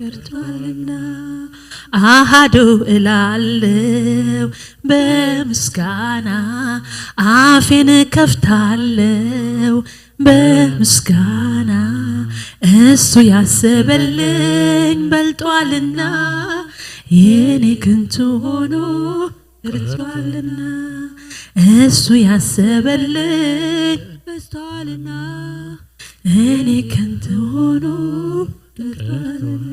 ደርቷልና። ኣሃዱ እላለው በምስጋና፣ ኣፌን ከፍታለው በምስጋና። እሱ ያሰበልኝ በልጧልና፣ የኔ ከንቱ ሆኖ ደርቷልና። እሱ ያሰበልኝ በልጧልና፣ እኔ ከንቱ ሆኖ ደርቷልና።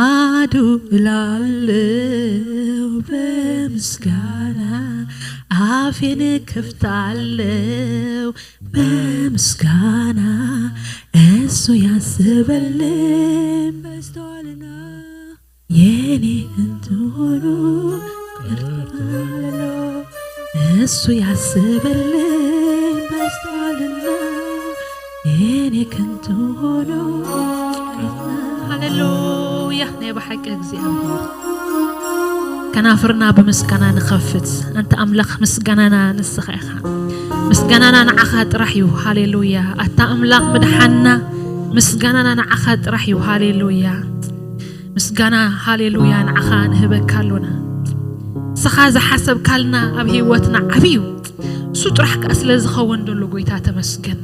አዱ እላለው በምስጋና፣ አፌን ከፍታለው በምስጋና። እሱ ያሰበልኝ በልጧልና፣ የኔ ከንቱ ሆኖ ቀርቷልና። እሱ ያሰበልኝ በልጧልና፣ የኔ ከንቱ ሆኖ። ሃሌሉያ። ናይ ብሓቂ እግዚኣብሔር፣ ከናፍርና ብምስጋና ንኸፍት። ኣንታ ኣምላኽ፣ ምስጋናና ንስኻ ኢኻ። ምስጋናና ንዓኻ ጥራሕ እዩ። ሃሌሉያ። ኣታ ኣምላኽ ምድሓንና፣ ምስጋናና ንዓኻ ጥራሕ እዩ። ሃሌሉያ። ምስጋና፣ ሃሌሉያ፣ ንዓኻ ንህበካ ኣሎና። ንስኻ ዝሓሰብካልና ኣብ ህይወትና ዓብዪ እዩ። እሱ ጥራሕ ከኣ ስለ ዝኸውን ደሎ፣ ጎይታ ተመስገን።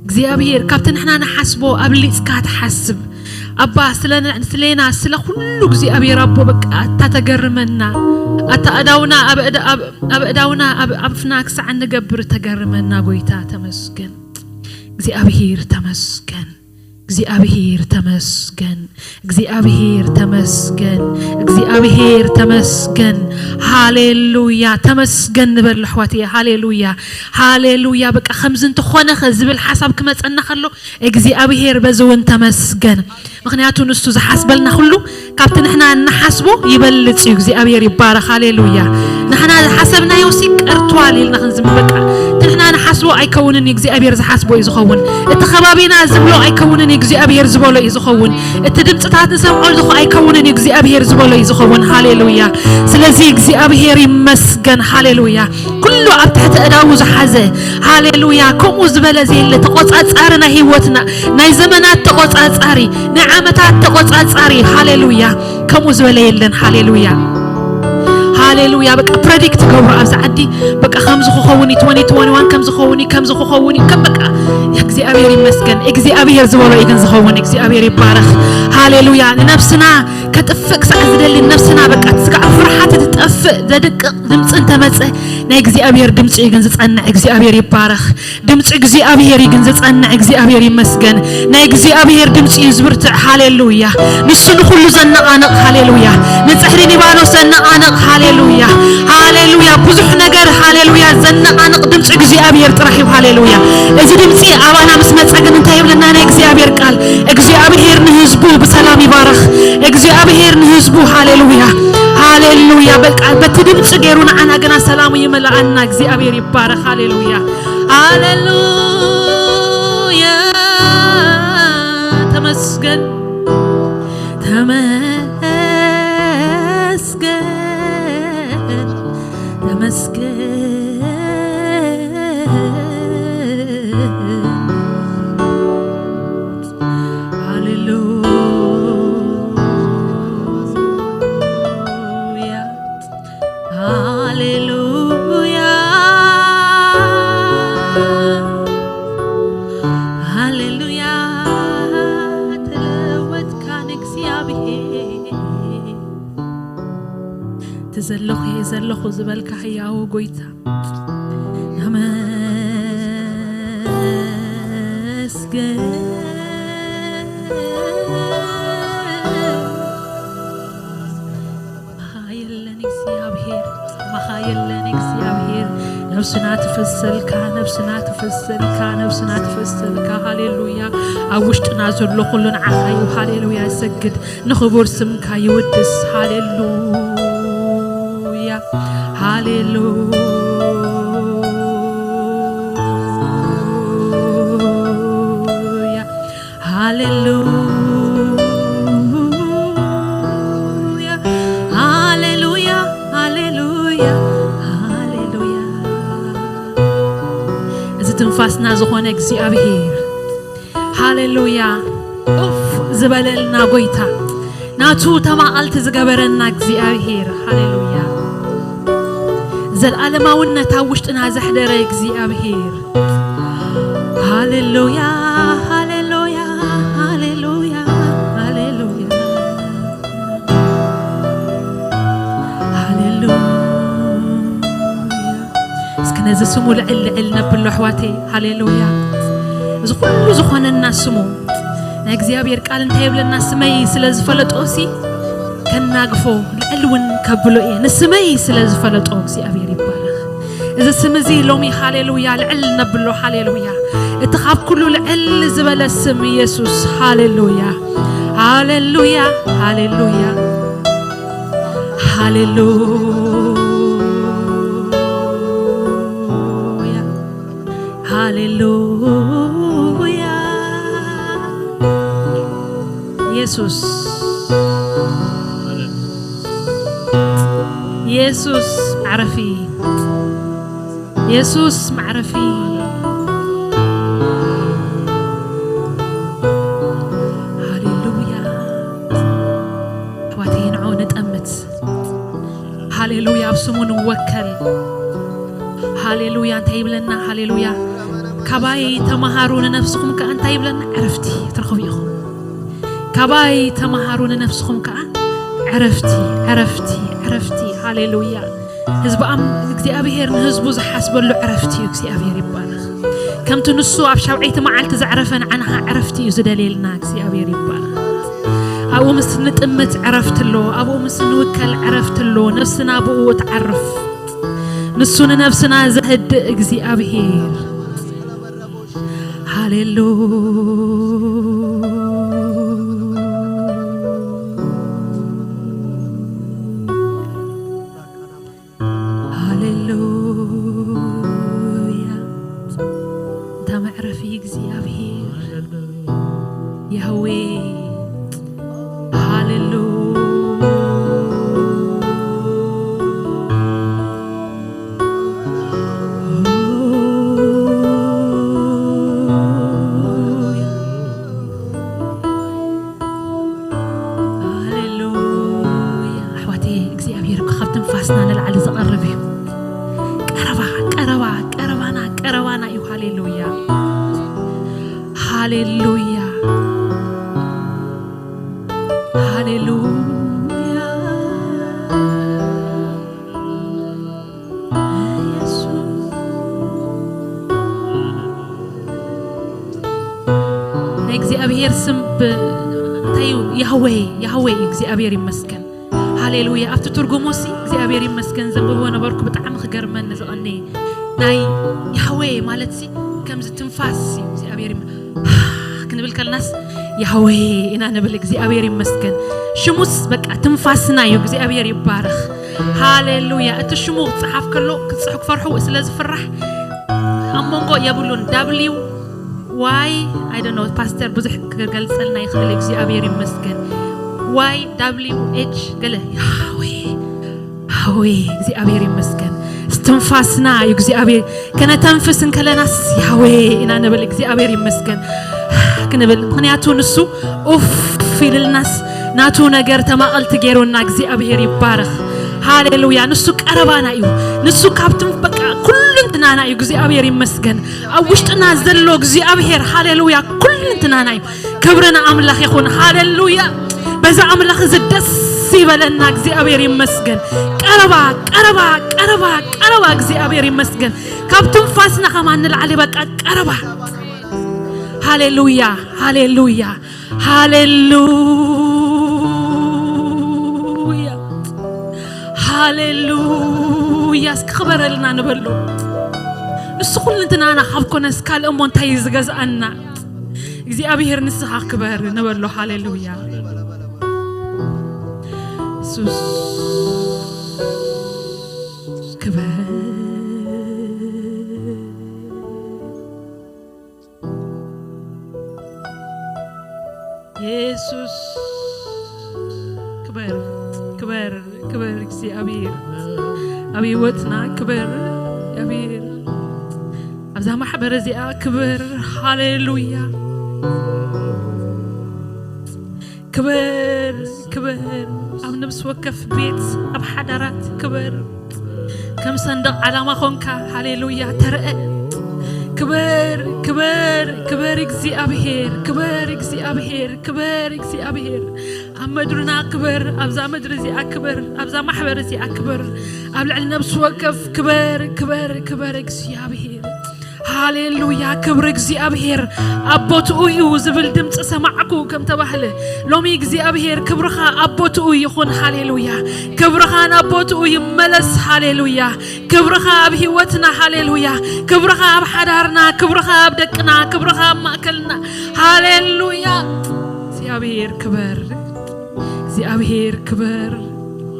እግዚኣብሔር፣ ካብቲ ንሕና ንሓስቦ ኣብሊጽካ ትሓስብ። ኣባ፣ ስለ ን-፣ ስሌና፣ ስለ ኩሉ እግዚኣብሔር ኣቦ፣ በቃ፣ ኣታ ተገርመና። ኣታ ኣእዳውና ኣብ እዳ-፣ ኣብ፣ ኣብ እዳውና ኣብ ኣፍና ክሳዕ እንገብር ተገርመና፣ ጎይታ ተመስገን። እግዚኣብሔር ተመስገን። እግዚኣብሔር ተመስገን። እግዚኣብሔር ተመስገን። እግዚኣብሔር ተመስገን። ሃሌሉያ። ተመስገን ንበል ኣሕዋትየ። ሃሌሉያ። ሃሌሉያ። በቃ ከምዚ እንተኾነ ኸ ዝብል ሓሳብ ክመጸና ከሎ፣ እግዚኣብሔር በዚ እውን ተመስገን። ምኽንያቱ ንሱ ዝሓስበልና ኩሉ ካብቲ ንሕና እንሓስቦ ይበልጽ እዩ። እግዚኣብሔር ይባረኽ። ሃሌሉያ። ንሕና ዝሓሰብናዮ ሲ ቀርቷል ኢልና ክንዝም-፣ በቃ፣ እቲ ንሕና ንሓስቦ ኣይከውንን እዩ፣ እግዚኣብሔር ዝሓስቦ እዩ ዝኸውን። እቲ ከባቢና ዝብሎ ኣይከውንን እዩ፣ እግዚኣብሔር ዝበሎ እዩ ዝኸውን። እቲ ድምፅታት ንሰምዖ ዝኹ ኣይከውንን እዩ፣ እግዚኣብሔር ዝበሎ እዩ ዝኸውን። ሃሌሉያ። ስለዚ እግዚኣብሔር ይመስገን። ሃሌሉያ። ኩሉ ኣብ ትሕቲ እዳዉ ዝሓዘ፣ ሃሌሉያ፣ ከምኡ ዝበለ ዘየለ፣ ተቆጻጻሪ ናይ ህይወትና፣ ናይ ዘመናት ተቆጻጻሪ፣ ናይ ዓመታት ተቆጻጻሪ፣ ሃሌሉያ፣ ከምኡ ዝበለ የለን። ሃሌሉያ። ሃሌሉያ። በቃ ፕረዲክት ገብሩ ኣብዚ ዓዲ፣ በቃ ከምዚ ክኸውን እዩ፣ ትወኒ ትወኒ ዋን ከምዚ ክኸውን እዩ፣ ከምዚ ክኸውን እዩ፣ ከም በቃ እግዚኣብሔር ይመስገን። እግዚኣብሔር ዝበሎ እዩ ግን ዝኸውን። እግዚኣብሔር ይባረኽ። ሃሌሉያ። ንነብስና ከጥፍእ ክሳዕ ዝደሊ፣ ነብስና በቃ እቲ ስጋዕ ፍርሓት ትጠፍእ ዘድቅቕ ድምፂ እንተመፀ፣ ናይ እግዚኣብሔር ድምፂ እዩ ግን ዝፀንዕ። እግዚኣብሔር ይባረኽ። ድምፂ እግዚኣብሔር እዩ ግን ዝፀንዕ። እግዚኣብሔር ይመስገን። ናይ እግዚኣብሔር ድምፂ እዩ ዝብርትዕ። ሃሌሉያ። ንሱ ንኹሉ ዘነቓንቕ። ሃሌሉያ። ንፅሕዲ ሊባኖስ ዘነቓንቕ። ሃሌሉያ። ሃሌሉያ። ብዙሕ ነገር፣ ሃሌሉያ፣ ዘነቓንቕ ድምፂ እግዚኣብሔር ጥራሕ እዩ። ሃሌሉያ። እዚ ድምፂ ኣባና ምስ መፀ ግን እንታይ ይብለና ናይ እግዚኣብሔር ቃል? እግዚኣብሔር ንህዝቡ ብሰላም ይባረኽ። እግዚኣብሔር ንህዝቡ፣ ሃሌሉያ፣ ሃሌሉያ። በቃ በቲ ድምፂ ገይሩ ንዓና ግና ሰላሙ ይመልኣና። እግዚኣብሔር ይባረኽ። ሃሌሉያ፣ ሃሌሉያ። ተመስገን፣ ተመስገን፣ ተመስገን። ሃሌሉያ፣ ሃሌሉያ፣ ሃሌሉያ። ተለወጥካ ንእግዚኣብሔር። እቲ ዘለኹ እየ ዘለኹ ዝበልካ ህያው ጎይታ፣ ተመስገን። ከማኻ የለን እግዚኣብሔር፣ ከማኻ የለን እግዚኣብሔር። ነብስና ትፈሰልካ፣ ነብስና ትፈሰልካ፣ ነብስና ትፈሰልካ። ሃሌሉያ። ኣብ ውሽጥና ዘሎ ኩሉ ንዓኻ እዩ። ሃሌሉያ። ይሰግድ፣ ንኽቡር ስምካ ይውድስ። ሃሌሉያ፣ ሃሌሉያ፣ ሃሌሉያ፣ ሃሌሉያ፣ ሃሌሉያ፣ ሃሌሉያ። እዚ ትንፋስና ዝኾነ እግዚኣብሔር፣ ሃሌሉያ። ኡፍ፣ ዝበለልና ጎይታ፣ ናቱ ተማቐልቲ ዝገበረና እግዚኣብሔር፣ ሃሌሉያ። ዘለዓለማውነት ኣብ ውሽጥና ዘሕደረ እግዚኣብሔር፣ ሃሌሉያ፣ ሃሌሉያ፣ ሃሌሉያ፣ ሃሌሉያ፣ ሃሌሉያ። እስኪ ነዚ ስሙ ልዕል ልዕል ነብሎ ኣሕዋተይ፣ ሃሌሉያ። እዚ ኩሉ ዝኾነና ስሙ፣ ናይ እግዚኣብሔር ቃል እንታይ ይብለና? ስመይ ስለ ዝፈለጦ ሲ ከናግፎ፣ ልዕል እውን ከብሎ እየ። ንስመይ ስለ ዝፈለጦ እግዚኣብሔር ይባረኽ። እዚ ስም እዚ ሎሚ ሃሌሉያ ልዕል ነብሎ፣ ሃሌሉያ። እቲ ካብ ኩሉ ልዕል ዝበለ ስም ኢየሱስ፣ ሃሌሉያ፣ ሃሌሉያ፣ ሃሌሉያ፣ ሃሌሉያ፣ ሃሌሉያ። ኢየሱስ፣ ኢየሱስ መዕረፊ፣ ኢየሱስ መዕረፊ። ሃሌሉያ። ኣሕዋተይ፣ ንዑ ንጠምት። ሃሌሉያ፣ ኣብ ስሙ ንወከል። ሃሌሉያ፣ እንታይ ይብለና? ሃሌሉያ፣ ካባይ ተማሃሩ ንነፍስኹም ከኣ እንታይ ይብለና? ዕረፍቲ ትረኽቡ ኢኹም። ካባይ ተማሃሩ ንነፍስኹም ከኣ ዕረፍቲ፣ ዕረፍቲ፣ ዕረፍቲ። ሃሌሉያ። ህዝቢ ኣም-፣ እግዚኣብሔር ንህዝቡ ዝሓስበሉ ዕረፍቲ እዩ። እግዚኣብሔር ይባረኽ። ከምቲ ንሱ ኣብ ሻውዐይቲ መዓልቲ ዘዕረፈ ንዓና ኸዓ ዕረፍቲ እዩ ዝደልየልና። እግዚኣብሔር ይባረኽ። ኣብኡ ምስ ንጥምት ዕረፍቲ ኣሎ። ኣብኡ ምስ ንውከል ዕረፍቲ ኣሎ። ነፍስና ብኡ ትዓርፍ። ንሱ ንነፍስና ዘህድእ እግዚኣብሔር። ሃሌሉያ። ሃሌሉያ። እንታ መዕረፊ እግዚኣብሔር። ያህዌ። ሃሌሉያ። ሃሌሉያ። ኣሕዋተይ፣ እግዚኣብሔር እኮ ካብ ትንፋስና ንላዕሊ ዝቐርብ እዩ። ቀረባ፣ ቀረባ፣ ቀረባና፣ ቀረባና እዩ። ሃሌሉያ። ሃሌሉያ። ሃሌሉያ። ኢየሱስ። ናይ እግዚኣብሔር ስም ብ-፣ እንታይ እዩ? ያህዌ፣ ያህዌ እዩ። እግዚኣብሔር ይመስገን። ሃሌሉያ። ኣብቲ ትርጉሙ ሲ እግዚኣብሔር ይመስገን ዘንብቦ ነበርኩ። ብጣዕሚ ክገርመኒ ዝቐነየ ናይ ያህዌ ማለት ሲ ከምዚ ትንፋስ እዩ። እግዚኣብሔር ይመ-፣ ክንብል ከለናስ ያህዌ ኢና ንብል። እግዚኣብሔር ይመስገን። ሽሙስ በቃ ትንፋስና እዩ። እግዚኣብሔር ይባረኽ። ሃሌሉያ። እቲ ሽሙ ክጸሓፍ ከሎ ክጽሑ ክፈርሑ ስለ ዝፍራሕ ኣብ መንጎ የብሉን። ዳብሊው ዋይ፣ I don't know፣ ፓስተር ብዙሕ ክገልጸልና ይኽእል። እግዚኣብሔር ይመስገን። ዋይ ዳብሊው ኤች ገለ። ያህዌ፣ ያህዌ፣ እግዚኣብሔር ይመስገን። እስትንፋስና እዩ እግዚኣብሔር። ከነተንፍስ እንከለናስ ያህዌ ኢና ንብል። እግዚኣብሔር ይመስገን ክንብል፣ ምኽንያቱ ንሱ ኡፍ ኢልልናስ ናቱ ነገር ተማቐልቲ ገይሩና። እግዚኣብሔር ይባረኽ። ሃሌሉያ። ንሱ ቀረባና እዩ። ንሱ ካብቶም በቃ ኩልንትናና እዩ። እግዚኣብሔር ይመስገን። ኣብ ውሽጥና ዘሎ እግዚኣብሔር፣ ሃሌሉያ፣ ኩልንትናና እዩ። ክብሪ ንኣምላኽ ይኹን። ሃሌሉያ። በዛ ኣምላኽ እዚ ደስ ይበለና። እግዚኣብሔር ይመስገን። ቀረባ፣ ቀረባ፣ ቀረባ፣ ቀረባ። እግዚኣብሔር ይመስገን። ካብ ትንፋስና ከማን ንላዕሊ በቃ ቀረባ። ሃሌሉያ፣ ሃሌሉያ፣ ሃሌሉያ፣ ሃሌሉያ። እስኪ ክበረልና ንበሎ። ንሱ ኩልንትናና ካብ ኮነስ ካልእ እሞ እንታይ እዩ ዝገዝኣና? እግዚኣብሔር ንስኻ ክበር ንበሎ። ሃሌሉያ። ኢየሱስ ክበር። ኢየሱስ ክበር፣ ክበር፣ ክበር እግዚኣብሔር። ኣብ ህይወትና ክበር እግዚኣብሔር። ኣብዛ ማሕበር እዚኣ ክበር። ሃሌሉያ። ክበር፣ ክበር ኣብ ነብሲ ወከፍ ቤት፣ ኣብ ሓዳራት ክበር። ከም ሰንደቕ ዓላማ ኾንካ፣ ሃሌሉያ፣ ተረአ። ክበር፣ ክበር፣ ክበር እግዚኣብሔር፣ ክበር እግዚኣብሔር፣ ክበር እግዚኣብሔር። ኣብ መድርና ክበር፣ ኣብዛ መድሪ እዚኣ ክበር፣ ኣብዛ ማሕበር እዚኣ ክበር፣ ኣብ ልዕሊ ነብሲ ወከፍ ክበር፣ ክበር፣ ክበር እግዚኣብሔር። ሃሌሉያ፣ ክብሪ እግዚኣብሔር ኣብ ቦትኡ እዩ ዝብል ድምፂ ሰማዕኩ ከም ተባህለ፣ ሎሚ እግዚኣብሔር ክብርኻ ኣብ ቦትኡ ይኹን። ሃሌሉያ፣ ክብርኻ ናብ ቦትኡ ይመለስ። ሃሌሉያ፣ ክብርኻ ኣብ ህይወትና። ሃሌሉያ፣ ክብርኻ ኣብ ሓዳርና፣ ክብርኻ ኣብ ደቅና፣ ክብርኻ ኣብ ማእከልና። ሃሌሉያ፣ እግዚኣብሔር ክበር፣ እግዚኣብሔር ክበር፣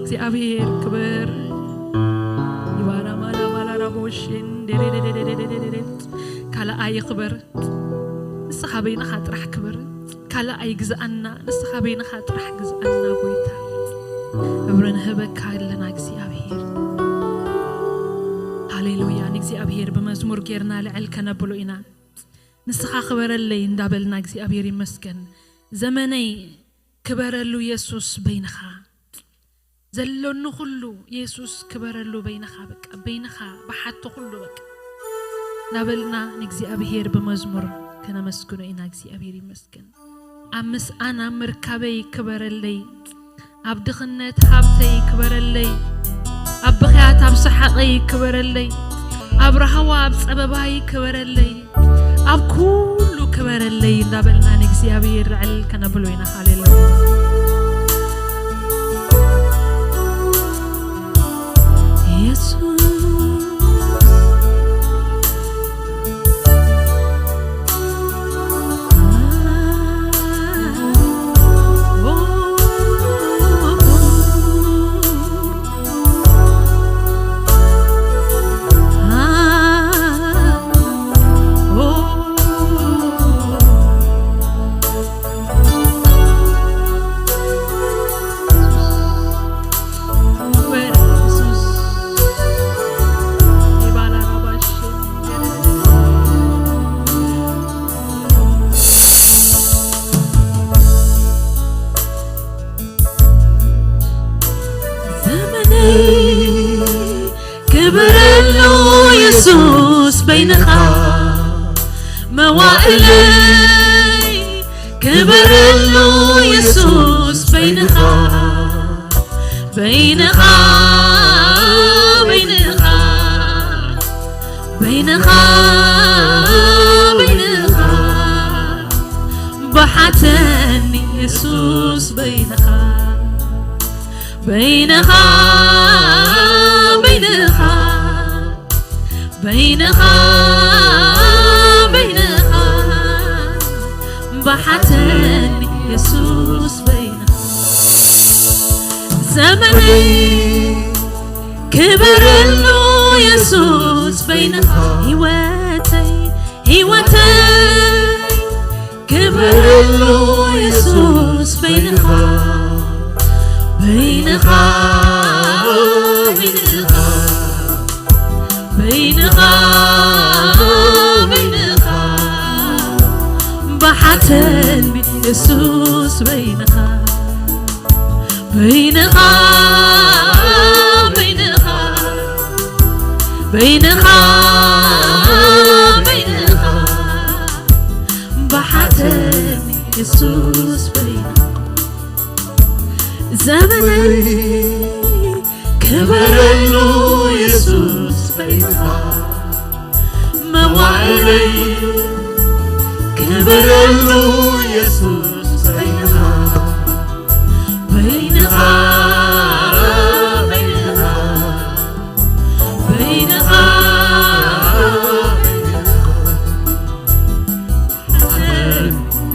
እግዚኣብሔር ክበር። ይባራ ማላ ማላ ራቦሽን ደደደደደደደደ። ካልኣይ ክበር፣ ንስኻ በይንኻ ጥራሕ ክበር። ካልኣይ ግዝኣና፣ ንስኻ በይንኻ ጥራሕ ግዝኣና ጎይታ። ክብሪ ንህበካ ኣለና እግዚኣብሔር። ሃሌሉያ፣ ንእግዚኣብሔር ብመዝሙር ጌርና ልዕል ከነብሎ ኢና። ንስኻ ክበረለይ እንዳበልና እግዚኣብሔር ይመስገን። ዘመነይ ክበረሉ የሱስ በይንኻ። ዘሎኒ ኩሉ የሱስ ክበረሉ በይንኻ፣ በቃ በይንኻ ብሓቶ ኩሉ በቃ እናበልና ንእግዚኣብሔር ብመዝሙር ከነመስግኖ ኢና። እግዚኣብሔር ይመስገን። ኣብ ምስኣን ኣብ ምርካበይ ክበረለይ፣ ኣብ ድኽነት ሃብተይ ክበረለይ፣ ኣብ ብኽያት ኣብ ሰሓቐይ ክበረለይ፣ ኣብ ራህዋ ኣብ ጸበባይ ክበረለይ፣ ኣብ ኩሉ ክበረለይ እንዳበልና ንእግዚኣብሔር ልዕል ከነብሎ ኢና። ሃሌሉያ። የሱስ። ዘመነይ ክበረሉ የሱስ በይንኻ፣ መዋእለይ ክበረሉ የሱስ በይንኻ፣ በይንኻ፣ በይንኻ፣ በይንኻ፣ በይንኻ፣ በሓተኒ የሱስ በይንኻ፣ በይንኻ፣ በይንኻ፣ በይንኻ፣ በይንኻ፣ በሓተኒ የሱስ በይንኻ፣ ዘመነይ ክበረሉ የሱስ በይንኻ፣ ህይወተይ፣ ህይወተይ ክበረሉ የሱስ በይንኻ፣ በይንኻ፣ በይንኻ፣ በይንኻ፣ በይንኻ፣ በሓተኒ የሱስ በይንኻ፣ በይንኻ፣ በይንኻ፣ በይንኻ፣ በይንኻ፣ በሓተኒ የሱስ በይንኻ፣ ዘመነይ ክበረሉ የሱስ በይንኻ፣ መዋእለይ ክበረሉ የሱስ በይንኻ፣ በይንኻ፣ በይንኻ፣ በይንኻ፣ በይንኻ፣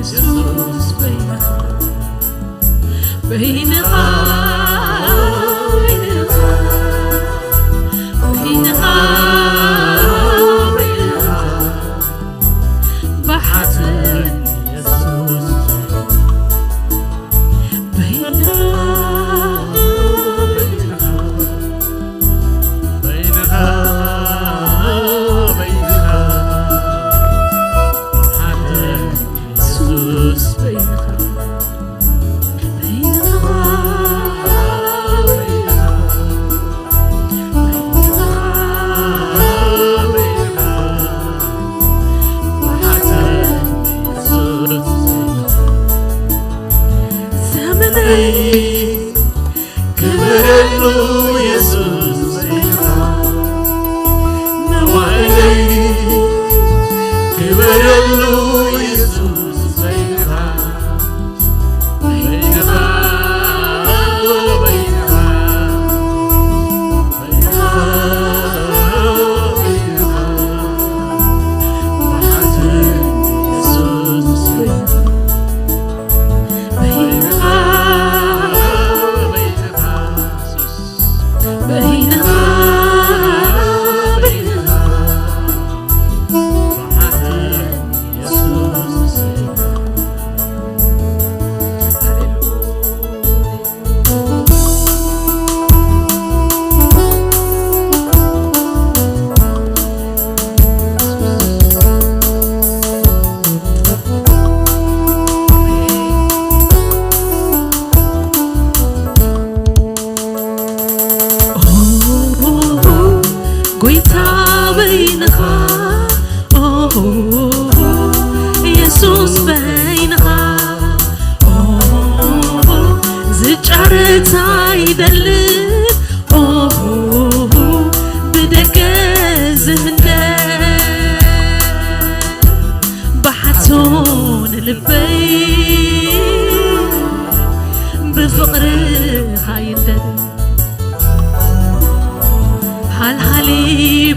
የሱስ በይንኻ፣ በይንኻ፣ በይንኻ፣ በይንኻ፣ በይንኻ፣ በሓተኒ የሱስ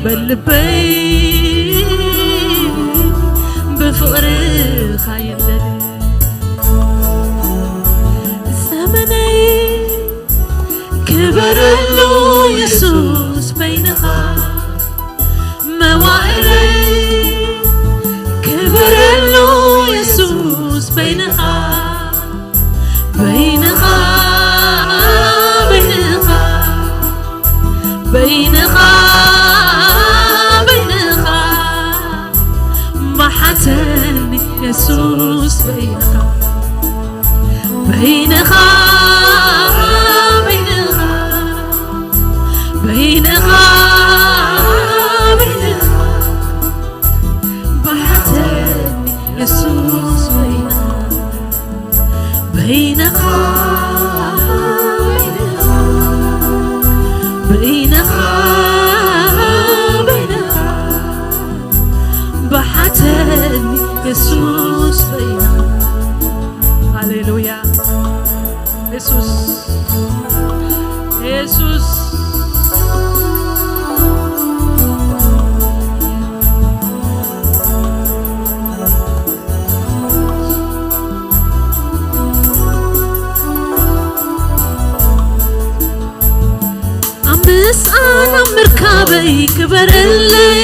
በል ልበይ ብፍቕርኻ ይንደድ። ዘመነይ ክበረሉ የሱስ በይንኻ፣ መዋእለይ ክበረሉ የሱስ በይንኻ፣ በይንኻ፣ በይንኻ፣ በይንኻ፣ በይንኻ፣ መሓተኒ የሱስ በይንኻ፣ በይንኻ፣ በይንኻ፣ በይንኻ፣ በይንኻ፣ መሓተኒ የሱስ በይንኻ፣ በይንኻ፣ በይንኻ፣ በይንኻ፣ መሓተኒ የሱስ በይንኻ። ሃሌሉያ። የሱስ፣ የሱስ። ኣብ ምስኣን ኣብ ምርካበይ ክበረለይ፣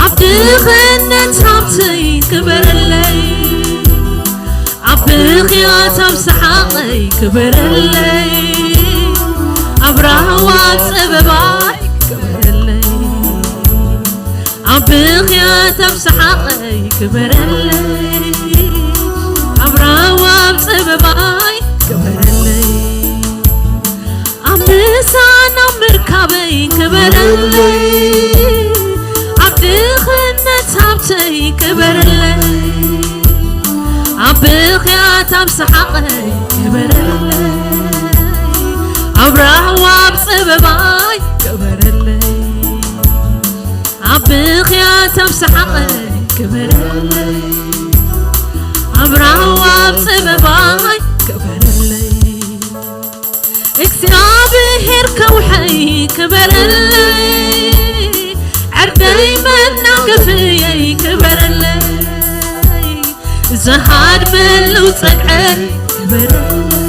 ኣብ ድኽነት ሃብተይ ክበረለይ፣ ኣብ ብኽያት ኣብ ሰሓቐይ ክበረለይ፣ ኣብ ራህዋ ኣብ ጸበባይ ክበረለይ፣ ኣብ ብኽያት ኣብ ሰሓቐይ ክበረለይ፣ ኣብ ራህዋ ኣብ ጸበባይ ክበረለይ። ኣብ ምሳን ኣብ ምርካበይ ክበረለይ፣ ኣብ ድኽነት ሃብተይ ክበረለይ፣ ኣብ ብኽያት ኣብ ሰሓቐይ ክበረለይ፣ ኣብ ራህዋ ኣብ ጸበባይ ክበረለይ፣ ኣብ ብኽያት ኣብ ሰሓቐይ ክበረለይ፣ ኣብ ራህዋ ኣብ ጸበባይ ክበረለይ። እግዚኣብሔር ከውሐይ ክበረለይ፣ ዕርደይ መናገፍየይ ክበረለይ፣ ዝሃድመሉ ጸግዐይ ክበረለይ፣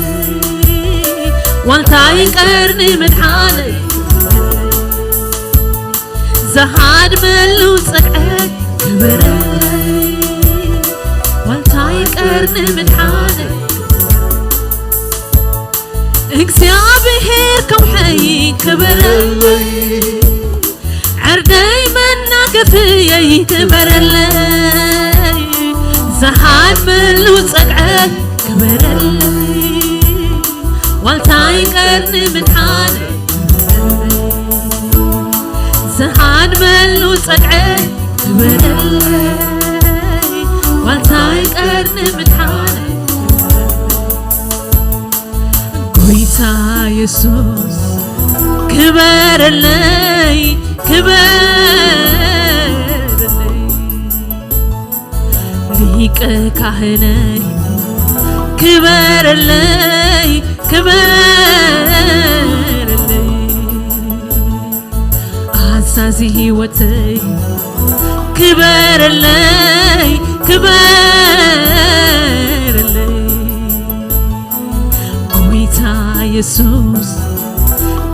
ዋልታይ ቀርኒ ምድሓነይ ዝሃድመሉ ጸግዐይ ክበረለይ፣ ዋልታይ ቀርኒ ምድሓነይ እግዚኣብሔር ከውሐይ ክበረለይ፣ ዕርደይ መናገፍየይ ክበረለይ፣ ዝሃድመሉ ጸግዐይ ክበረለይ፣ ዋልታይ ቀርኒ ምድሓነይ ዝሃድመሉ ጸግዐይ ክበረለይ፣ ዋልታይ ቀርኒ ምድሓነይ። ጎይታ የሱስ ክበረለይ፣ ክበረለይ፣ ሊቀ ካህነይ ክበረለይ፣ ክበረለይ፣ ኣዛዚ ህይወተይ ክበረለይ፣ ክበረለይ፣ ጎይታ የሱስ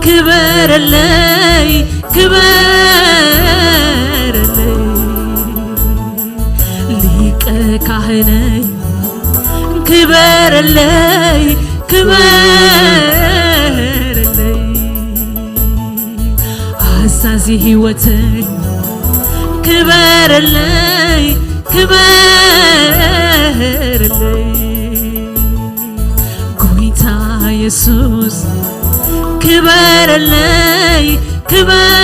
ክበረለይ፣ ክበረለይ፣ ሊቀ ካህነይ ክበረለይ፣ ክበረለይ፣ ኣዛዚ ህይወተይ ክበረለይ፣ ክበረለይ፣ ጎይታ የሱስ ክበረለይ፣ ክበረለይ፣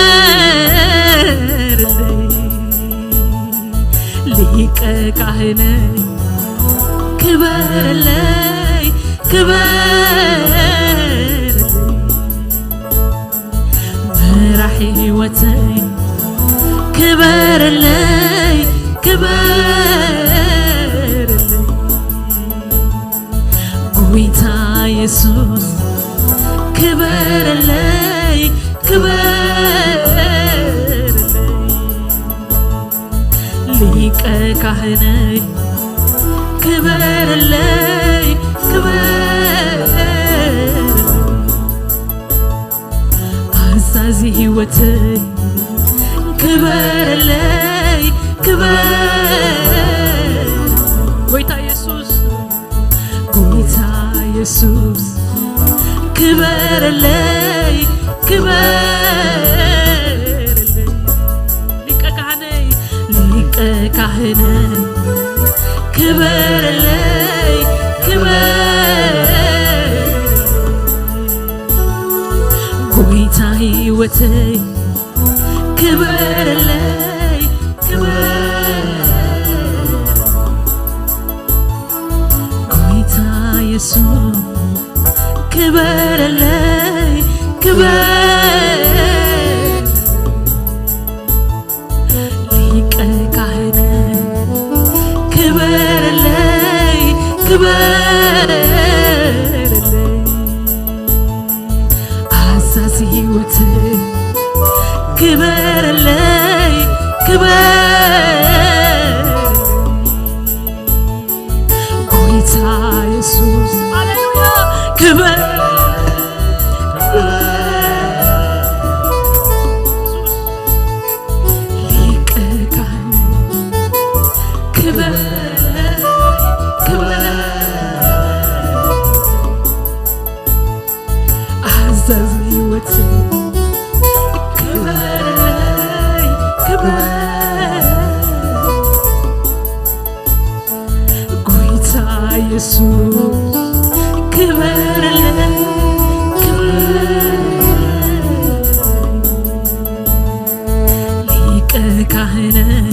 ሊቀ ካህነይ ክበረለይ፣ ክበረለይ፣ መራሒ ህይወተይ ክበረለይ፣ ክበረለይ፣ ጎይታ የሱስ ክበረለይ፣ ክበረለይ፣ ካህነይ ክበረለይ ክበረለይ ኣዛዚ ህይወተይ ክበረለይ ክበረለይ ጎይታ ኢየሱስ ጎይታ ኢየሱስ ክበረለይ ክበረለይ ሊቀ ካህነይ ሊቀ ካህነይ ክበረለይ ክበረለይ ጎይታ ህይወተይ ክበረለይ ክበረለይ ጎይታ ኢየሱስ ክበረለይ ክበረለይ ሊቀ ካህነይ ክበረለይ ክበረለይ ኣዛዚ ህይወተይ ክበረለይ ክበረለይ ጎይታ ኢየሱስ ሃሌሉያ ክበረለይ ሊቀ ካህነይ ክበረለይ ክበረለይ ኣዛዚ ህይወተይ ክበረለይ ክበረለይ ጎይታ ኢየሱስ ክበረለይ ክበረለይ ሊቀ ካህነይ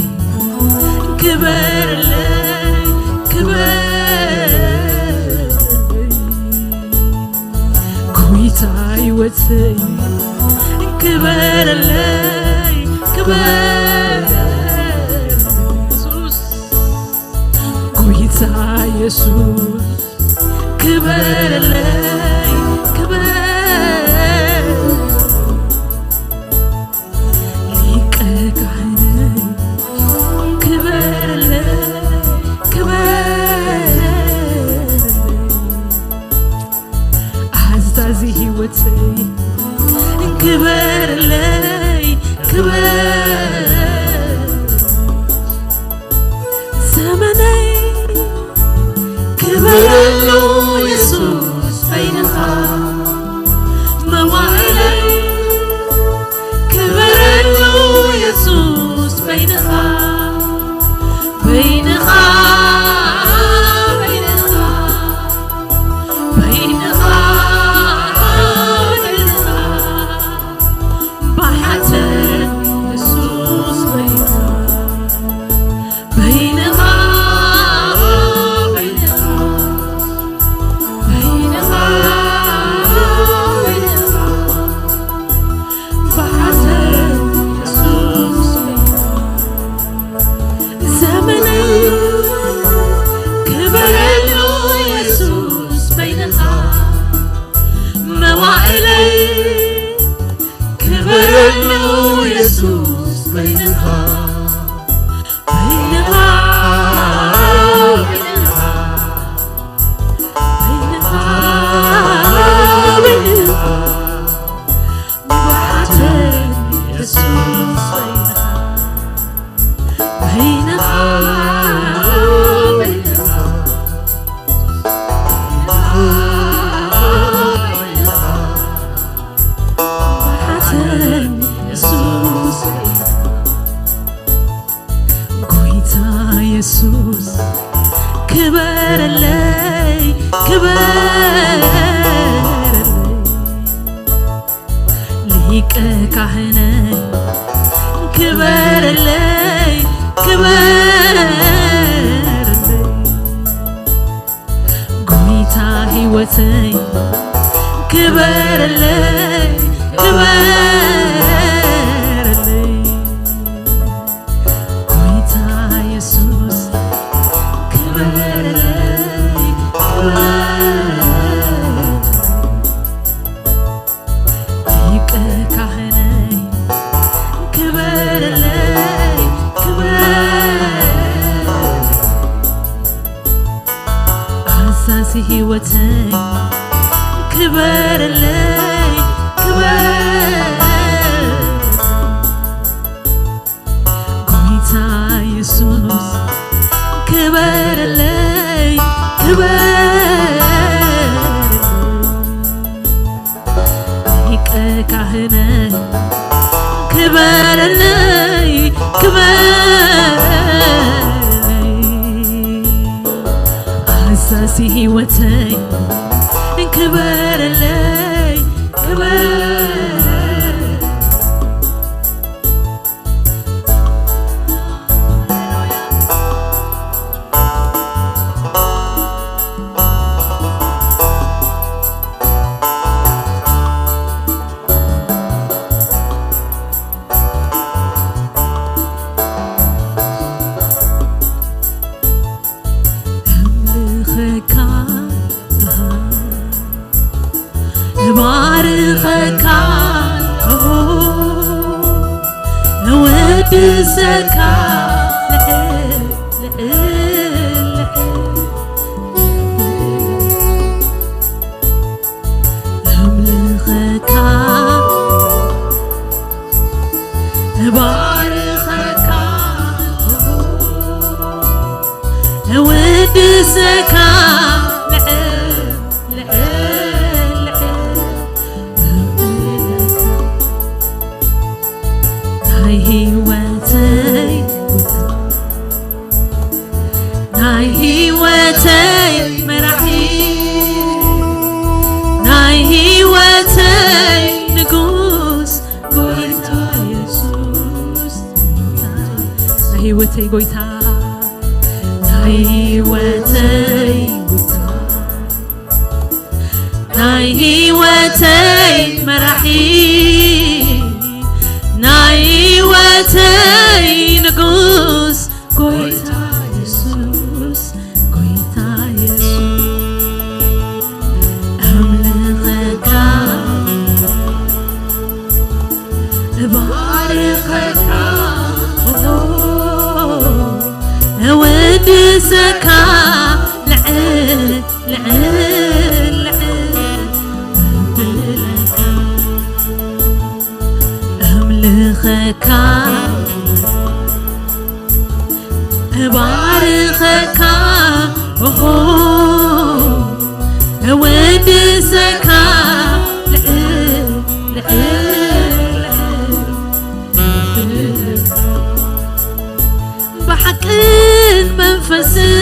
ክበረለይ ክበረለይ ጎይታ ህይወተይ ክበረለይ ክበረለይ ኢየሱስ ጎይታ ኢየሱስ ክበረለይ ክበረለይ ሊቀ ካህነይ ክበረለይ ክበረለይ ኣዛዚ ህይወተይ ክበረለይ ክበረለይ ዘመነይ ክበረሉ ኢየሱስ በይንኻ መዋእለይ ክበረሉ ኢየሱስ በይንኻ በይንኻ በይንኻ በይንኻ በይንኻ ብሓተን ኢየሱስ በይንኻ በይንኻ በይንኻ በይንኻ በይንኻ ብሓተን ኢየሱስ በይንኻ ዘመነይ ክበረሉ ኢየሱስ በይንኻ መዋእለይ ክበረሉ ኢየሱስ በይንኻ በይንኻ በይንኻ በይንኻ ብሓተን ኢየሱስ በይንኻ በይንኻ በይንኻ በይንኻ ብሓተን ኢየሱስ በይንኻ ጎይታ ኢየሱስ ክበረለይ ክበረለይ ሊቀ ካህነይ ክበረለይ ክበረለይ ጎይታ ህይወተይ ክበረለይ ክበረለይ ጎይታ ኢየሱስ ክበረለይ ክበረለይ ሊቀ ካህነይ ክበረለይ ክበረለይ ህይወተይ ክበረለይ፣ ክበር ጎይታ ኢየሱስ ክበረለይ፣ ክበር ሊቀ ካህነይ ክበረለይ፣ ክበረለይ ኣዛዚ ህይወተይ ክበረለይ፣ ክበረለይ ኣምልኸካ እባርኸካ እወድሰካ ልዕል ልዕል ልዕል ኣምልኸካ እባርኸካ እወድሰካ ልዕል ልዕል ልዕል እብለካ ናይ ህይወተይ ናይ ህይወተይ መራሒ ናይ ህይወተይ ንጉስ ጎይታ የሱስ ናይ ህይወተይ ጎይታ ናይ ህይወተይ ጎይታ ናይ ህይወተይ መራሒ ናይ ህይወተይ ንጉስ ጎይታ የሱስ ጎይታ የሱስ ኣምልኸካ እባርኸካ እወድሰካ ልዕል ልዕል ልዕል እብለካ ኣምልኸካ እባርኸካ ኦሆ እወድሰካ ልዕል ልዕል ልዕል እብለካ ብሓቅን መንፈስን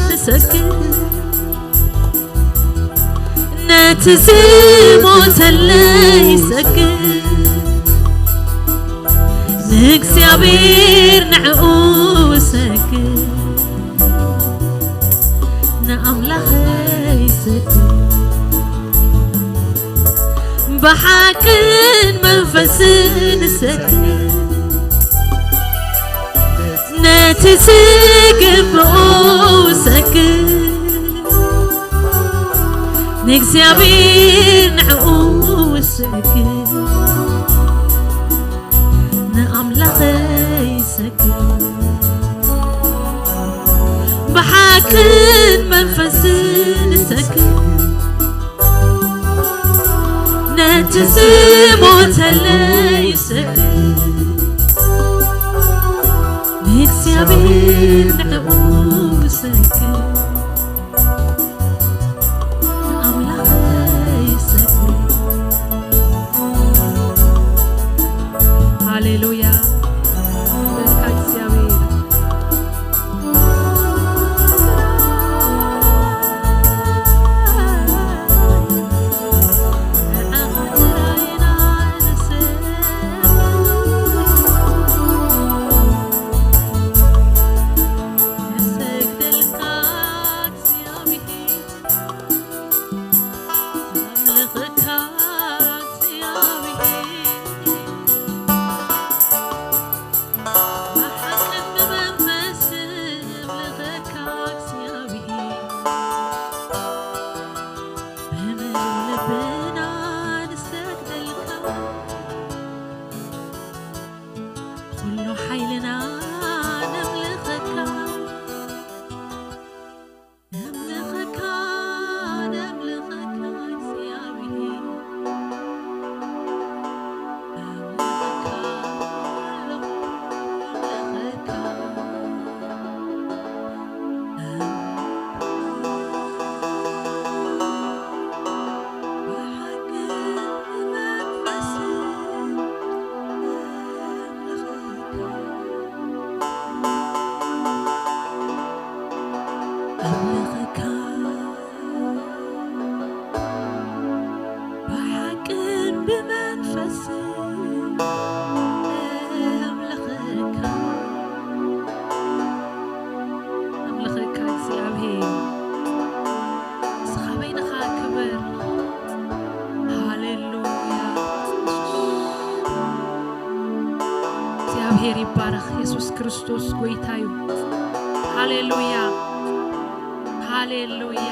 ንሰግድ ነቲ ዝሞተለይ ይሰግድ ንእግዚኣብሔር ንዕኡ እሰግድ ንኣምላኸይ ይሰግድ ብሓቅን መንፈስን እሰግድ ነቲ ዝግብኦ እሰግድ ንእግዚኣብሔር ንዕኡ እሰግድ ንኣምላኸይ እሰግድ ብሓቅን መንፈስን እሰግድ ነቲ ዝሞተለይ እሰግድ ንእግዚኣብሔር ንዕኡ እሰግድ ንኣምላኸይ እሰግድ ሃሌሉያ በልካ እግዚኣብሔር ብሔር ይባረኽ። የሱስ ክርስቶስ ጎይታ እዩ። ሃሌሉያ፣ ሃሌሉያ፣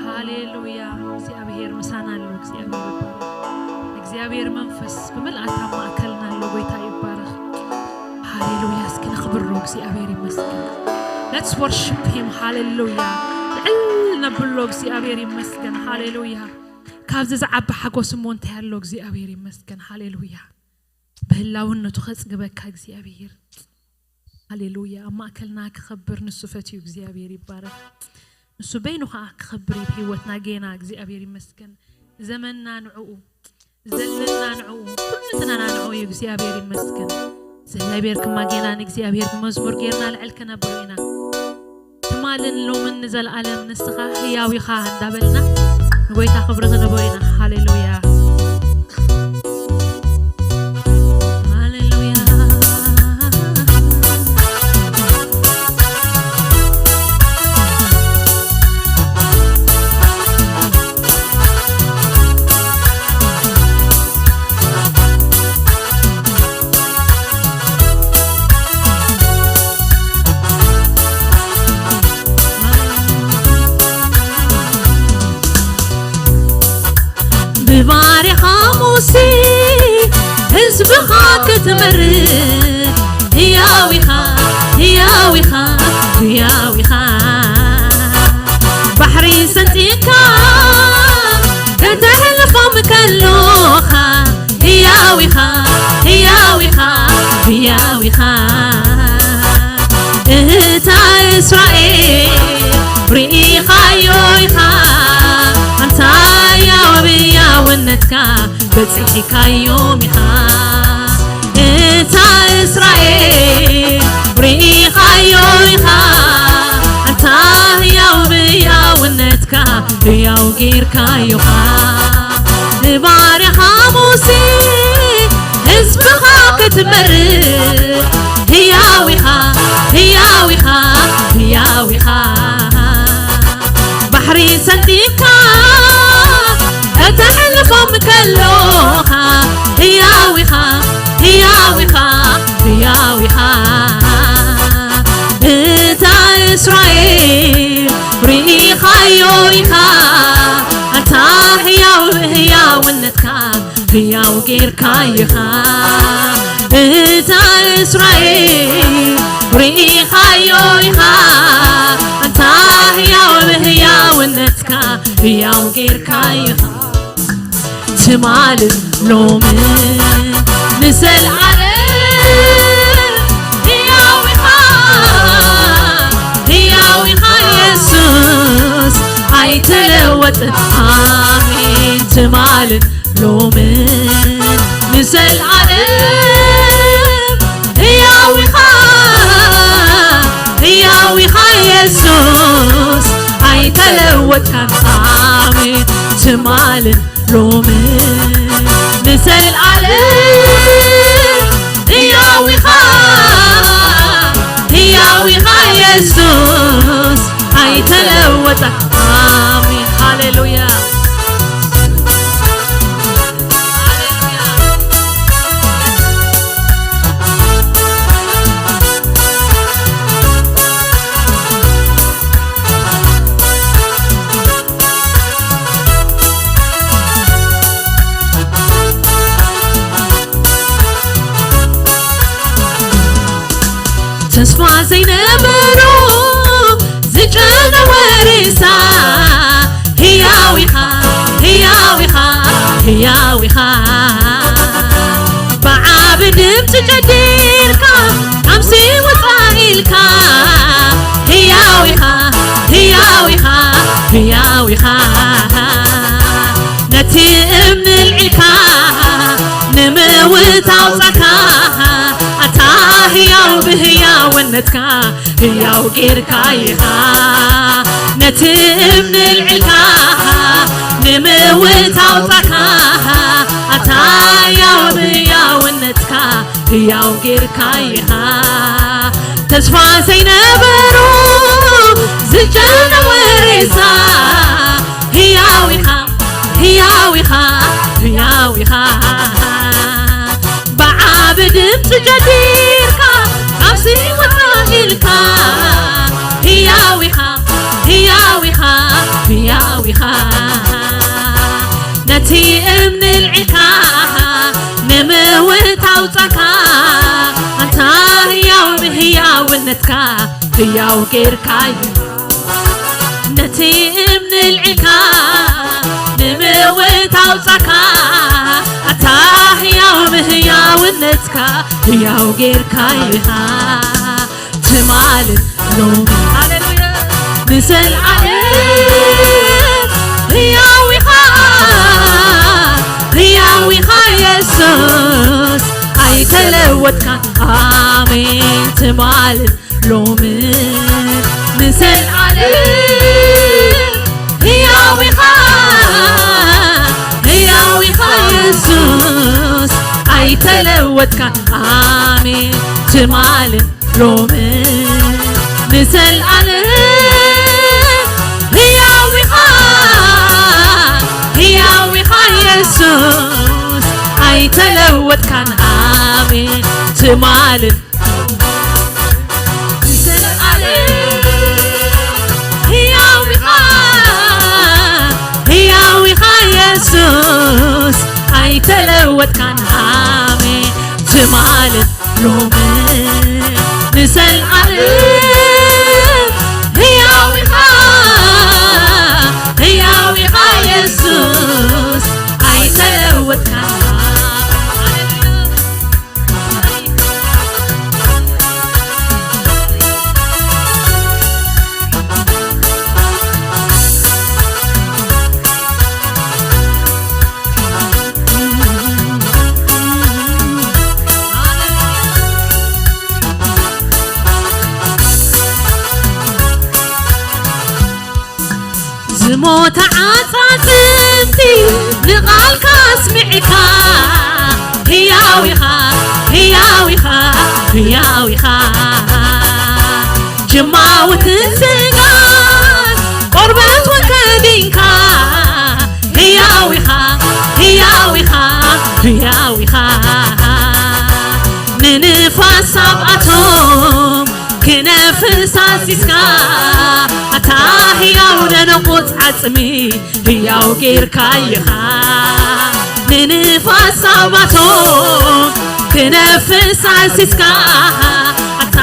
ሃሌሉያ። እግዚኣብሔር ምሳና ኣሎ። እግዚኣብሔር ይባረኽ። እግዚኣብሔር መንፈስ ብምልኣት ኣብ ማእከልና ኣሎ። ጎይታ ይባረኽ። ሃሌሉያ። እስኪ ነኽብሮ። እግዚኣብሔር ይመስገን። Let's worship him. ሃሌሉያ። ልዕል ነብሎ። እግዚኣብሔር ይመስገን። ሃሌሉያ። ካብዚ ዝዓቢ ሓጎስ እሞ እንታይ ኣሎ? እግዚኣብሔር ይመስገን። ሃሌሉያ። ብህላውነቱ ከጽግበካ እግዚኣብሔር። ሃሌሉያ። ኣብ ማእከልና ክኸብር ንሱ ፈትዩ። እግዚኣብሔር ይባረኽ። ንሱ በይኑ ኸዓ ክኸብር እዩ ብህይወትና ጌና። እግዚኣብሔር ይመስገን። ዘመንና ንዕኡ፣ ዘለና ንዕኡ፣ ኩሉ ትናና ንዕኡ እዩ። እግዚኣብሔር ይመስገን። እግዚኣብሔር ክማ ጌና ንእግዚኣብሔር ብመዝሙር ጌርና ልዕል ከነብሎ ኢና። ትማልን ሎምን ንዘለኣለም ንስኻ ህያው ኢኻ እንዳበልና ንጎይታ ክብሪ ክንቦ ኢና። ሃሌሉያ፣ ሃሌሉያ። ብባርያኻ ሙሴ ህዝብኻ ክትመርህ ህያው ኢኻ፣ ህያው ኢኻ፣ ህያው ኢኻ። ባሕሪ ሰንጢቕካ ከተሕልፎም ከሎኻ ህያው ኢኻ፣ ህያው ኢኻ፣ ህያው ኢኻ። እታ እስራኤል ርኢኻዮ ኢኻ፣ ኣንታ ህያው ብህያውነትካ በጺሕካዮም ኢኻ። እታ እስራኤል ርኢኻዮ ኢኻ፣ ኣንታ ህያው ብህያውነትካ ህያው ጌርካዮኻ። ንባርያኻ ሙሴ ህዝብኻ ክትመርህ ህያው ኢኻ፣ ህያው ኢኻ፣ ህያው ኢኻ። ባሕሪ ሰንጢቕካ ከተሕልፎም ከሎኻ ህያው ኢኻ፣ ህያው ኢኻ፣ ህያው ኢኻ። እታ እስራኤል ርኢኻዮ ኢኻ፣ ኣንታ ህያው ህያውነትካ ህያው ጌርካዮ ኢኻ። እታ እስራኤል ርኢኻዮ ኢኻ፣ ኣንታ ህያው ብህያውነትካ ህያው ጌርካዮ ኢኻ። ትማልን ሎምን ንዘለኣለም ህያው ኢኻ፣ ህያው ኢኻ የሱስ ኣይተለወጥን። ኣሜን። ትማልን ሎምን ንዘለኣለም ህያው ኢኻ፣ ህያው ኢኻ የሱስ ኣይተለወጥካን። ኣሜን። ትማልን ሎምን ንዘለኣለም ህያው ኢኻ፣ ህያው ኢኻ የሱስ ኣይተለወጥካን። ኣሜን። ሃሌሉያ። ተስፋ ዘይነበሮ ዝጨነወ ሬሳ ህያው ኢኻ፣ ህያው ኢኻ፣ ህያው ኢኻ። ብዓቢ ድምፂ ጨዲርካ ካብዚ ውፃእ ኢልካ ህያው ኢኻ፣ ህያው ኢኻ፣ ህያው ኢኻ። ነቲ እምኒ ልዒልካ ንምውት ኣውፃእካ ኣታ ህያው ብህያውነትካ ህያው ጌርካ ኢኻ። ነቲ እምኒ ልዒልካ ንምውት ኣውፃእካ ኣታ ህያው ብህያውነትካ ህያው ጌርካ ኢኻ። ተስፋ ዘይነበሮ ዝጨነወ ሬሳ ህያው ኢኻ፣ ህያው ኢኻ፣ ህያው ኢኻ። ብዓቢ ብድምፂ ጀዲርካ ካብ ሲኦል ኢልካ ህያው ኢኻ፣ ህያው ኢኻ፣ ህያው ኢኻ። ነቲ እምኒ ልዒልካ ንምውት ኣውፃካ ኣንታ ህያው ብህያውነትካ ህያው ጌርካዮ። ነቲ እምኒ ልዒልካ ንምውት ኣውፃካ ኣታ ህያው ብህያውነትካ ህያው ጌርካዮ ኢኻ። ትማልን ሎሚ ሃሌሉያ ንዘለኣለም ህያው ኢኻ፣ ህያው ኢኻ የሱስ ኣይተለወጥካን። ኣሜን ትማልን ሎሚ ንዘለኣለም ህያው ኢኻ፣ ህያው ኢኻ የሱስ ኣይተለወጥካን። ኣሜን ትማልን ሎሚ ንዘለኣለም ህያው ኢኻ፣ ህያው ኢኻ የሱስ ኣይተለወጥካን። ኣሜን ትማልን ንዘለኣለም ህያው ኢኻ፣ ህያው ኢኻ የሱስ ኣይተለወጥካን። ኣሜን ትማልን ሎሚ ንዘለኣለም ህያው ኢኻ፣ ህያው ኢኻ የሱስ ኣይተለወጥካን። ዝሞተ ዓጻጽምቲ ንቓልካ ኣስሚዕካ ህያው ኢኻ፣ ህያው ኢኻ፣ ህያው ኢኻ። ጅማውትን ስጋን ቆርበት ወከዲንካ ህያው ኢኻ፣ ህያው ኢኻ፣ ህያው ኢኻ። ንንፋስ ኣብኣቶም ክነፍስ ኣዚዝካ ኣታ ህያው ነነቑጽ ዓጽሚ ህያው ጌርካ ኢኻ። ንንፋስ ኣብኣቶም ክነፍስ ኣዚዝካ ኣታ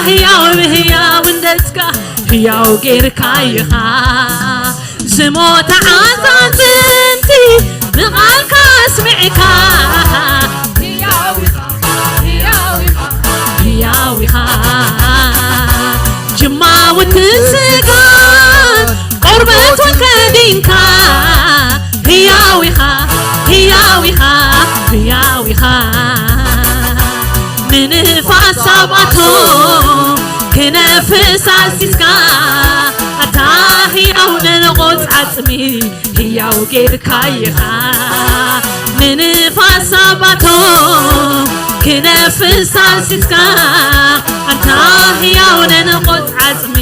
ህያው ብህያውነትካ ህያው ጌርካ ኢኻ። ዝሞተ ዓጻጽምቲ ንቓልካ ኣስሚዕካ ህያው ኢኻ፣ ህያው ኢኻ፣ ህያው ኢኻ። ጅማውትን ስጋን ቆርበት ወከዲንካ ህያው ኢኻ፣ ህያው ኢኻ፣ ህያው ኢኻ። ንንፋስ ኣብኣቶም ክነፍስ ኣዚዝካ ኣታ ህያው ነነቑጽ ዓጽሚ ህያው ጌርካ ኢኻ። ንንፋስ ኣብኣቶም ክነፍስ ኣዚዝካ ኣታ ህያው ነነቑጽ ዓጽሚ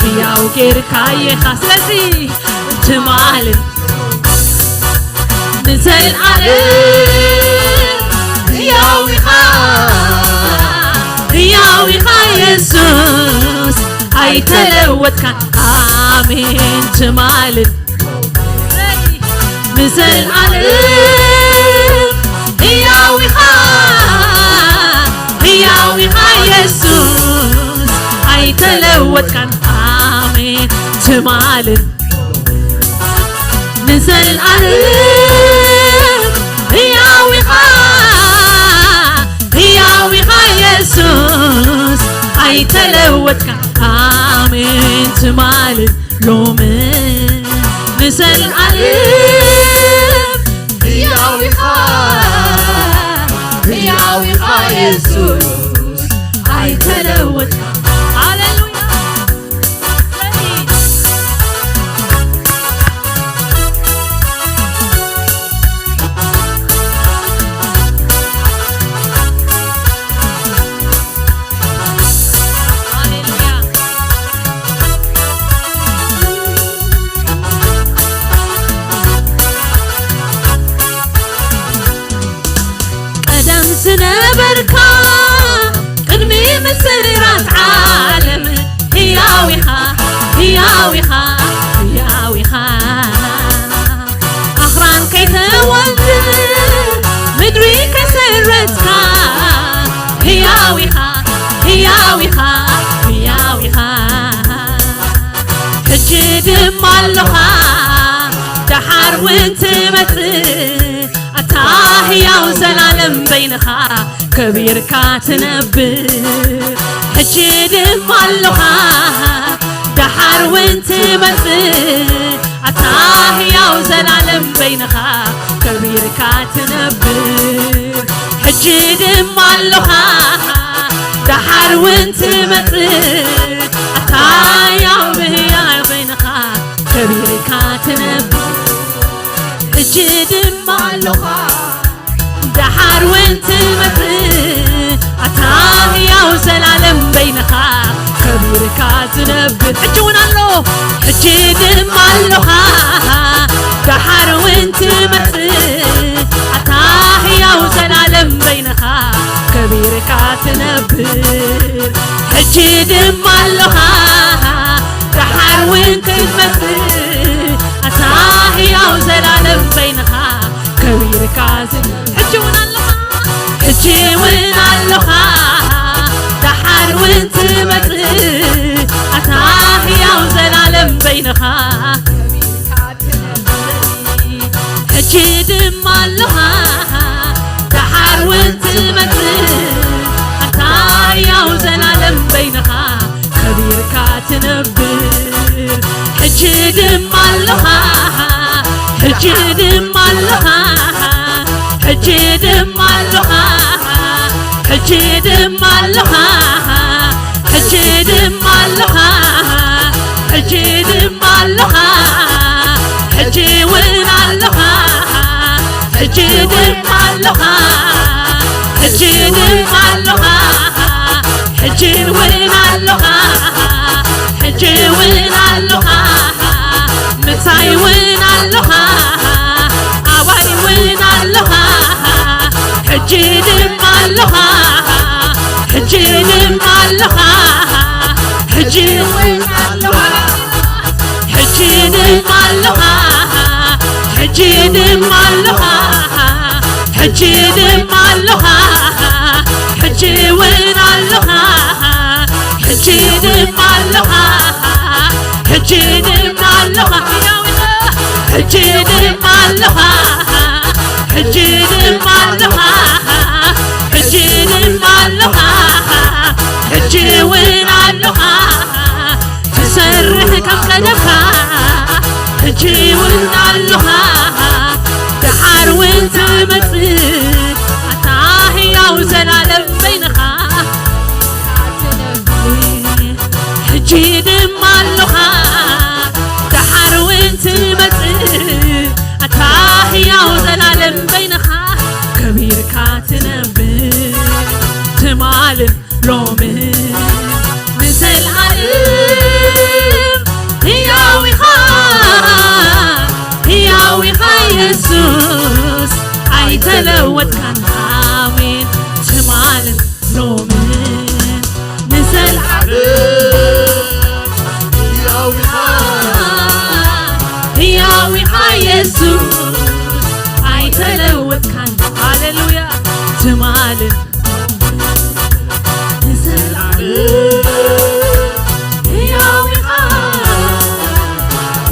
ህያው ጌርካ ኢኻ። ስለዚ ትማልን ንዘለኣለም ህያው ኢኻ፣ ህያው ኢኻ የሱስ ኣይተለወጥካን። ኣሜን ትማልን ንዘለኣለም ህያው ኢኻ፣ ህያው ኢኻ የሱስ ኣይተለወጥካን። ኣሜን ትማልን ንዘለኣለም ህያው ኢኻ፣ ህያው ኢኻ የሱስ ኣይተለወጥካን። ኣሜን ትማልን ሎሚ ንዘለኣለም ህያው ኢኻ፣ ህያው ኢኻ የሱስ ኣይተለወጥካን። ሃሌሉያ። ቀደም ነበርካ ቅድሚ ምስራት ዓለም። ህያው ኢኻ፣ ህያው ኢኻ፣ ህያው ኢኻ። ኣኽራን ከይተወልድ ምድሪ ከይሰረትካ። ህያው ኢኻ፣ ህያው ኢኻ፣ ህያው ኢኻ። ሕጂ ድማ ኣለኻ፣ ደሓር እውን ትመጽእ። ኣታ ህያው ዘላለም በይንኻ ከቢርካ ትነብር። ሕጂ ድማ ኣለኻ፣ ደሓር እውን ትመጽእ። ኣታ ህያው ዘላለም በይንኻ ከቢርካ ትነብር። ሕጂ ድማ ኣለኻ፣ ደሓር እውን ትመጽእ። ኣታ ህያው ብህያው በይንኻ ከቢርካ ትነብር። ሕጂ ድማ ኣለኻ፣ ደሓር እውን ትመጽእ። ኣታ ህያው ዘላለም በይንኻ ከቢርካ ትነብር። ሕጂ እውን ኣሎ፣ ሕጂ ድማ ኣለኻ፣ ደሓር እውን ትመጽእ። ኣታ ህያው ዘላለም በይንኻ ከቢርካ ትነብር። ሕጂ ድማ ኣለኻ፣ ደሓር እውን ክትመጽእ። ኣታ ህያው ዘላለም በይንኻ ከቢርካ ዝን-፣ ሕጂ እውን ኣለኻ፣ ሕጂ እውን ኣለኻ፣ ደሓር እውን ትመጽእ። ኣታ ህያው ዘላለም በይንኻ ሕጂ ድማ ኣለኻ፣ ደሓር እውን ትመጽእ። ኣታ ህያው ዘላለም በይንኻ ከቢርካ ትነብር። ሕጂ ድማ ኣለኻ፣ ሕጂ ድማ ኣለኻ፣ ሕጂ ድማ ኣለኻ፣ ሕጂ ድማ ኣለኻ፣ ሕጂ ድማ ኣለኻ፣ ሕጂ ድማ ኣለኻ፣ ሕጂ እውን ኣለኻ፣ ሕጂ ድማ ኣለኻ፣ ሕጂ ድማ ኣለኻ፣ ሕጂ እውን ኣለኻ፣ ሕጂ እውን ኣለኻ፣ ምሳይ እውን ኣለኻ፣ ኣባይ እውን ኣለኻ፣ ሕጂ ድማ ኣለኻ፣ ሕጂ ድማ ኣለኻ፣ ሕጂ እውን ኣለኻ፣ ሕጂ ድማ ኣለኻ፣ ሕጂ ድማ ኣለኻ፣ ሕጂ ድማ ኣለኻ፣ ሕጂ እውን ኣለኻ፣ ሕጂ ድማ ኣለኻ፣ ሕጂ ድማ ኣለኻ፣ ሕጂ ድማ ኣለኻ፣ ሕጂ ድማ ኣለኻ፣ ሕጂ ድማ ኣለኻ፣ ሕጂ እውን ኣለኻ። ትሰርሕ ከም ቀደምካ፣ ሕጂ እውን ኣለኻ፣ ደሓር እውን ትመጽእ። ኣታ ህያው ዘላለም በይንኻ፣ ሕጂ ድማ ኣለኻ፣ ደሓር እውን ትመጽእ። ኣታ ህያው ዘላለም በይንኻ ከቢርካ ትነብር። ትማልን ሎምን ንዘለኣለም ህያው ኢኻ፣ ህያው ኢኻ የሱስ ኣይተለወጥካን። ኣሜን። ትማልን ሎምን ንዘለኣለም ህያው ኢኻ፣ ህያው ኢኻ የሱስ ኣይተለወጥካን። ሃሌሉያ። ትማልን ንዘለኣለም ህያው ኢኻ፣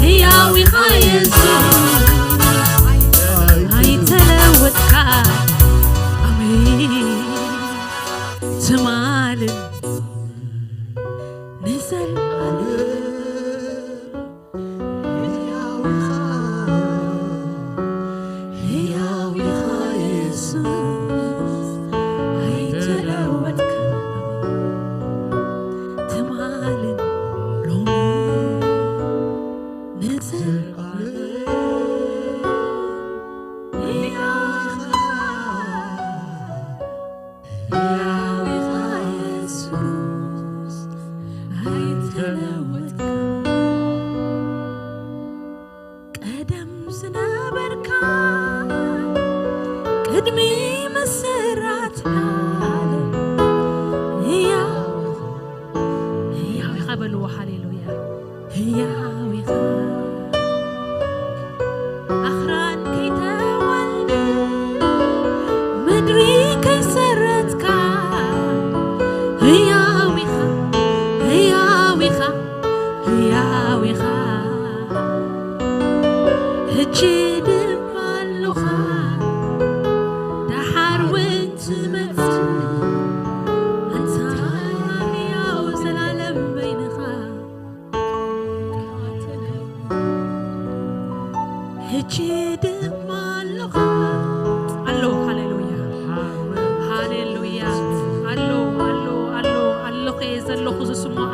ህያው ኢኻ የሱስ ኣይተለወጥካን። ኣሜን።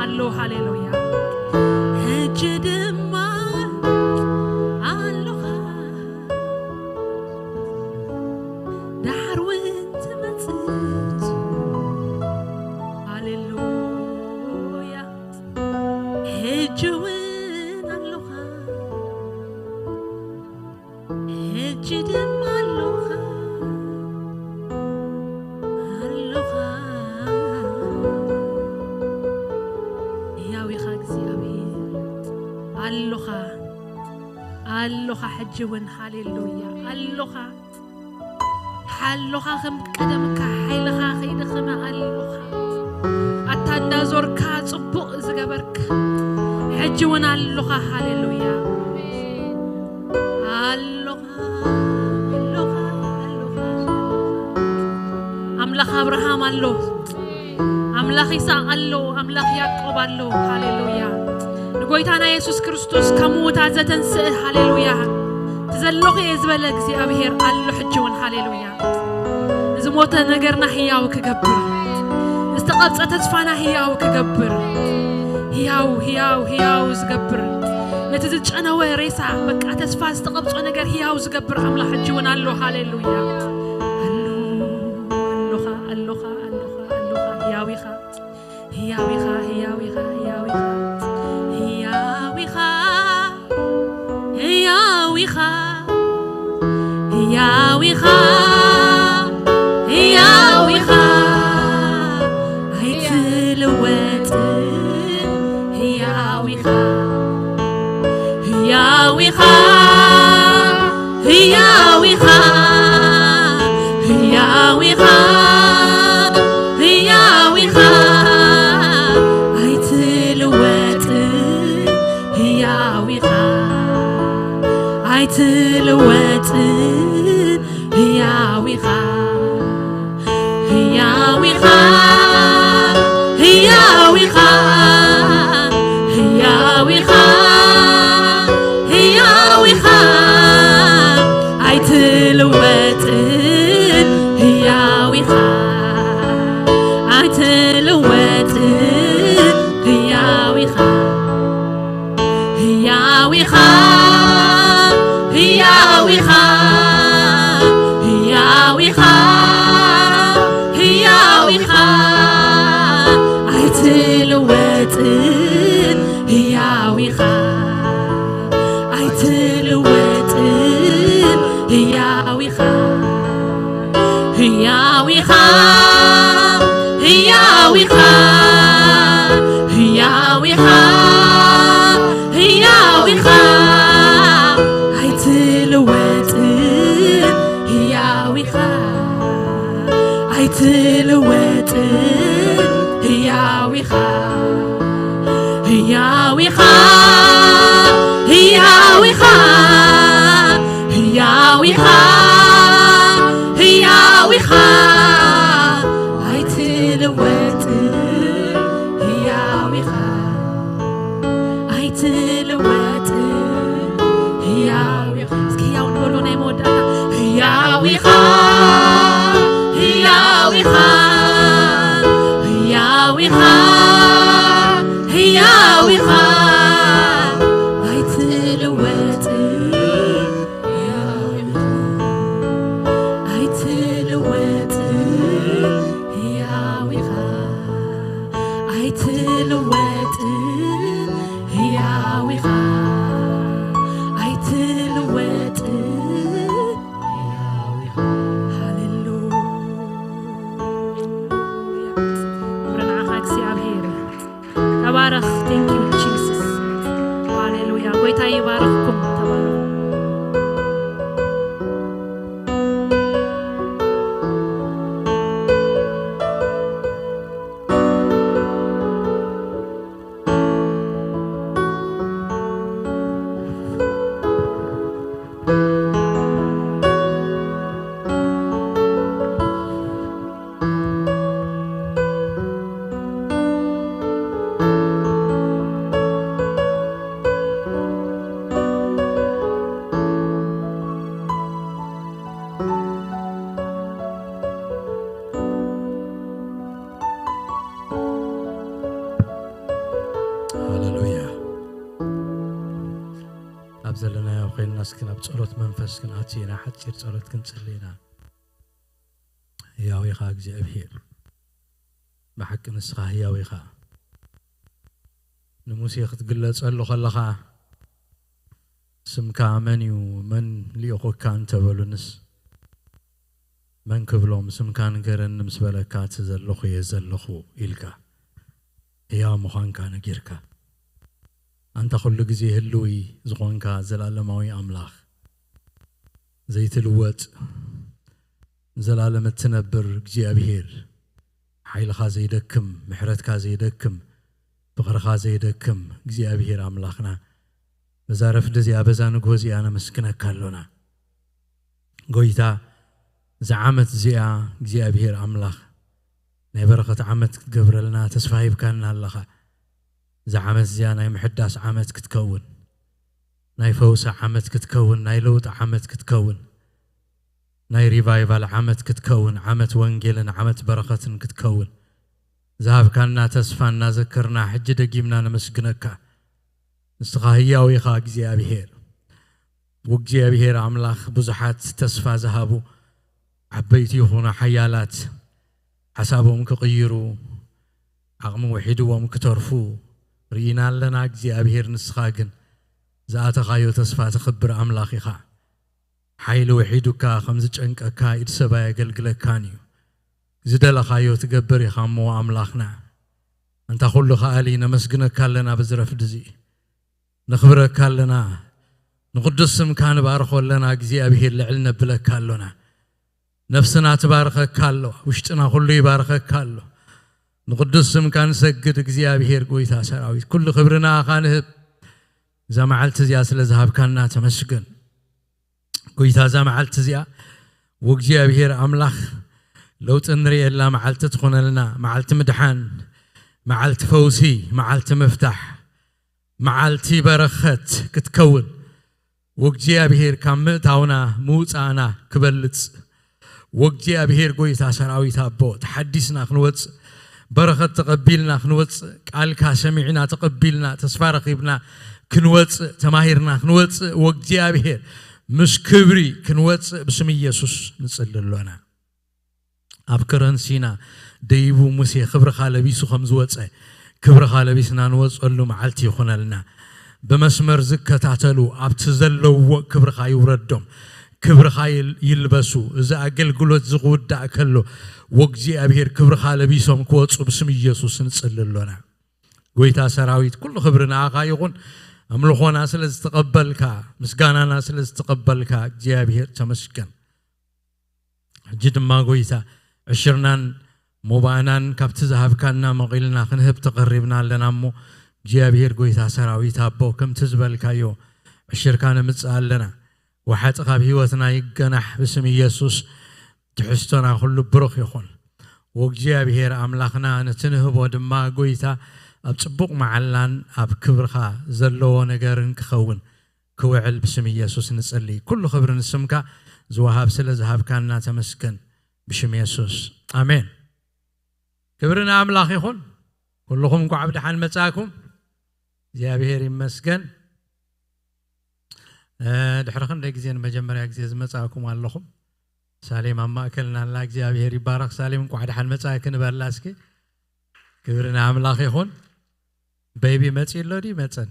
ኣሎ። ሃሌሉያ። ሕጂ ድማ ኣሎኻ፣ ዳሕር እውን ትመጽእ። ሃሌሉያ። ሕጂ እውን ኣሎኻ፣ ሕጂ ድማ ኣሎኻ፣ ኣሎኻ። ህያው ኢኻ እግዚኣብሔር፣ ኣሎኻ፣ ኣሎኻ። ሕጂ እውን ሃሌሉያ ኣሎኻ። ሓሎኻ ከም ቀደምካ፣ ሓይልኻ ከይደኸመ ኣሎኻ። ኣታ እንዳዞርካ ጽቡቕ ዝገበርካ፣ ሕጂ እውን ኣሎኻ። ሃሌሉያ። ኣሎኻ፣ ኣሎኻ፣ ኣሎኻ። ኣምላኽ ኣብርሃም ኣሎ፣ ኣምላኽ ይስሐቅ ኣሎ፣ ኣምላኽ ያዕቆብ ኣሎ። ሃሌሉያ። ንጎይታና የሱስ ክርስቶስ ካብ ምዉታት ዘተንስእ፣ ሃሌሉያ። እቲ ዘለኹ እየ ዝበለ እግዚኣብሔር ኣሎ ሕጂ እውን። ሃሌሉያ። ዝሞተ ነገርና ህያው ክገብር፣ ዝተቐብጸ ተስፋና ህያው ክገብር፣ ህያው፣ ህያው፣ ህያው ዝገብር፣ ነቲ ዝጨነወ ሬሳ፣ በቃ ተስፋ ዝተቐብጾ ነገር ህያው ዝገብር ኣምላኽ ሕጂ እውን ኣሎ። ሃሌሉያ። ኣሎ፣ ኣሎኻ፣ ኣሎኻ፣ ኣሎኻ፣ ኣሎኻ፣ ህያው ኢኻ። ህያው ኢኻ፣ ህያው ኢኻ፣ ህያው ኢኻ፣ ህያው ኢኻ፣ ህያው ኢኻ፣ ህያው ኢኻ፣ ህያው ኢኻ፣ ኣይትልወጥን፣ ህያው ኢኻ፣ ህያው ኢኻ፣ ህያው ኢኻ፣ ህያው ኢኻ፣ ህያው ኢኻ፣ ኣይትልወጥን፣ ህያው ኢኻ፣ ኣይትልወጥን፣ ህያው ኢኻ፣ ህያው ኢኻ፣ ህያው ኢኻ፣ ህያው ኢኻ፣ ህያው ኢኻ፣ ኣይትልወጥን፣ ህያው ኢኻ፣ ኣይትልወጥን፣ ህያው ኢኻ። ህያው ኢኻ፣ ህያው ኢኻ፣ ህያው ኢኻ፣ ህያው ኢኻ፣ ኣይትልወጥን፣ ህያው ኢኻ፣ ኣይትልወጥን፣ ህያው ኢኻ። ህያው ኢኻ፣ ህያው ኢኻ፣ ህያው ኢኻ፣ ህያው ኢኻ፣ ኣይትልወጥን፣ ህያው ኢኻ፣ ኣይትልወጥን፣ ህያው ኢኻ። ህያው ኢኻ፣ ህያው ኢኻ፣ ህያው ኢኻ፣ ህያው ኢኻ፣ ኣይትልወጥን፣ ህያው ኢኻ፣ ኣይትልወጥን፣ ህያው ኢኻ። እስኪ ህያው ንበሎ ናይ መወዳእታ። ህያው ኢኻ፣ ህያው ኢኻ፣ ህያው ኢኻ፣ ህያው ኢኻ፣ ኣይትልወጥን፣ ህያው ኢኻ። እስኪ ናብ ጸሎት መንፈስ ክንኣቱ ኢና። ሓጺር ጸሎት ክንጽሊ ኢና። ህያው ኢኻ እግዚኣብሔር፣ ብሓቂ ንስኻ ህያው ኢኻ። ንሙሴ ክትግለጸሉ ከለኻ፣ ስምካ መን እዩ፣ መን ልኢኹካ እንተበሉንስ፣ መን ክብሎም? ስምካ ንገረኒ ምስ በለካ፣ እቲ ዘለኹ እየ ዘለኹ ኢልካ ህያው ምዃንካ ነጊርካ። ኣንታ ኩሉ ግዜ ህልዊ ዝኾንካ ዘላለማዊ ኣምላኽ፣ ዘይትልወጥ፣ ንዘላለም እትነብር እግዚኣብሔር፣ ሓይልኻ ዘይደክም፣ ምሕረትካ ዘይደክም፣ ፍቕርኻ ዘይደክም እግዚኣብሔር ኣምላኽና፣ በዛ ረፍዲ እዚኣ፣ በዛ ንግሆ እዚኣ ነመስግነካ ኣሎና። ጎይታ፣ እዛ ዓመት እዚኣ እግዚኣብሔር ኣምላኽ ናይ በረኸት ዓመት ክትገብረልና ተስፋ ሂብካና ኣለኻ። እዛ ዓመት እዚኣ ናይ ምሕዳስ ዓመት ክትከውን፣ ናይ ፈውሲ ዓመት ክትከውን፣ ናይ ለውጢ ዓመት ክትከውን፣ ናይ ሪቫይቫል ዓመት ክትከውን፣ ዓመት ወንጌልን ዓመት በረኸትን ክትከውን ዝሃብካና ተስፋ እናዘከርና፣ ሕጂ ደጊምና ነመስግነካ። ንስኻ ህያው ኢኻ እግዚኣብሔር። ወእግዚኣብሔር ኣምላኽ፣ ብዙሓት ተስፋ ዝሃቡ ዓበይቲ ይኹኑ ሓያላት፣ ሓሳቦም ክቕይሩ፣ ዓቕሚ ውሒድዎም ክተርፉ ርኢና ኣለና። እግዚኣብሔር፣ ንስኻ ግን ዝኣተኻዮ ተስፋ ተኽብር ኣምላኽ ኢኻ። ሓይሊ ውሒዱካ ከም ዝጨንቀካ ኢድ ሰብ ኣየገልግለካን እዩ። ዝደለኻዮ ትገብር ኢኻ እሞ ኣምላኽና። ኣንታ ኩሉ ከኣሊ ነመስግነካ ኣለና በዚ ረፍዲ እዚ። ነኽብረካ ኣለና። ንቕዱስ ስምካ ንባርኾ ኣለና። እግዚኣብሔር ልዕል ነብለካ ኣሎና። ነፍስና ትባርኸካ ኣሎ። ውሽጥና ኩሉ ይባርኸካ ኣሎ። ንቕዱስ ስምካ ንሰግድ እግዚኣብሔር ጎይታ ሰራዊት። ኩሉ ክብሪ ንኣኻ ንህብ። እዛ መዓልቲ እዚኣ ስለ ዝሃብካና ተመስገን። ጎይታ እዛ መዓልቲ እዚኣ ወእግዚኣብሔር ኣምላኽ ለውጢ እንርእየላ መዓልቲ ትኾነልና፣ መዓልቲ ምድሓን፣ መዓልቲ ፈውሲ፣ መዓልቲ ምፍታሕ፣ መዓልቲ በረኸት ክትከውን ወእግዚኣብሔር ካብ ምእታውና ምውፃእና ክበልፅ ወእግዚኣብሔር ጎይታ ሰራዊት ኣቦ ተሓዲስና ክንወፅእ በረኸት ተቐቢልና ክንወፅእ ቃልካ ሰሚዕና ተቐቢልና ተስፋ ረኺብና ክንወፅእ ተማሂርና ክንወፅእ ወእግዚኣብሔር ምስ ክብሪ ክንወፅእ ብስም ኢየሱስ ንፅሊ ኣሎና። ኣብ ከረን ሲና ደይቡ ሙሴ ክብርኻ ለቢሱ ከም ዝወፀ ክብርኻ ለቢስና ንወፀሉ መዓልቲ ይኹነልና። ብመስመር ዝከታተሉ ኣብቲ ዘለውዎ ክብርኻ ይውረዶም፣ ክብርኻ ይል- ይልበሱ። እዚ ኣገልግሎት እዚ ክውዳእ ከሎ ወእግዚኣብሔር ክብርኻ ለቢሶም ክወፁ ብስም ኢየሱስ ንፅሊ ኣሎና። ጎይታ ሰራዊት ኩሉ ክብሪ ንኣኻ ይኹን። ኣምልኾና ስለ ዝተቐበልካ፣ ምስጋናና ስለ ዝተቐበልካ እግዚኣብሔር ተመስገን። ሕጂ ድማ ጎይታ ዕሽርናን ሞባእናን ካብቲ ዝሃብካና መቒልና ክንህብ ተቐሪብና ኣለና እሞ እግዚኣብሔር ጎይታ ሰራዊት ኣቦ ከምቲ ዝበልካዮ ዕሽርካ ንምጽእ ኣለና። ወሓጢ ካብ ህይወትና ይገናሕ ብስም ኢየሱስ። ትሕዝቶና ኩሉ ብሩኽ ይኹን። ወእግዚኣብሔር ኣምላኽና ነቲ ንህቦ ድማ ጎይታ ኣብ ጽቡቕ መዓላን ኣብ ክብርኻ ዘለዎ ነገርን ክኸውን ክውዕል ብስም ኢየሱስ ንጽሊ። ኩሉ ክብሪ ንስምካ ዝወሃብ ስለ ዝሃብካና ተመስገን ብሽም የሱስ ኣሜን። ክብሪ ንኣምላኽ ይኹን። ኩልኹም እንኳዕ ብደሓን መጻእኩም። እግዚኣብሔር ይመስገን። እ፣ ድሕሪ ክንደይ ግዜ ንመጀመርያ ግዜ ዝመጻእኩም ኣለኹም። ሳሌም ኣብ ማእከልና ኣላ። እግዚኣብሔር ይባረኽ። ሳሌም እንኳዕ ደሓን መጻእኪ ንበላ እስኪ። ክብሪ ንኣምላኽ ይኹን። ቤቢ መጺኡ ኣሎ ድዩ? መጸን?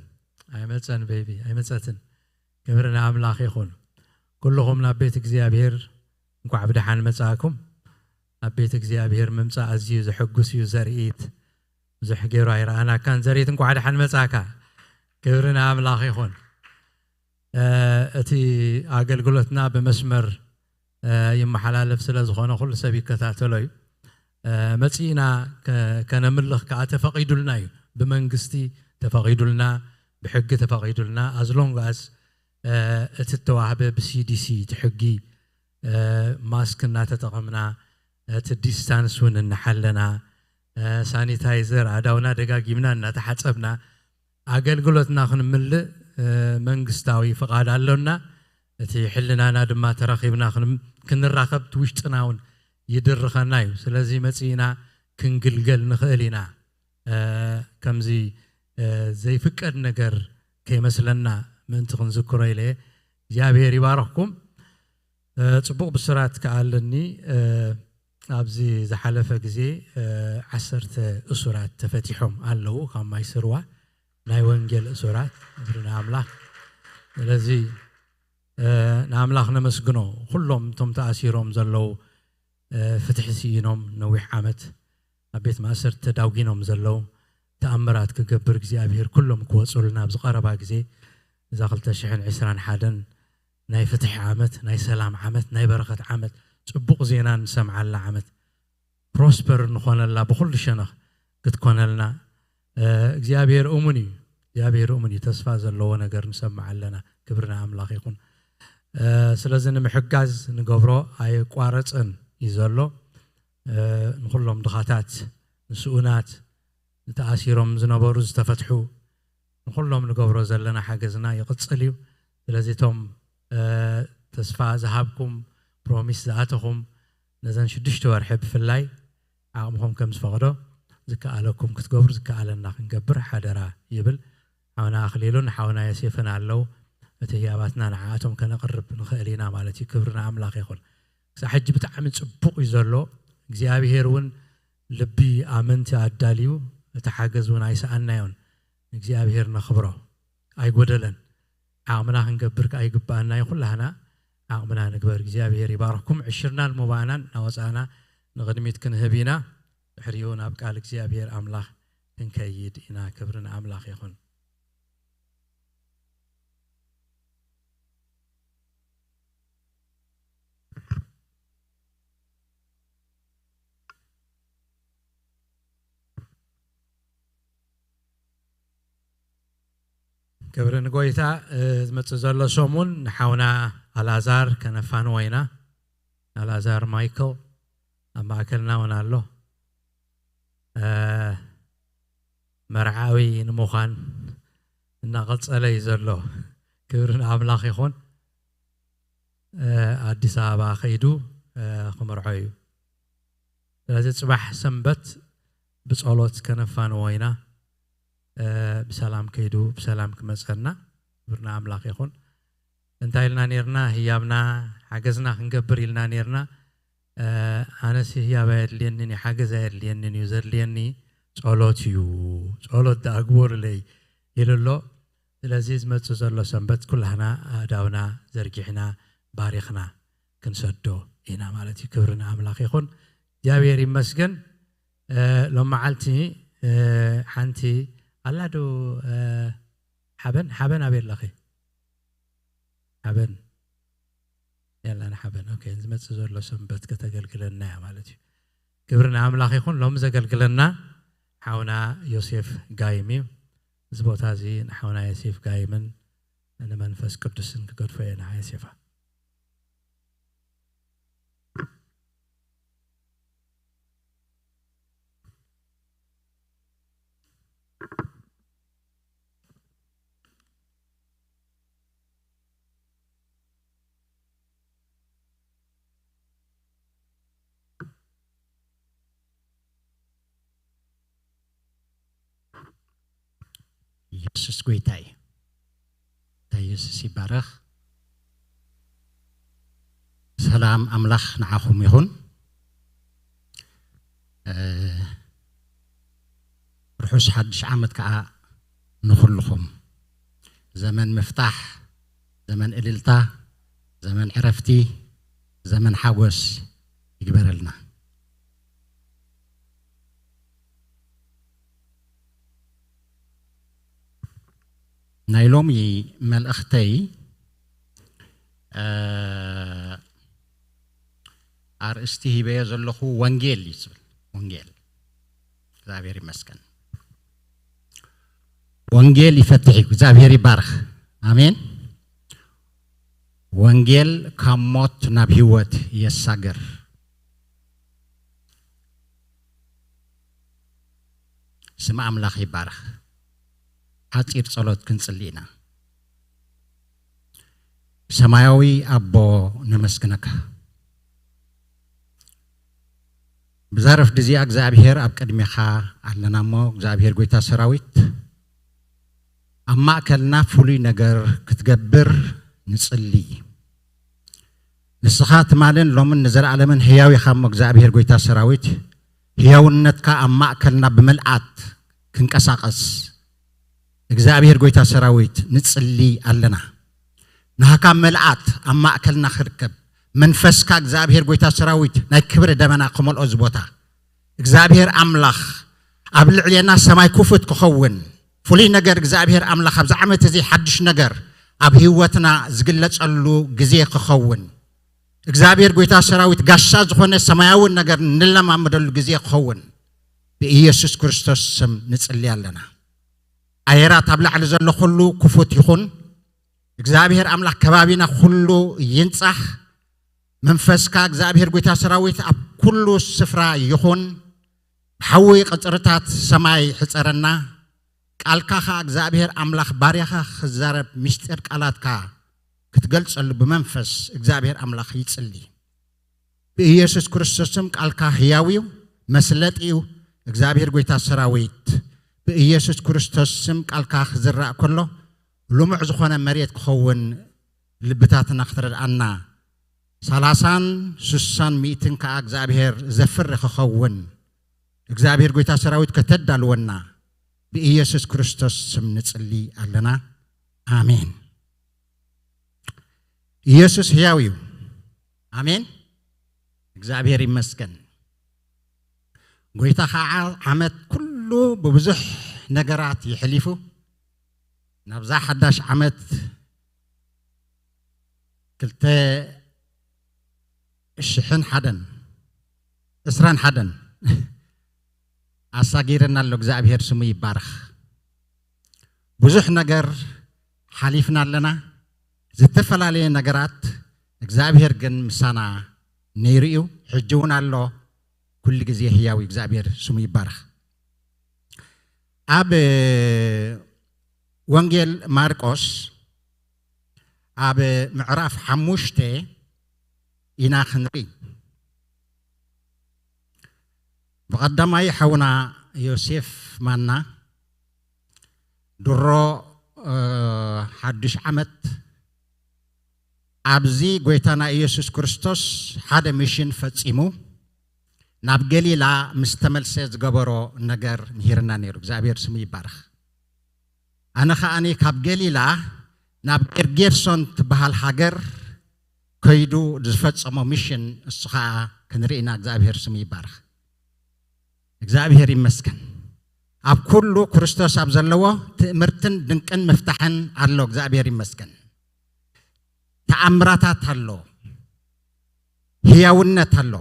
ኣይመጸን ቤቢ፣ ኣይመጸትን። ክብሪ ንኣምላኽ ይኹን። ኩልኹም ናብ ቤት እግዚኣብሔር እንኳዕ ብደሓን መጻእኩም። ኣብ ቤት እግዚኣብሔር ምምጻእ ኣዝዩ ዘሐጉስ እዩ። ዘርኢት ብዙሕ ገይሩ ኣይረኣናካን። ዘርኢት እንኳዕ ደሓን መጻእካ። ክብሪ ንኣምላኽ ይኹን። እ፣ እቲ ኣገልግሎትና ብመስመር እ፣ ይመሓላለፍ ስለ ዝኾነ ኩሉ ሰብ ይከታተሎ እዩ። እ፣ መጺእና ከ-፣ ከነምልኽ ከኣ ተፈቒዱልና እዩ። ብመንግስቲ ተፈቒዱልና፣ ብሕጊ ተፈቒዱልና፣ as long as፣ እ፣ እቲ እተዋህበ ብሲዲሲ እቲ ሕጊ፣ እ፣ ማስክ እናተጠቐምና፣ እቲ ዲስታንስ እውን እናሓለና፣ እ፣ ሳኒታይዘር ኣእዳውና ደጋጊምና እናተሓጸብና፣ ኣገልግሎትና ክንምልእ፣ እ፣ መንግስታዊ ፍቓድ ኣሎና። እቲ ሕልናና ድማ ተራኺብና ክን-፣ ክንራኸብ እቲ ውሽጥና እውን ይድርኸና እዩ። ስለዚ መጺእና ክንግልገል ንኽእል ኢና። እ፣ ከምዚ፣ እ፣ ዘይፍቀድ ነገር ከይመስለና ምእንቲ ክንዝክሮ ኢለ እየ። እግዚኣብሔር ይባርኽኩም። እ፣ ጽቡቕ ብስራት ከኣ ኣለኒ። እ፣ ኣብዚ ዝሓለፈ ግዜ፣ እ፣ ዓሰርተ እሱራት ተፈቲሖም ኣለዉ ካብ ማይ ስርዋ፣ ናይ ወንጌል እሱራት። ክብሪ ንኣምላኽ። ስለዚ፣ እ፣ ንኣምላኽ ነመስግኖ። ኩሎም እቶም ተኣሲሮም ዘለዉ፣ እ፣ ፍትሒ ስኢኖም ነዊሕ ዓመት ኣብ ቤት ማእሰርቲ ተዳጒኖም ዘለዉ፣ ተኣምራት ክገብር እግዚኣብሔር ኩሎም ክወጹልና ኣብዚ ቀረባ ግዜ፣ እዛ ክልተ ሽሕን ዕስራን ሓደን ናይ ፍትሒ ዓመት፣ ናይ ሰላም ዓመት፣ ናይ በረኸት ዓመት፣ ጽቡቕ ዜና ንሰምዓላ ዓመት፣ ፕሮስፐር ንኾነላ፣ ብኹሉ ሸነኽ ክትኮነልና፣ እ፣ እግዚኣብሔር እሙን እዩ። እግዚኣብሔር እሙን እዩ። ተስፋ ዘለዎ ነገር ንሰምዕ ኣለና። ክብሪ ንኣምላኽ ይኹን። እ፣ ስለዚ ንምሕጋዝ ንገብሮ ኣየቋረጸን እዩ ዘሎ። እ፣ ንኹሎም ድኻታት፣ ንስኡናት፣ ንተኣሲሮም ዝነበሩ ዝተፈትሑ፣ ንኹሎም ንገብሮ ዘለና ሓገዝና ይቕጽል እዩ። ስለዚ እቶም፣ እ፣ ተስፋ ዝሃብኩም፣ ፕሮሚስ ዝኣተኹም፣ ነዘን ሽዱሽተ ወርሒ ብፍላይ ዓቕምኹም ከም ዝፈቕዶ ዝከኣለኩም ክትገብሩ፣ ዝከኣለና ክንገብር ሓደራ ይብል። ሓውና ኣኽሊሉን ሓውና ዮሴፍን ኣለዉ። እቲ ህያባትና ንዓኣቶም ከነቕርብ ንኽእል ኢና ማለት እዩ። ክብሪ ንኣምላኽ ይኹን። ክሳብ ሕጂ ብጣዕሚ ጽቡቕ እዩ ዘሎ። እግዚኣብሔር እውን ልቢ ኣመንቲ ኣዳልዩ፣ እቲ ሓገዝ እውን ኣይሰኣናዮን። ንእግዚኣብሔር ነኽብሮ። ኣይጎደለን። ዓቕምና ክንገብር ከኣ ይግብኣና እዩ። ኩላህና ዓቕምና ንግበር። እግዚኣብሔር ይባርኽኩም። ዕሽርናን ሞባእናን እናወጻእና ንቕድሚት ክንህብ ኢና። ድሕሪኡ ናብ ቃል እግዚኣብሔር ኣምላኽ ክንከይድ ኢና። ክብሪ ንኣምላኽ ይኹን። ክብሪ ንጎይታ። እ፣ ዝመጽእ ዘሎ ሰሙን ንሓውና ኣልኣዛር ከነፋንዎ ኢና። ኣልኣዛር ማይክል ኣብ ማእከልና እውን ኣሎ። እ፣ መርዓዊ ንምዃን እናቐጸለ እዩ ዘሎ። ክብሪ ንኣምላኽ ይኹን። እ፣ ኣዲስ ኣበባ ከይዱ፣ እ፣ ክምርዖ እዩ። ስለዚ ጽባሕ ሰንበት ብጸሎት ከነፋንዎ ኢና። እ፣ ብሰላም ከይዱ ብሰላም ክመጸና ክብሪ ንኣምላኽ ይኹን። እንታይ ኢልና ኔርና? ህያብና ሓገዝና ክንገብር ኢልና ኔርና። እ፣ ኣነስ ህያብ ኣየድልየንን እዩ፣ ሓገዝ ኣየድልየንን እዩ፣ ዘድልየኒ ጸሎት እዩ፣ ጸሎት ደኣ ግበሩለይ ኢሉ ኣሎ። ስለዚ ዝመጽእ ዘሎ ሰንበት ኩላህና ኣእዳውና ዘርጊሕና ባሪኽና ክንሰዶ ኢና ማለት እዩ። ክብሪ ንኣምላኽ ይኹን። እግዚኣብሔር ይመስገን። እ፣ ሎም መዓልቲ፣ እ፣ ሓንቲ ኣላ ዶ፣ እ፣ ሓበን፣ ሓበን ኣበይ ኣለኺ? ሓበን የላን። ሓበን፣ ኦኬ፣ ዝመጽእ ዘሎ ሰንበት ከተገልግለና እያ ማለት እዩ። ክብሪ ንኣምላኽ ይኹን። ሎሚ ዘገልግለና ሓውና ዮሴፍ ጋይም እዩ። እዚ ቦታ እዚ ንሓውና ዮሴፍ ጋይምን ንመንፈስ ቅዱስን ክገድፎ እየ። ንሓ ዮሴፋ። ኢየሱስ ጎይታ እዩ። እንታይ ኢየሱስ ይባረኽ። ሰላም ኣምላኽ ንዓኹም ይኹን። እ፣ ርሑስ ሓድሽ ዓመት ከኣ ንኹልኹም። ዘመን ምፍታሕ፣ ዘመን እልልታ፣ ዘመን ዕረፍቲ፣ ዘመን ሓጎስ ይግበረልና። ናይ ሎሚ መልእኽተይ፣ እ፣ ኣርእስቲ ሂበዮ ዘለኹ ወንጌል እዩ ዝብል። ወንጌል። እግዚኣብሔር ይመስገን። ወንጌል ይፈትሕ እዩ። እግዚኣብሔር ይባርኽ። ኣሜን። ወንጌል ካብ ሞት ናብ ህይወት የሳግር። ስም ኣምላኽ ይባረኽ። ሓጺር ጸሎት ክንጽሊ ኢና። ሰማያዊ ኣቦ፣ ነመስግነካ። ብዛ ረፍዲ እዚኣ እግዚኣብሔር ኣብ ቅድሜኻ ኣለና እሞ፣ እግዚኣብሔር ጎይታ ሰራዊት ኣብ ማእከልና ፍሉይ ነገር ክትገብር ንጽሊ። ንስኻ ትማልን ሎምን ንዘለኣለምን ህያው ኢኻ እሞ እግዚኣብሔር ጐይታ ሰራዊት፣ ህያውነትካ ኣብ ማእከልና ብምልኣት ክንቀሳቐስ እግዚኣብሔር ጐይታ ሰራዊት ንጽሊ ኣለና። ናህካ ምልኣት ኣብ ማእከልና ክርከብ፣ መንፈስካ እግዚኣብሔር ጐይታ ሰራዊት ናይ ክብሪ ደመና ክመልኦ እዚ ቦታ። እግዚኣብሔር ኣምላኽ ኣብ ልዕሌና ሰማይ ክፉት ክኸውን፣ ፍሉይ ነገር እግዚኣብሔር ኣምላኽ ኣብዚ ዓመት እዚ ሓድሽ ነገር ኣብ ህይወትና ዝግለጸሉ ግዜ ክኸውን፣ እግዚኣብሔር ጐይታ ሰራዊት ጋሻ ዝኾነ ሰማያዊ ነገር ንለማመደሉ ግዜ ክኸውን ብኢየሱስ ክርስቶስ ስም ንጽሊ ኣለና። ኣየራት ኣብ ላዕሊ ዘሎ ኩሉ ክፉት ይኹን። እግዚኣብሔር ኣምላኽ ከባቢና ኩሉ ይንጻሕ። መንፈስካ እግዚኣብሔር ጐይታ ሰራዊት ኣብ ኩሉ ስፍራ ይኹን። ብሓዊ ቅጽርታት ሰማይ ሕጸረና። ቃልካ ኸኣ እግዚኣብሔር ኣምላኽ ባርያኻ ክዛረብ ምስጢር ቃላትካ ክትገልጸሉ ብመንፈስ እግዚኣብሔር ኣምላኽ ይጽሊ። ብኢየሱስ ክርስቶስ ስም ቃልካ ህያው እዩ፣ መስለጥ እዩ። እግዚኣብሔር ጐይታ ሰራዊት ብኢየሱስ ክርስቶስ ስም ቃልካ ክዝራእ ከሎ ልሙዕ ዝኾነ መሬት ክኸውን ልብታትና ክትረድኣና ሰላሳን ስሳን ሚእትን ከኣ እግዚኣብሔር ዘፍሪ ክኸውን እግዚኣብሔር ጐይታ ሰራዊት ከተዳልወና ብኢየሱስ ክርስቶስ ስም ንጽሊ ኣለና። ኣሜን። ኢየሱስ ህያው እዩ። ኣሜን። እግዚኣብሔር ይመስገን። ጐይታ ኸዓ ዓመት ኩሉ ብብዙሕ ነገራት የሕሊፉ ናብዛ ሓዳሽ ዓመት ክልተ ሽሕን ሓደን ዕስራን ሓደን ኣሳጊርና ኣሎ። እግዚኣብሔር ስሙ ይባረኽ። ብዙሕ ነገር ሓሊፍና ኣለና። ዝተፈላለየ ነገራት እግዚኣብሔር ግን ምሳና ነይሩ እዩ፣ ሕጂ እውን ኣሎ። ኩሉ ግዜ ህያው እዩ። እግዚኣብሔር ስሙ ይባረኽ። ኣብ ወንጌል ማርቆስ ኣብ ምዕራፍ ሓሙሽተ ኢና ክንርኢ። ብቐዳማይ ሓውና ዮሴፍ ማና ድሮ ሓዱሽ ዓመት ኣብዚ ጐይታና ኢየሱስ ክርስቶስ ሓደ ሚሽን ፈጺሙ ናብ ገሊላ ምስ ተመልሰ ዝገበሮ ነገር ምሂርና ነይሩ። እግዚኣብሔር ስሙ ይባረኽ። ኣነ ከኣኒ ካብ ገሊላ ናብ ጌርጌርሶን ትበሃል ሃገር ከይዱ ዝፈጸሞ ሚሽን እሱ ኸኣ ክንርኢና እግዚኣብሔር ስሙ ይባረኽ። እግዚኣብሔር ይመስገን። ኣብ ኩሉ ክርስቶስ ኣብ ዘለዎ ትእምርትን ድንቅን ምፍታሕን ኣሎ። እግዚኣብሔር ይመስገን። ተኣምራታት ኣሎ። ህያውነት ኣሎ።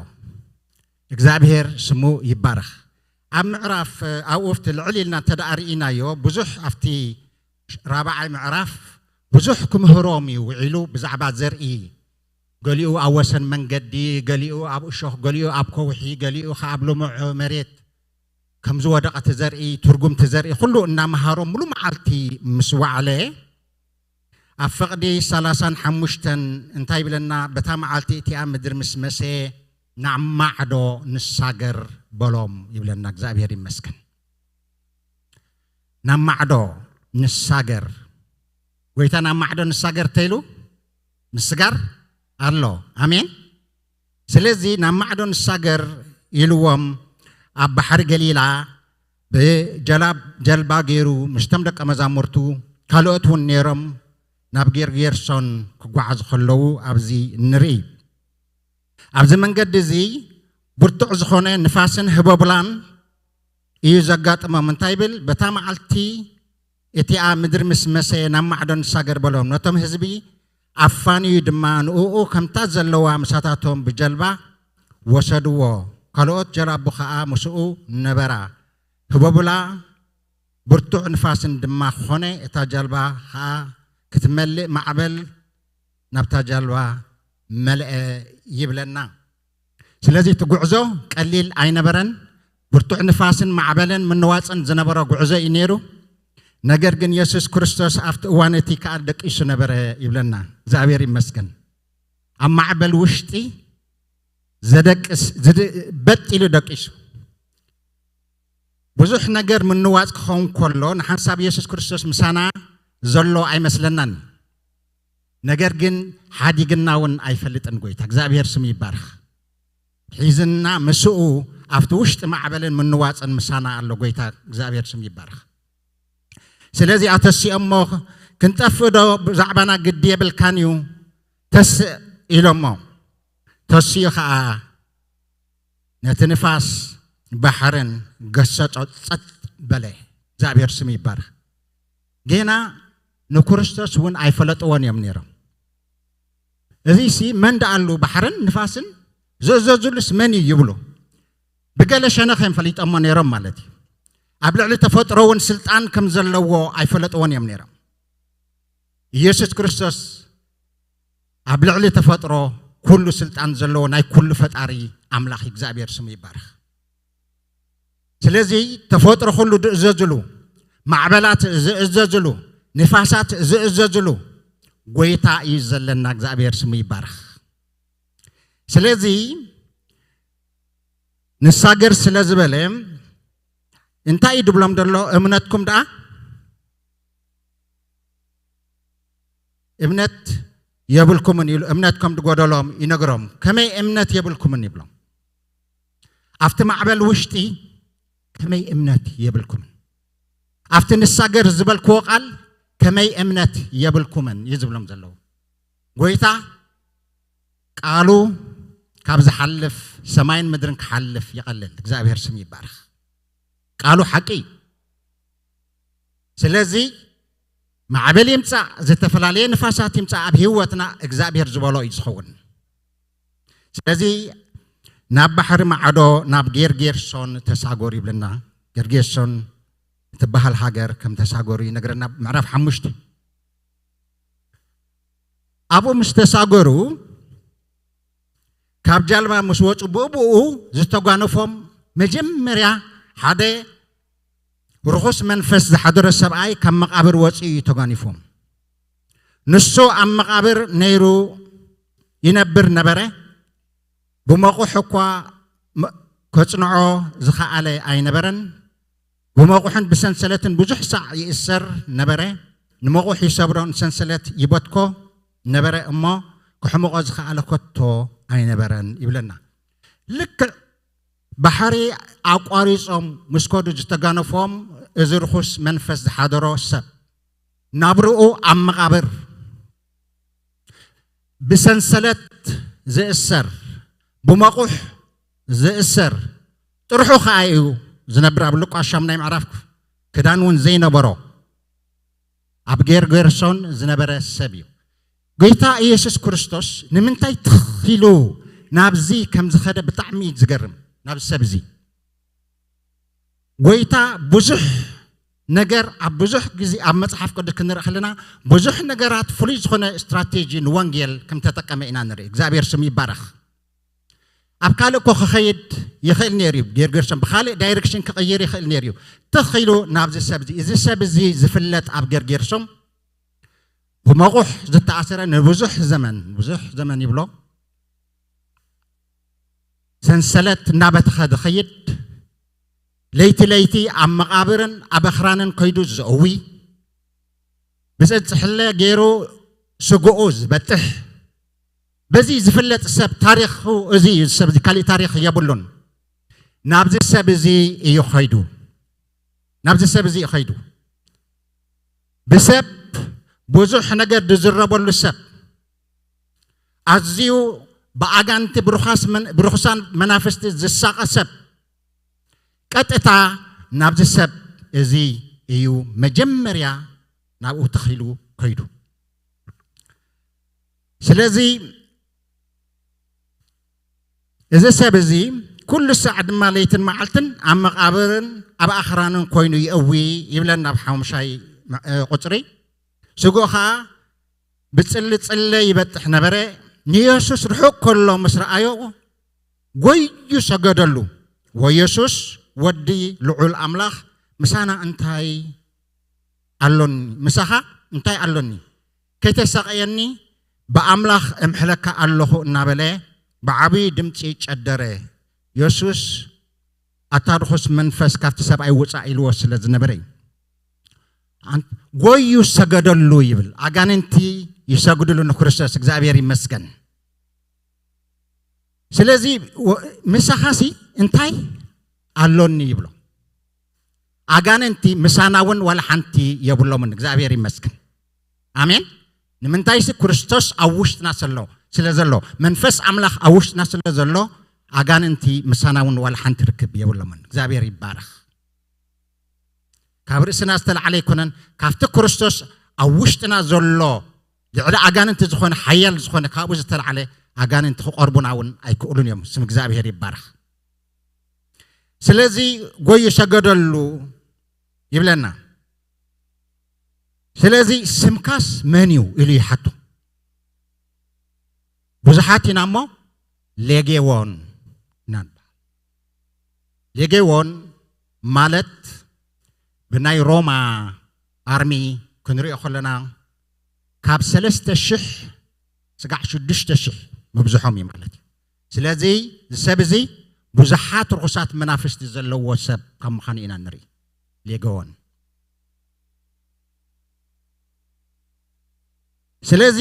እግዚኣብሔር ስሙ ይባረኽ። ኣብ ምዕራፍ ኣብኡ ኣብቲ ልዕል ኢልና እንተ ደኣ ርኢናዮ ብዙሕ ኣብቲ ራብዓይ ምዕራፍ ብዙሕ ክምህሮም እዩ ውዒሉ ብዛዕባ ዘርኢ። ገሊኡ ኣብ ወሰን መንገዲ፣ ገሊኡ ኣብ እሾኽ፣ ገሊኡ ኣብ ከውሒ፣ ገሊኡ ኸዓ ኣብ ልሙዕ መሬት ከም ዝወደቐ እቲ ዘርኢ፣ ትርጉም እቲ ዘርኢ ኩሉ እናመሃሮም ሙሉ መዓልቲ ምስ ወዓለ ኣብ ፈቕዲ ሰላሳን ሓሙሽተን እንታይ ይብለና? በታ መዓልቲ እቲኣ ምድሪ ምስ መሰ ናብ ማዕዶ ንሳገር በሎም ይብለና። እግዚኣብሔር ይመስገን። ናብ ማዕዶ ንሳገር። ጐይታ ናብ ማዕዶ ንሳገር ተይሉ ምስጋር ኣሎ። ኣሜን። ስለዚ ናብ ማዕዶ ንሳገር ኢልዎም ኣብ ባሕሪ ገሊላ ብጀላብ ጀልባ ገይሩ ምስቶም ደቀ መዛሙርቱ ካልኦት እውን ነይሮም ናብ ጌርጌርሶን ክጓዓዙ ከለዉ ኣብዚ ንርኢ። ኣብዚ መንገዲ እዚ ብርቱዕ ዝኾነ ንፋስን ህቦብላን እዩ ዘጋጥሞም። እንታይ ይብል? በታ መዓልቲ እቲኣ ምድሪ ምስ መሰ ናብ ማዕዶ ንሳገር በሎም። ነቶም ህዝቢ ኣፋንዩ ድማ ንእኡ ከምታ ዘለዋ ምሳታቶም ብጀልባ ወሰድዎ። ካልኦት ጀላቡ ኸኣ ምስኡ ነበራ። ህቦብላ ብርቱዕ ንፋስን ድማ ኾነ፣ እታ ጀልባ ኸኣ ክትመልእ ማዕበል ናብታ ጃልባ መልአ ይብለና። ስለዚ እቲ ጉዕዞ ቀሊል ኣይነበረን። ብርቱዕ ንፋስን ማዕበልን ምንዋጽን ዝነበሮ ጉዕዞ እዩ ነይሩ። ነገር ግን የሱስ ክርስቶስ ኣብቲ እዋን እቲ ከኣ ደቂሱ ነበረ ይብለና። እግዚኣብሔር ይመስገን። ኣብ ማዕበል ውሽጢ ዘደቅስ ዝድ- በጥ ኢሉ ደቂሱ። ብዙሕ ነገር ምንዋጽ ክኸውን ከሎ ንሓንሳብ የሱስ ክርስቶስ ምሳና ዘሎ ኣይመስለናን። ነገር ግን ሓዲግና እውን ኣይፈልጥን። ጎይታ እግዚኣብሔር ስም ይባርኽ። ሒዝና ምስኡ ኣብቲ ውሽጢ ማዕበልን ምንዋፅን ምሳና ኣሎ። ጎይታ እግዚኣብሔር ስም ይባርኽ። ስለዚ ኣተሲኦሞ፣ ክንጠፍእ ዶ ብዛዕባና ግዲ የብልካን እዩ? ተስእ ኢሎሞ። ተስኡ ከዓ ነቲ ንፋስ ባሕርን ገሰጾ፣ ጸጥ በለ። እግዚኣብሔር ስም ይባርኽ። ጌና ንክርስቶስ እውን ኣይፈለጥዎን እዮም ነይሮም። እዚ ሲ መን ደኣሉ ባሕርን ንፋስን ዝእዘዙሉስ መን እዩ ይብሉ። ብገለ ሸነኽ እዮም ፈሊጦሞ ነይሮም ማለት እዩ። ኣብ ልዕሊ ተፈጥሮ እውን ስልጣን ከም ዘለዎ ኣይፈለጥዎን እዮም ነይሮም። ኢየሱስ ክርስቶስ ኣብ ልዕሊ ተፈጥሮ ኩሉ ስልጣን ዘለዎ ናይ ኩሉ ፈጣሪ ኣምላኽ እግዚኣብሔር ስሙ ይባረኽ። ስለዚ ተፈጥሮ ኩሉ ዝእዘዝሉ፣ ማዕበላት ዝእዘዝሉ፣ ንፋሳት ዝእዘዝሉ ጎይታ እዩ ዘለና። እግዚኣብሔር ስሙ ይባረኽ። ስለዚ ንሳገር ስለ ዝበለ እንታይ እዩ ድብሎም ደሎ? እምነትኩም ደኣ እምነት የብልኩምን ኢሉ እምነት ከም ዝጎደሎም ይነግሮም። ከመይ እምነት የብልኩምን ይብሎም? ኣብቲ ማዕበል ውሽጢ ከመይ እምነት የብልኩምን? ኣብቲ ንሳገር ዝበልክዎ ቃል ከመይ እምነት የብልኩምን እዩ ዝብሎም ዘለዉ። ጎይታ ቃሉ ካብ ዝሓልፍ ሰማይን ምድርን ክሓልፍ ይቐልል። እግዚኣብሔር ስም ይባረኽ። ቃሉ ሓቂ እዩ። ስለዚ ማዕበል ይምጻእ፣ ዝተፈላለየ ንፋሳት ይምጻእ፣ ኣብ ህይወትና እግዚኣብሔር ዝበሎ እዩ ዝኸውን። ስለዚ ናብ ባሕሪ ማዕዶ ናብ ጌርጌርሶን ተሳጎሩ ይብለና። ጌርጌርሶን እትበሃል ሃገር ከም ተሳጎሩ ይነግረና ምዕራፍ ሓሙሽተ። ኣብኡ ምስ ተሳገሩ ካብ ጃልባ ምስ ወፁ ብኡ ብኡ ዝተጓነፎም መጀመርያ ሓደ ርኹስ መንፈስ ዝሓደሮ ሰብኣይ ካብ መቓብር ወፂኡ እዩ ተጓኒፎም። ንሱ ኣብ መቓብር ነይሩ ይነብር ነበረ። ብመቑሕ እኳ ከጽንዖ ዝኸኣለ ኣይነበረን። ብመቑሕን ብሰንሰለትን ብዙሕ ሳዕ ይእሰር ነበረ። ንመቑሕ ይሰብሮ፣ ንሰንሰለት ይበትኮ ነበረ እሞ ክሕምቖ ዝኸኣለ ከቶ ኣይነበረን ይብለና። ልክዕ ባሕሪ ኣቋሪጾም ምስ ከዱ ዝተጋነፎም እዚ ርኹስ መንፈስ ዝሓደሮ ሰብ ናብርኡ ኣብ መቓብር ብሰንሰለት ዝእሰር፣ ብመቑሕ ዝእሰር፣ ጥርሑ ኸኣ እዩ ዝነብር። ኣብ ሉቃስ ሻምናይ ምዕራፍ ክዳን እውን ዘይነበሮ ኣብ ጌርጌርሶን ዝነበረ ሰብ እዩ። ጎይታ ኢየሱስ ክርስቶስ ንምንታይ ትኺሉ ናብዚ ከም ዝኸደ ብጣዕሚ እዩ ዝገርም። ናብዚ ሰብ እዚ ጎይታ ብዙሕ ነገር ኣብ ብዙሕ ግዜ ኣብ መጽሓፍ ቅዱስ ክንርኢ ከለና ብዙሕ ነገራት ፍሉይ ዝኾነ ስትራቴጂ ንወንጌል ከም ተጠቀመ ኢና ንርኢ። እግዚኣብሔር ስም ይባረኽ። ኣብ ካልእ እኮ ክኸይድ ይኽእል ነይሩ እዩ። ጌርጌርሶም ብኻልእ ዳይሬክሽን ክቕይር ይኽእል ነይሩ እዩ። ተኺሉ ናብዚ ሰብ እዚ፣ እዚ ሰብ እዚ ዝፍለጥ ኣብ ጌርጌርሶም ብመቑሕ ዝተኣሰረ ንብዙሕ ዘመን፣ ብዙሕ ዘመን ይብሎ ሰንሰለት እናበተኸ ዝኸይድ፣ ለይቲ ለይቲ ኣብ መቓብርን ኣብ ኣኽራንን ከይዱ ዘእዊ፣ ብፅፅሕለ ገይሩ ስግኡ ዝበጥሕ፣ በዚ ዝፍለጥ ሰብ ታሪኹ እዚ እዩ። ሰብ እዚ ካሊእ ታሪኽ የብሉን። ናብዚ ሰብ እዚ እዩ ኸይዱ። ናብዚ ሰብ እዚ እዩ ኸይዱ። ብሰብ ብዙሕ ነገር ዝዝረበሉ ሰብ፣ ኣዝዩ ብኣጋንቲ ብርኻስ መን-፣ ብርኹሳን መናፍስቲ ዝሳቐ ሰብ፣ ቀጥታ ናብዚ ሰብ እዚ እዩ መጀመርያ ናብኡ ተኺሉ ከይዱ። ስለዚ እዚ ሰብ እዚ ኩሉ ሳዕ ድማ ለይትን መዓልትን ኣብ መቓብርን ኣብ ኣኽራንን ኮይኑ ይእዊ ይብለና ኣብ ሓሙሻይ ቁፅሪ። ስግኡ ኸዓ ብጽልጽለ ይበጥሕ ነበረ። ንየሱስ ርሑቕ ከሎ ምስ ረኣዮ፣ ጎዩ ሰገደሉ። "ወየሱስ ወዲ ልዑል ኣምላኽ፣ ምሳና እንታይ ኣሎኒ? ምሳኻ እንታይ ኣሎኒ? ከይተሳቐየኒ ብኣምላኽ እምሕለካ ኣለኹ" እናበለ ብዓብዪ ድምፂ ጨደረ። የሱስ ኣታ ርኹስ መንፈስ ካብቲ ሰብኣይ ውፃእ ኢልዎ ስለ ዝነበረ እዩ። ኣን-፣ ጎዩ ሰገደሉ ይብል። ኣጋንንቲ ይሰግድሉ ንክርስቶስ። እግዚኣብሔር ይመስገን። ስለዚ ወ- ምሳኻሲ እንታይ ኣሎኒ ይብሎ። ኣጋንንቲ ምሳና እውን ዋላ ሓንቲ የብሎምን። እግዚኣብሔር ይመስገን። ኣሜን። ንምንታይሲ ክርስቶስ ኣብ ውሽጥና ስለ ስለ ዘሎ፣ መንፈስ ኣምላኽ ኣብ ውሽጥና ስለ ዘሎ፣ ኣጋንንቲ ምሳና እውን ዋላ ሓንቲ ርክብ የብሎምን። እግዚኣብሔር ይባረኽ። ካብ ርእስና ዝተላዕለ ኣይኮነን፣ ካብቲ ክርስቶስ ኣብ ውሽጥና ዘሎ ልዕሊ ኣጋንንቲ ዝኾነ ሓያል ዝኾነ ካብኡ ዝተላዕለ ኣጋንንቲ ክቐርቡና እውን ኣይክእሉን እዮም። ስም እግዚኣብሔር ይባረኽ። ስለዚ ጎዩ ሰገደሉ ይብለና። ስለዚ ስምካስ መን እዩ ኢሉ ይሓቶ። ብዙሓት ኢና እሞ ሌጌዎን ኢና ንበሃል። ሌጌዎን ማለት ብናይ ሮማ ኣርሚ ክንሪኦ ከለና ካብ ሰለስተ ሽሕ ስጋዕ ሽዱሽተ ሽሕ ምብዝሖም እዩ ማለት እዩ። ስለዚ እዚ ሰብ እዚ ብዙሓት ርኹሳት መናፍስቲ ዘለዎ ሰብ ካብ ምዃኑ ኢና ንርኢ። ሌጌዎን ስለዚ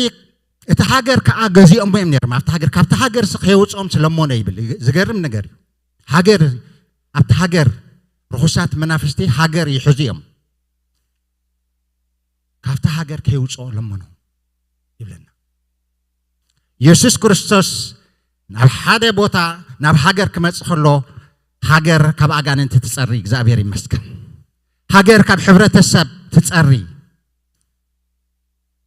እቲ ሃገር ከዓ ገዚኦሞ እዮም ነይሮም። ኣብቲ ሃገር ካብቲ ሃገር ስ ከየውፅኦም ስለሞነ ይብል። ዝገርም ነገር እዩ። ሃገር ኣብቲ ሃገር ርኹሳት መናፍስቲ ሃገር ይሕዙ እዮም። ካብቲ ሃገር ከየውፅኦ ለመኖ ይብለና። የሱስ ክርስቶስ ናብ ሓደ ቦታ ናብ ሃገር ክመፅእ ከሎ ሃገር ካብ ኣጋንንቲ ትፀሪ። እግዚኣብሔር ይመስገን። ሃገር ካብ ሕብረተሰብ ትፀሪ።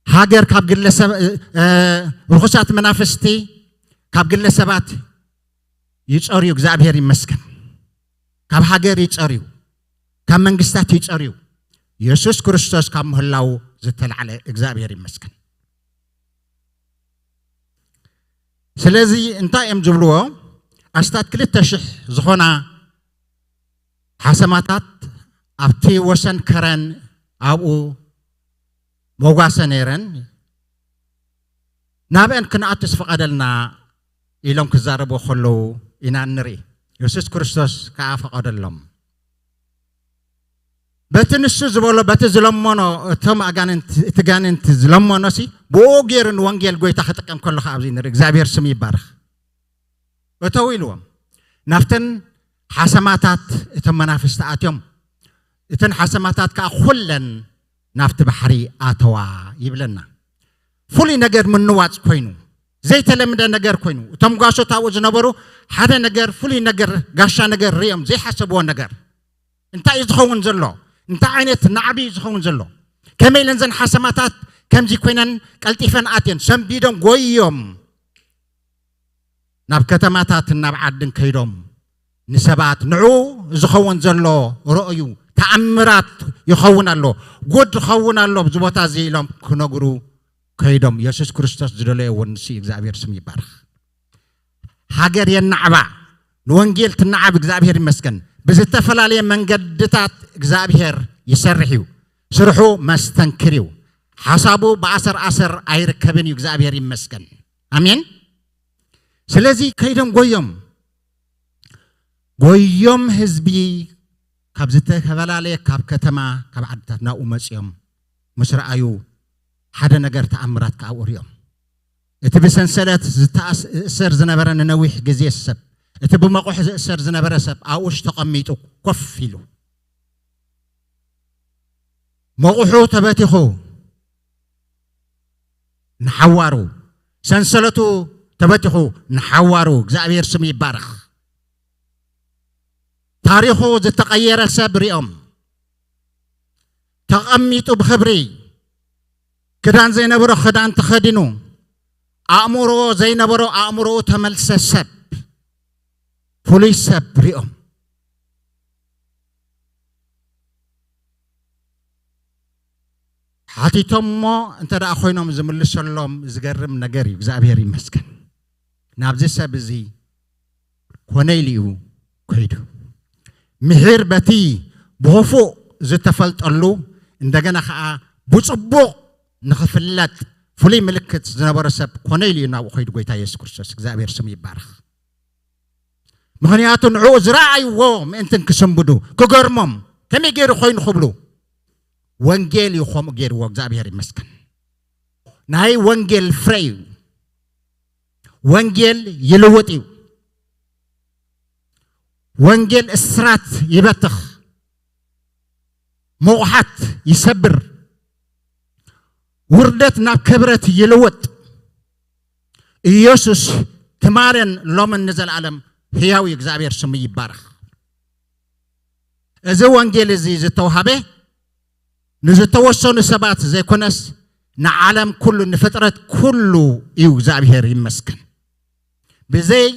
ሃገር ካብ ግለሰብ እ፣ እ፣ ርኹሳት መናፍስቲ ካብ ግለሰባት ይፀርዩ። እግዚኣብሔር ይመስገን። ካብ ሃገር ይፀርዩ፣ ካብ መንግስታት ይፀርዩ። የሱስ ክርስቶስ ካብ ምህላው ዝተላዕለ እግዚኣብሔር ይመስገን። ስለዚ እንታይ እዮም ዝብልዎ? ኣስታት ክልተ ሽሕ ዝኾና ሓሰማታት ኣብቲ ወሰን ከረን ኣብኡ መጓሰ ነይረን። ናብአን ክንኣቱ ዝፈቐደልና ኢሎም ክዛረቡ ከለዉ ኢና እንርኢ። የሱስ ክርስቶስ ከዓ ፈቐደሎም። በቲ ንሱ ዝበሎ፣ በቲ ዝለመኖ፣ እቶም ኣጋንንቲ፣ እቲ ጋንንቲ ዝለመኖ ሲ ብኡ ገይሩ ንወንጌል ጎይታ ክጥቀም ከሎ ከዓ ኣብዚ ንርኢ። እግዚኣብሔር ስም ይባረኽ። እተው ኢልዎም ናብተን ሓሰማታት እቶም መናፍስቲ ኣትዮም። እተን ሓሰማታት ከዓ ኩለን ናብቲ ባሕሪ ኣተዋ ይብለና። ፍሉይ ነገር ምንዋፅ ኮይኑ፣ ዘይተለምደ ነገር ኮይኑ፣ እቶም ጓሶት ኣብኡ ዝነበሩ ሓደ ነገር፣ ፍሉይ ነገር፣ ጋሻ ነገር ሪኦም ዘይሓሰብዎ ነገር። እንታይ እዩ ዝኸውን ዘሎ? እንታይ ዓይነት ናዕቢ እዩ ዝኸውን ዘሎ? ከመይ ኢለን ዘን ሓሰማታት ከምዚ ኮይነን ቀልጢፈን ኣትየን ሰንቢዶም ጎዮም ናብ ከተማታትን ናብ ዓድን ከይዶም ንሰባት ንዑ ዝኸውን ዘሎ ረእዩ፣ ተኣምራት ይኸውን ኣሎ፣ ጉድ ይኸውን ኣሎ ኣብዚ ቦታ እዚ ኢሎም ክነግሩ ከይዶም። የሱስ ክርስቶስ ዝደለዮ እውን ንሱ እዩ። እግዚኣብሔር ስም ይባረኽ። ሃገር የናዕባ፣ ንወንጌል ትናዓብ። እግዚኣብሔር ይመስገን። ብዝተፈላለየ መንገድታት እግዚኣብሔር ይሰርሕ እዩ። ስርሑ መስተንክር እዩ። ሓሳቡ ብኣሰር ኣሰር ኣይርከብን እዩ። እግዚኣብሔር ይመስገን። ኣሜን። ስለዚ ከይዶም ጎዮም ጎዮም ህዝቢ ካብ ዝተፈላለየ ካብ ከተማ ካብ ዓድታት ናብኡ መፅዮም ምስ ረኣዩ ሓደ ነገር ተኣምራት ከዓ ኣብኡ ሪኦም። እቲ ብሰንሰለት ዝተኣስ- ዝእሰር ዝነበረ ንነዊሕ ግዜ ሰብ፣ እቲ ብመቑሕ ዝእሰር ዝነበረ ሰብ ኣብኡሽ ተቐሚጡ ኮፍ ኢሉ። መቑሑ ተበቲኹ ንሓዋሩ፣ ሰንሰለቱ ተበቲኹ ንሓዋሩ። እግዚኣብሔር ስሙ ይባረኽ። ታሪኹ ዝተቐየረ ሰብ ሪኦም። ተቐሚጡ ብኽብሪ፣ ክዳን ዘይነበሮ ክዳን ተኸዲኑ፣ ኣእምሮ ዘይነበሮ ኣእምሮኡ ተመልሰ ሰብ፣ ፍሉይ ሰብ ሪኦም። ሓቲቶሞ እንተ ደኣ ኮይኖም ዝምልሰሎም ዝገርም ነገር እዩ። እግዚኣብሔር ይመስገን። ናብዚ ሰብ እዚ ኮነ ኢሉ እዩ ከይዱ። ምሒር በቲ ብኽፉእ ዝተፈልጠሉ እንደገና ኸዓ ብጽቡቕ ንኽፍለጥ ፍሉይ ምልክት ዝነበሮ ሰብ ኮነ ኢሉ እዩ ናብኡ ከይዱ። ጎይታ የሱስ ክርስቶስ እግዚኣብሔር ስሙ ይባረኽ። ምኽንያቱ ንዕኡ ዝረኣይዎ ምእንትን ክስንብዱ ክገርሞም ከመይ ገይሩ ኮይኑ ክብሉ ወንጌል እዩ ከምኡ ገይርዎ። እግዚኣብሔር ይመስገን። ናይ ወንጌል ፍረ እዩ። ወንጌል ይልውጥ እዩ። ወንጌል እስራት ይበትኽ፣ መቑሓት ይሰብር፣ ውርደት ናብ ክብረት ይልውጥ። ኢየሱስ ትማልን ሎምን ንዘለኣለም ህያው እዩ። እግዚኣብሔር ስሙ ይባረኽ። እዚ ወንጌል እዚ ዝተውሃበ ንዝተወሰኑ ሰባት ዘይኮነስ ንዓለም ኩሉ፣ ንፍጥረት ኩሉ እዩ። እግዚኣብሔር ይመስገን። ብዘይ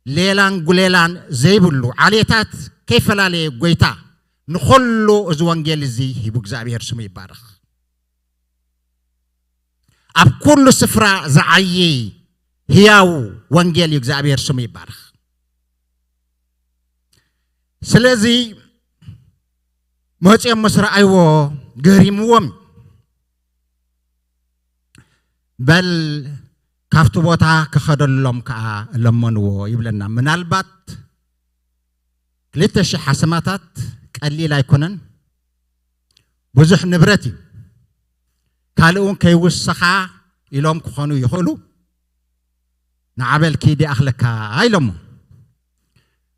ሌላን ጉሌላን ዘይብሉ ዓሌታት ከይፈላለየ ጎይታ ንኹሉ እዚ ወንጌል እዚ ሂቡ። እግዚኣብሔር ስሙ ይባረኽ። ኣብ ኩሉ ስፍራ ዝዓዪ ህያው ወንጌል እዩ። እግዚኣብሔር ስሙ ይባረኽ። ስለዚ መፂኦም ምስ ረኣይዎ ገሪምዎም፣ በል ካብቲ ቦታ ክኸደሎም ከዓ ለመንዎ ይብለና። ምናልባት ክልተ ሽሕ ሓሰማታት ቀሊል ኣይኮነን፣ ብዙሕ ንብረት እዩ። ካልእ እውን ከይውስኻ ኢሎም ክኾኑ ይኽእሉ። ንዓበል ኪድ ይኣኽለካ ኢሎሞ።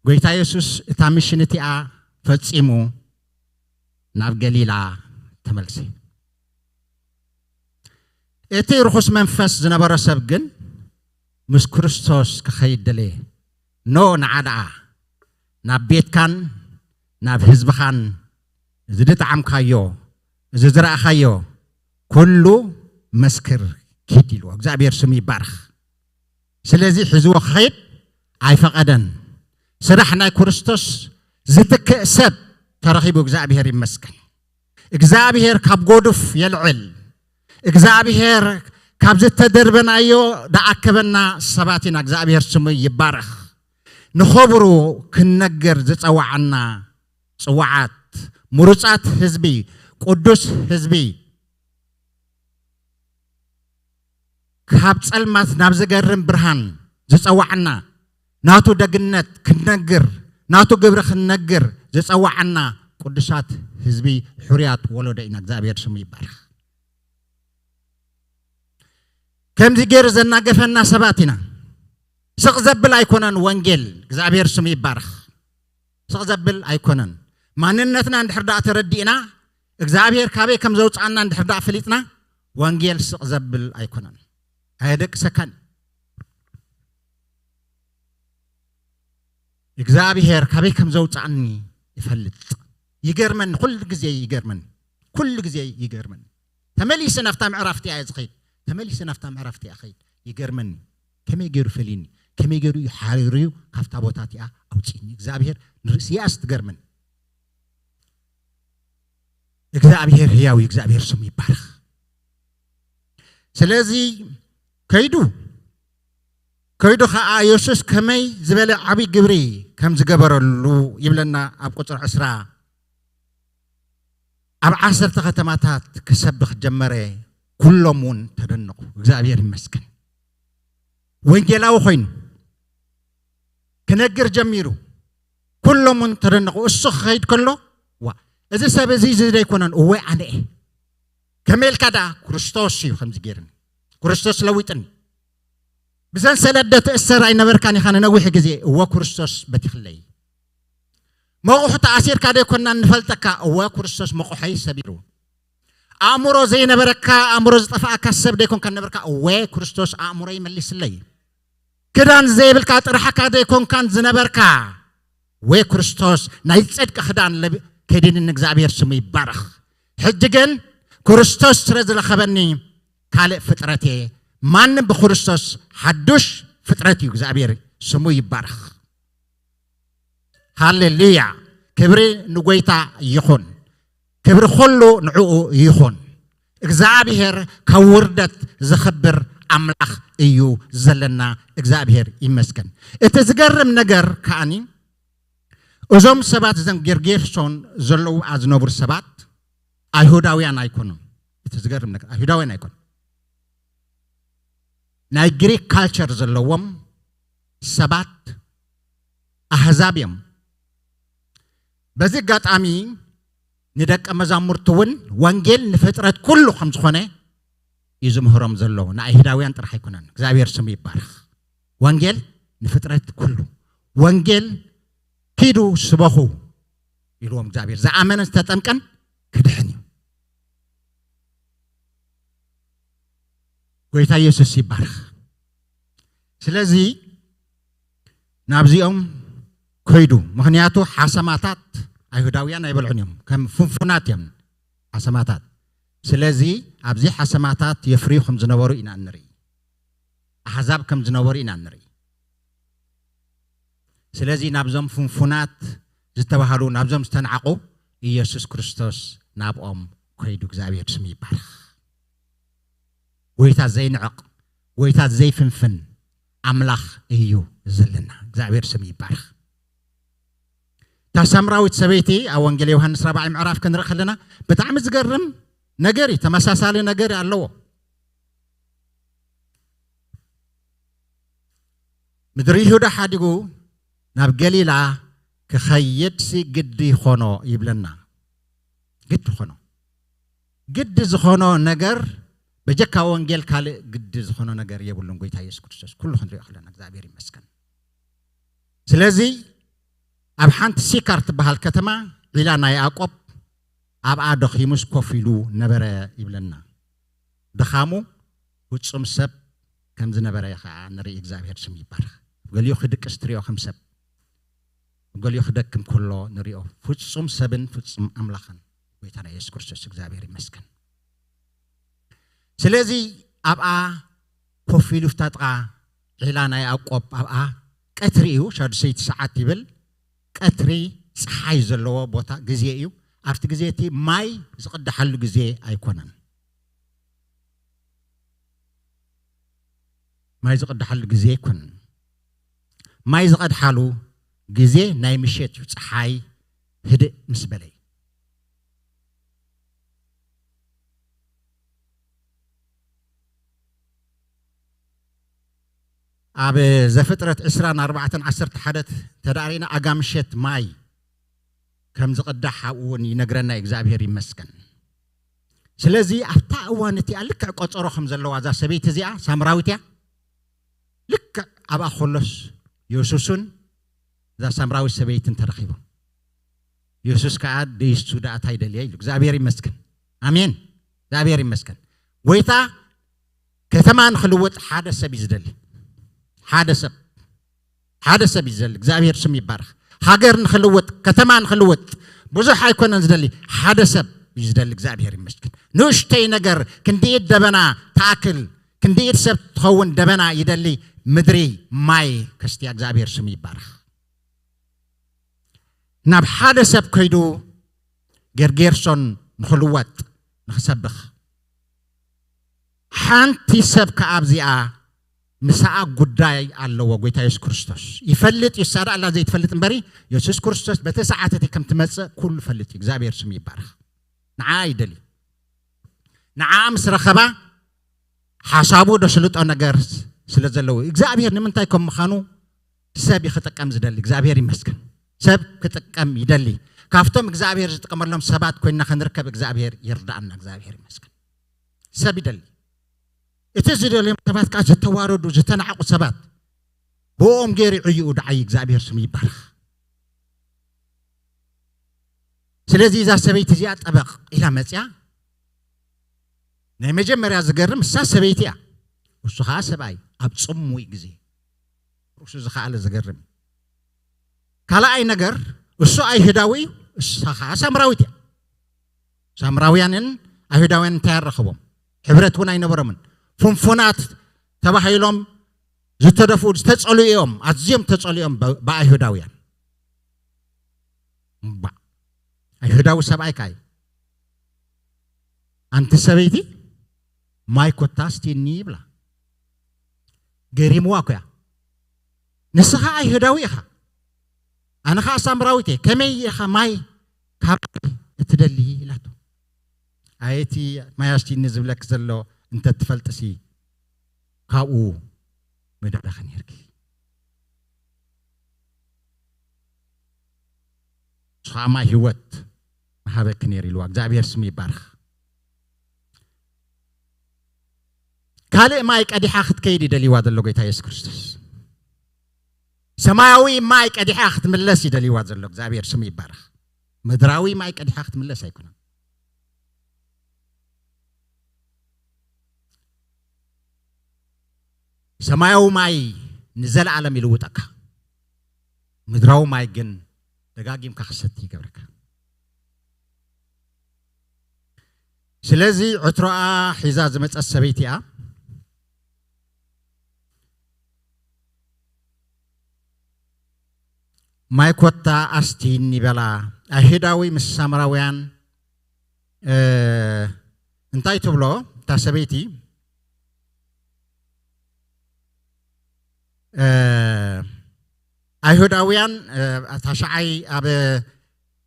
ጎይታ የሱስ እታ ሚሽን እቲኣ ፈጺሙ ናብ ገሊላ ተመልሰ። እቲ ርኹስ መንፈስ ዝነበሮ ሰብ ግን ምስ ክርስቶስ ክኸይድ ደለየ። ኖ፣ ንዓ ደኣ ናብ ቤትካን ናብ ህዝብኻን እዚ ዝጠዓምካዮ፣ እዚ ዝረኣኻዮ ኩሉ መስክር፣ ኪድ ኢልዎ። እግዚኣብሔር ስሙ ይባረኽ። ስለዚ ሒዝዎ ክኸይድ ኣይፈቐደን። ስራሕ ናይ ክርስቶስ ዝትክእ ሰብ ተረኺቡ፣ እግዚኣብሔር ይመስገን። እግዚኣብሔር ካብ ጎዱፍ የልዕል። እግዚኣብሔር ካብ ዝተደርበናዮ ደኣከበና ሰባት ኢና። እግዚኣብሔር ስሙ ይባረኽ። ንኽብሩ ክንነግር ዝጸዋዓና ጽዋዓት፣ ምሩጻት ህዝቢ፣ ቅዱስ ህዝቢ፣ ካብ ጸልማት ናብ ዝገርም ብርሃን ዝጸዋዕና፣ ናቱ ደግነት ክንነግር፣ ናቱ ግብሪ ክንነግር ዝጸዋዕና ቅዱሳት ህዝቢ፣ ሕሩያት ወለዶ ኢና። እግዚኣብሔር ስሙ ይባረኽ። ከምዚ ገይሩ ዘናገፈና ሰባት ኢና። ስቕ ዘብል ኣይኮነን ወንጌል። እግዚኣብሔር ስሙ ይባረኽ። ስቕ ዘብል ኣይኮነን። ማንነትና እንድሕር ደኣ ተረዲእና፣ እግዚኣብሔር ካበይ ከም ዘውፅኣና እንድሕር ደኣ ፈሊጥና፣ ወንጌል ስቕ ዘብል ኣይኮነን። ኣየደቅሰካን። እግዚኣብሔር ካበይ ከም ዘውፅኣኒ ይፈልጥ። ይገርመኒ፣ ኩሉ ግዜ ይገርመኒ፣ ኩሉ ግዜ ይገርመኒ። ተመሊሰ ናብታ ምዕራፍ እቲኣ እየ ዝኸይድ፣ ተመሊሰ ናብታ ምዕራፍ እቲኣ እኸይድ። ይገርመኒ፣ ከመይ ገይሩ ፈሊኒ፣ ከመይ ገይሩ እዩ ሓሪሩ እዩ ካብታ ቦታ እቲኣ ኣውፅእኒ። እግዚኣብሔር ንርእስያስ ትገርመኒ። እግዚኣብሔር ህያው እዩ፣ እግዚኣብሔር ስሙ ይባረኽ። ስለዚ ከይዱ፣ ከይዱ ኸዓ የሱስ ከመይ ዝበለ ዓብዪ ግብሪ ከም ዝገበረሉ ይብለና ኣብ ቁፅሪ ዕስራ። ኣብ ዓሰርተ ከተማታት ክሰብኽ ጀመረ፣ ኩሎም እውን ተደነቑ። እግዚኣብሔር ይመስገን። ወንጌላዊ ኮይኑ ክነግር ጀሚሩ፣ ኩሎም እውን ተደነቑ። እሱ ክኸይድ ከሎ፣ ዋ፣ እዚ ሰብ እዚ እዚ ዘይኮነን፣ እወ ኣነ እየ። ከመይ ኢልካ ደኣ? ክርስቶስ እዩ ከምዚ ገይርኒ፣ ክርስቶስ ለዊጥኒ። ብሰንሰለት ዶ ትእሰር ኣይነበርካን ኢኻ ንነዊሕ ግዜ? እወ ክርስቶስ በቲኽለይ። መቑሑ ተኣሲርካ ዶ ኣይኮንናን ንፈልጠካ? እወ ክርስቶስ መቑሐይ ሰቢሩ። ኣእምሮ ዘይነበረካ፣ ኣእምሮ ዝጠፍኣካ ሰብ ዶ ኣይኮንካን ነበርካ? እወ ክርስቶስ ኣእምሮይ መሊስለይ። ክዳን ዘይብልካ ጥርሓካ ዘይኮንካን ዝነበርካ፣ ወይ ክርስቶስ ናይ ጽድቂ ክዳን ለብ-፣ ከዲንኒ፣ እግዚኣብሔር ስሙ ይባረኽ። ሕጂ ግን ክርስቶስ ስለ ዝለኸበኒ ካልእ ፍጥረት እየ። ማንም ብክርስቶስ ሓዱሽ ፍጥረት እዩ። እግዚኣብሔር ስሙ ይባረኽ። ሃሌሉያ! ክብሪ ንጎይታ ይኹን። ክብሪ ኩሉ ንዕኡ ይኹን። እግዚኣብሔር ካብ ውርደት ዘኽብር ኣምላኽ እዩ ዘለና። እግዚኣብሔር ይመስገን። እቲ ዝገርም ነገር ከኣኒ፣ እዞም ሰባት፣ እዘን ጌርጌሶን ዘለዉ ዝነብሩ ሰባት ኣይሁዳውያን ኣይኮኑን። እቲ ዝገርም ነገር ኣይሁዳውያን ኣይኮኑን። ናይ ግሪክ ካልቸር ዘለዎም ሰባት ኣህዛብ እዮም። በዚ ኣጋጣሚ ንደቀ መዛሙርቱ እውን ወንጌል ንፍጥረት ኩሉ ከም ዝኾነ እዩ ዝምህሮም ዘሎ። ንኣይሁዳውያን ጥራሕ ኣይኮነን። እግዚኣብሔር ስሙ ይባረኽ። ወንጌል ንፍጥረት ኩሉ፣ ወንጌል ኪዱ ስበኹ ኢልዎም እግዚኣብሔር። ዝኣመነን ዝተጠምቀን ክድሕን እዩ። ጎይታ ኢየሱስ ይባረኽ። ስለዚ ናብዚኦም ከይዱ፣ ምኽንያቱ ሓሰማታት ኣይሁዳውያን ኣይበልዑን እዮም፣ ከም ፍንፉናት እዮም ሓሰማታት። ስለዚ ኣብዚ ሓሰማታት የፍርዩ ከም ዝነበሩ ኢና ንርኢ፣ ኣሕዛብ ከም ዝነበሩ ኢና ንርኢ። ስለዚ ናብዞም ፍንፉናት ዝተባህሉ፣ ናብዞም ዝተናዕቁ ኢየሱስ ክርስቶስ ናብኦም ከይዱ። እግዚኣብሔር ስሙ ይባረኽ። ጎይታ ዘይንዕቕ፣ ጎይታ ዘይፍንፍን ኣምላኽ እዩ ዘለና። እግዚኣብሔር ስሙ ይባረኽ። እታ ሳምራዊት ሰበይቲ ኣብ ወንጌል ዮሃንስ ራብዓይ ምዕራፍ ክንርኢ ከለና ብጣዕሚ ዝገርም ነገር እዩ። ተመሳሳሊ ነገር ኣለዎ። ምድሪ ይሁዳ ሓዲጉ ናብ ገሊላ ክኸይድሲ ግዲ ይኾኖ ይብለና። ግዲ ኾኖ። ግዲ ዝኾኖ ነገር በጀካ ወንጌል ካልእ ግዲ ዝኾኖ ነገር የብሉን። ጎይታ ኢየሱስ ክርስቶስ ኩሉ ክንሪኦ ከለና እግዚኣብሔር ይመስገን። ስለዚ ኣብ ሓንቲ ሲካር ትበሃል ከተማ ዒላ ናይ ያዕቆብ ኣብኣ ደኺሙስ ኮፍ ኢሉ ነበረ ይብለና። ድኻሙ ፍጹም ሰብ ከም ዝነበረ ከዓ ንርኢ። እግዚኣብሔር ስም ይባረኽ። ገሊኡ ክድቅስ ትሪኦ ከም ሰብ፣ ገሊኡ ክደክም ከሎ ንሪኦ። ፍጹም ሰብን ፍጹም ኣምላኽን ጎይታና ኢየሱስ ክርስቶስ እግዚኣብሔር ይመስገን። ስለዚ ኣብኣ ኮፍ ኢሉ፣ ፍታ ጥቓ ዒላ ናይ ያዕቆብ ኣብኣ ቀትሪ እዩ፣ ሻዱሰይቲ ሰዓት ይብል። ቀትሪ ጸሓይ ዘለዎ ቦታ ግዜ እዩ። ኣብቲ ግዜ እቲ ማይ ዝቕዳሓሉ ግዜ ኣይኮነን። ማይ ዝቕዳሓሉ ግዜ ኣይኮነን። ማይ ዝቐድሓሉ ግዜ ናይ ምሸት እዩ፣ ጸሓይ ህድእ ምስ በለ እዩ። ኣብ ዘፍጥረት ዕስራን ኣርባዕተን ዓሰርተ ሓደ ተዳሪና ኣጋ ምሸት ማይ ከም ዝቕዳሕ ኣብኡ እውን ይነግረና እዩ። እግዚኣብሔር ይመስገን። ስለዚ ኣብታ እዋን እቲኣ ልክዕ ቆጸሮ ከም ዘለዋ እዛ ሰበይቲ እዚኣ ሳምራዊት እያ። ልክዕ ኣብኣ ከሎስ የሱስን እዛ ሳምራዊት ሰበይትን ተረኺቦም። የሱስ ከኣ ደይሱ ደኣ እንታይ ይደልየ ኢሉ። እግዚኣብሔር ይመስገን። ኣሜን። እግዚኣብሔር ይመስገን። ጎይታ ከተማ ንኽልውጥ ሓደ ሰብ እዩ ዝደሊ። ሓደ ሰብ፣ ሓደ ሰብ እዩ ዝደሊ። እግዚኣብሔር ስም ይባረኽ። ሃገር ንኽልውጥ፣ ከተማ ንኽልውጥ ብዙሕ ኣይኮነን ዝደሊ፣ ሓደ ሰብ እዩ ዝደሊ። እግዚኣብሔር ይመስገን። ንእሽተይ ነገር ክንድኢት ደበና ትኣክል፣ ክንድኢት ሰብ ትኸውን ደበና ይደሊ። ምድሪ ማይ ከስትያ። እግዚኣብሔር ስም ይባረኽ። ናብ ሓደ ሰብ ከይዱ ጌርጌርሶን ንኽልወጥ ንኽሰብኽ። ሓንቲ ሰብ ከኣ ኣብዚኣ ምሳኣ ጉዳይ ኣለዎ። ጎይታ የሱስ ክርስቶስ ይፈልጥ እዩ። እሳ ደኣ ኣላ ዘይትፈልጥ እምበሪ፣ የሱስ ክርስቶስ በቲ ሰዓት እቲ ከም ትመጽእ ኩሉ ፈልጥ እዩ። እግዚኣብሔር ስም ይባረኽ። ንዓኣ ይደሊ። ንዓኣ ምስ ረኸባ ሓሳቡ ደስልጦ ነገር ስለ ዘለዎ እዩ። እግዚኣብሔር ንምንታይ ከም ምዃኑ ሰብ እዩ ክጥቀም ዝደሊ። እግዚኣብሔር ይመስገን። ሰብ ክጥቀም ይደሊ። ካብቶም እግዚኣብሔር ዝጥቀመሎም ሰባት ኮይንና ክንርከብ እግዚኣብሔር ይርዳእና። እግዚኣብሔር ይመስገን። ሰብ ይደሊ። እቲ ዝደልዮም ሰባት ከዓ ዝተዋረዱ፣ ዝተናዕቁ ሰባት ብኦም ገይሩ ይዕይኡ ደዓይ። እግዚኣብሔር ስሙ ይባረኽ። ስለዚ እዛ ሰበይቲ እዚኣ ጠበቕ ኢላ መፅያ። ናይ መጀመርያ ዝገርም እሳ ሰበይቲ እያ፣ እሱ ከዓ ሰብኣይ ኣብ ፅሙይ ግዜ ርእሱ ዝኸኣለ ዝገርም እዩ። ካልኣይ ነገር እሱ ኣይሁዳዊ እዩ፣ እሳ ከዓ ሳምራዊት እያ። ሳምራውያንን ኣይሁዳውያን እንታይ ኣረኸቦም? ሕብረት እውን ኣይነበሮምን። ፍንፉናት ተባሂሎም ዝተደፍኡ ዝተጸልኡ እዮም፣ ኣዝዮም ተጸልኡ እዮም ብ-፣ ብኣይሁዳውያን። እምባእ። ኣይሁዳዊ ሰብኣይ ከኣ እዩ። ኣንቲ ሰበይቲ ማይ ኮታ ስቲኒ ይብላ። ገሪምዋ እኮ እያ። ንስኻ ኣይሁዳዊ ኢኻ፣ ኣነ ኸኣ ሳምራዊት እየ፣ ከመይ ኢኻ ማይ ካብ እትደሊ ኢላቶ። ኣየቲ ማይ ኣስቲኒ ዝብለኪ ዘሎ እንተትፈልጥሲ ካብኡ ምደለኺ ነርኪ። ንሱ ኸኣ ማይ ህይወት ምሃበኪ ነይሩ ኢልዋ። እግዚኣብሔር ስሙ ይባረኽ። ካልእ ማይ ቀዲሓ ክትከይድ ይደልይዋ ዘሎ ጎይታ የሱስ ክርስቶስ። ሰማያዊ ማይ ቀዲሓ ክትምለስ ይደልይዋ ዘሎ እግዚኣብሔር ስሙ ይባረኽ። ምድራዊ ማይ ቀዲሓ ክትምለስ ኣይኮነን። ሰማያዊ ማይ ንዘለኣለም ይልውጠካ። ምድራዊ ማይ ግን ደጋጊምካ ክሰቲ ይገብረካ። ስለዚ ዕትሮኣ ሒዛ ዝመጸት ሰበይቲ እያ። ማይ ኮታ ኣስቲኒ በላ። ኣይሁዳዊ ምስ ሳምራውያን፣ እ፣ እንታይ ትብሎ እታ ሰበይቲ? እ፣ ኣይሁዳውያን፣ እ፣ ታሽዓይ ኣብ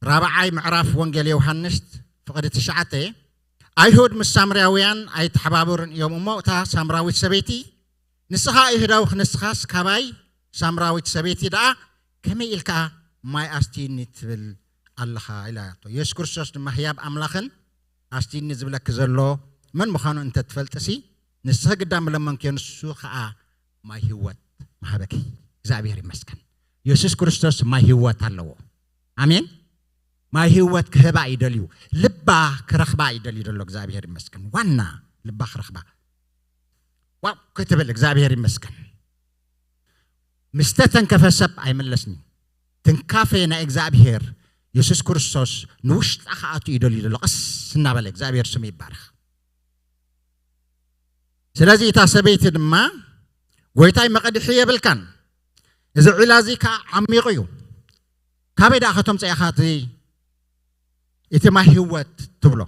ራብዓይ ምዕራፍ ወንጌል ዮሃንስ ፍቕዲ ትሽዓተ፣ ኣይሁድ ምስ ሳምራውያን ኣይተሓባበሩን እዮም እሞ፣ እታ ሳምራዊት ሰበይቲ፣ ንስኻ ኣይሁዳዊ ክንስኻስ ካባይ ሳምራዊት ሰበይቲ ደኣ ከመይ ኢልካ ማይ ኣስትይኒ ትብል ኣለኻ? ኢላቶ። የሱስ ክርስቶስ ድማ ህያብ ኣምላኽን ኣስትይኒ ዝብለኪ ዘሎ መን ምዃኑ እንተ ትፈልጥሲ፣ ንስኺ ግዳ ምለመንክዮ፣ ንሱ ኸኣ ማይ ህይወት ምሃበኪ። እግዚኣብሔር ይመስገን። የሱስ ክርስቶስ ማይ ህይወት ኣለዎ። ኣሜን። ማይ ህይወት ክህባ እዩ ደልዩ። ልባ ክረኽባ እዩ ደልዩ ዘሎ። እግዚኣብሔር ይመስገን። ዋና ልባ ክረኽባ። ዋው ክትብል እግዚኣብሔር ይመስገን። ምስ ተተንከፈ ሰብ ኣይምለስን እዩ። ትንካፈ ናይ እግዚኣብሔር የሱስ ክርስቶስ ንውሽጣ ክኣቱ እዩ ደልዩ ዘሎ። ቀስ እናበለ እግዚኣብሔር ስሙ ይባረኽ። ስለዚ እታ ሰበይቲ ድማ፣ "ጎይታይ መቐድሒ የብልካን፣ እዚ ዒላ እዚ ከኣ ዓሚቑ እዩ። ካበይ ደኣ ከተምጽእ ኢኻ እቲ፣ እቲ ማይ ህይወት ትብሎ?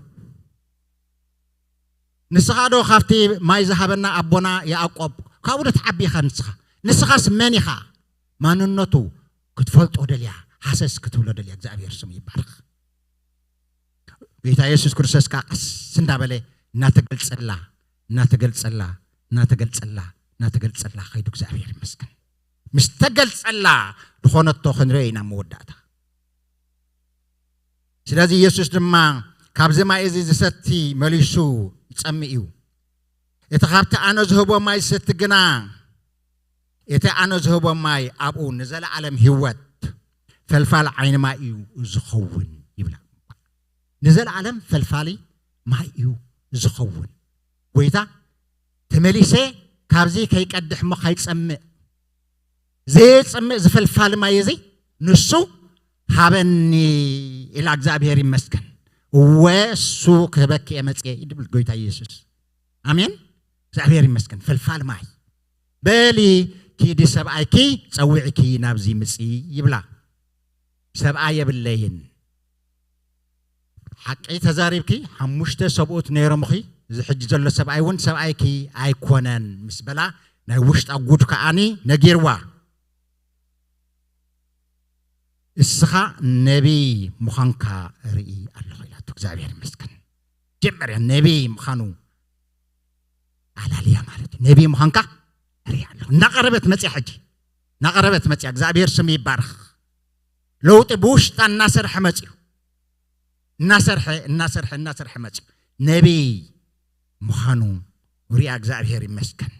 ንስኻ ዶ ካብቲ ማይ ዝሃበና ኣቦና ያዕቆብ ካብኡ ዶ ትዓቢ ኢኻ ንስኻ? ንስኻስ መን ኢኻ?" ማንነቱ ክትፈልጦ ደልያ፣ ሃሰስ ክትብሎ ደልያ። እግዚኣብሔር ስሙ ይባረኽ። ጎይታ የሱስ ክርስቶስ ከኣ ቀስ እንዳበለ እናተገልጸላ፣ እናተገልጸላ፣ እናተገልጸላ፣ እናተገልጸላ ከይዱ እግዚኣብሔር ይመስገን። ምስ ተገልጸላ ዝኾነቶ ክንርኢ ኢና መወዳእታ። ስለዚ የሱስ ድማ፣ "ካብዚ ማይ እዚ ዝሰቲ መሊሱ ይጸምእ እዩ። እቲ ካብቲ ኣነ ዝህቦ ማይ ዝሰቲ ግና፣ እቲ ኣነ ዝህቦ ማይ ኣብኡ ንዘለኣለም ህይወት ፈልፋል ዓይኒ ማይ እዩ ዝኸውን" ይብላ። ንዘለኣለም ፈልፋሊ ማይ እዩ ዝኸውን። ጎይታ፣ "ተመሊሰ ካብዚ ከይቀድሕ እሞ ከይጸምእ፣ ዘየጽምእ ዝፈልፋሊ ማይ እዚ ንሱ ሃበኒ" ኢላ። እግዚኣብሔር ይመስገን። "እወ እሱ ክህበኪ እየ መጽየ" ይብል ጎይታ ኢየሱስ። ኣሜን። እግዚኣብሔር ይመስገን። ፈልፋል ማይ። "በሊ ኪዲ ሰብኣይኪ ጸዊዕኪ ናብዚ ምጺ" ይብላ። "ሰብኣይ የብለይን።" "ሓቂ ተዛሪብኪ፣ ሓሙሽተ ሰብኡት ነይሮምኺ፣ እዚ ሕጂ ዘሎ ሰብኣይ እውን ሰብኣይኪ ኣይኮነን" ምስ በላ፣ ናይ ውሽጣ ጉድ ከኣኒ ነጊርዋ። "እስኻ ነቢይ ምዃንካ ርኢ ኣለኹ" ኢላቶ። እግዚኣብሔር ይመስገን። መጀመርያ ነቢይ ምዃኑ ኣላልያ ማለት እዩ። ነቢይ ምዃንካ ርኢ ኣለኹ። እናቐረበት መጽያ ሕጂ። እናቐረበት መጽያ። እግዚኣብሔር ስሙ ይባረኽ። ለውጢ ብውሽጣ እናሰርሐ መጽዩ። እናሰርሐ፣ እናሰርሐ፣ እናሰርሐ መጽዩ። ነቢይ ምዃኑ ሪኣ። እግዚኣብሔር ይመስገን።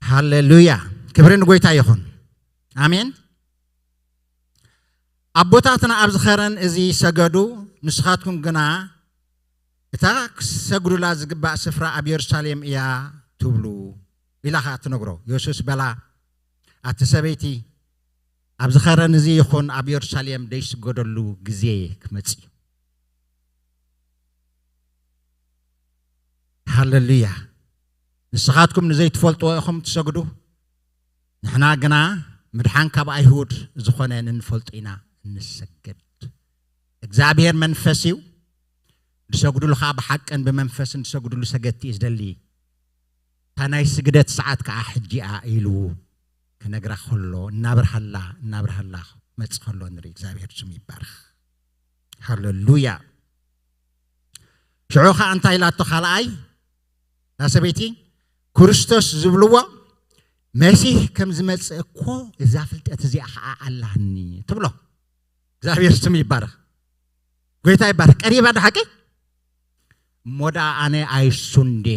ሃሌሉያ። ክብሪ ንጎይታ ይኹን። ኣሜን። ኣቦታትና ኣብዚ ኸረን እዚ ሰገዱ፣ ንስኻትኩም ግና እታ ክሰግዱላ ዝግባእ ስፍራ ኣብ የሩሳሌም እያ ትብሉ ኢላ ኸኣ ትነግሮ። የሱስ በላ፣ ኣቲ ሰበይቲ፣ ኣብዚ ኸረን እዚ ይኹን ኣብ የሩሳሌም ደይስገደሉ ግዜ ክመጽእ እዩ። ሃሌሉያ። ንስኻትኩም ንዘይትፈልጥዎ ኢኹም ትሰግዱ፣ ንሕና ግና ምድሓን ካብ ኣይሁድ ዝኾነ ንንፈልጦ ኢና እንሰግድ። እግዚኣብሔር መንፈስ እዩ። ዝሰግዱሉ ኸዓ ብሓቅን ብመንፈስን ዝሰግዱሉ ሰገድቲ እዩ ዝደሊ። እታ ናይ ስግደት ሰዓት ከዓ ሕጂ እያ ኢሉ ክነግራ ከሎ፣ እናብርሃላ፣ እናብርሃላ መጽእ ከሎ ንርኢ። እግዚኣብሔር ስሙ ይባረኽ። ሃሌሉያ። ሽዑ ኸዓ እንታይ ኢላቶ? ካልኣይ እታ ሰበይቲ፣ ክርስቶስ ዝብልዎ መሲህ ከም ዝመጽእ እኮ እዛ ፍልጠት እዚኣ ኸዓ ኣላኒ ትብሎ። እግዚኣብሔር ስሙ ይባረኽ። ጎይታ ይባርክ። ቀሪባ ዶ ሓቂ? እሞ ደኣ ኣነ ኣይሱንዴ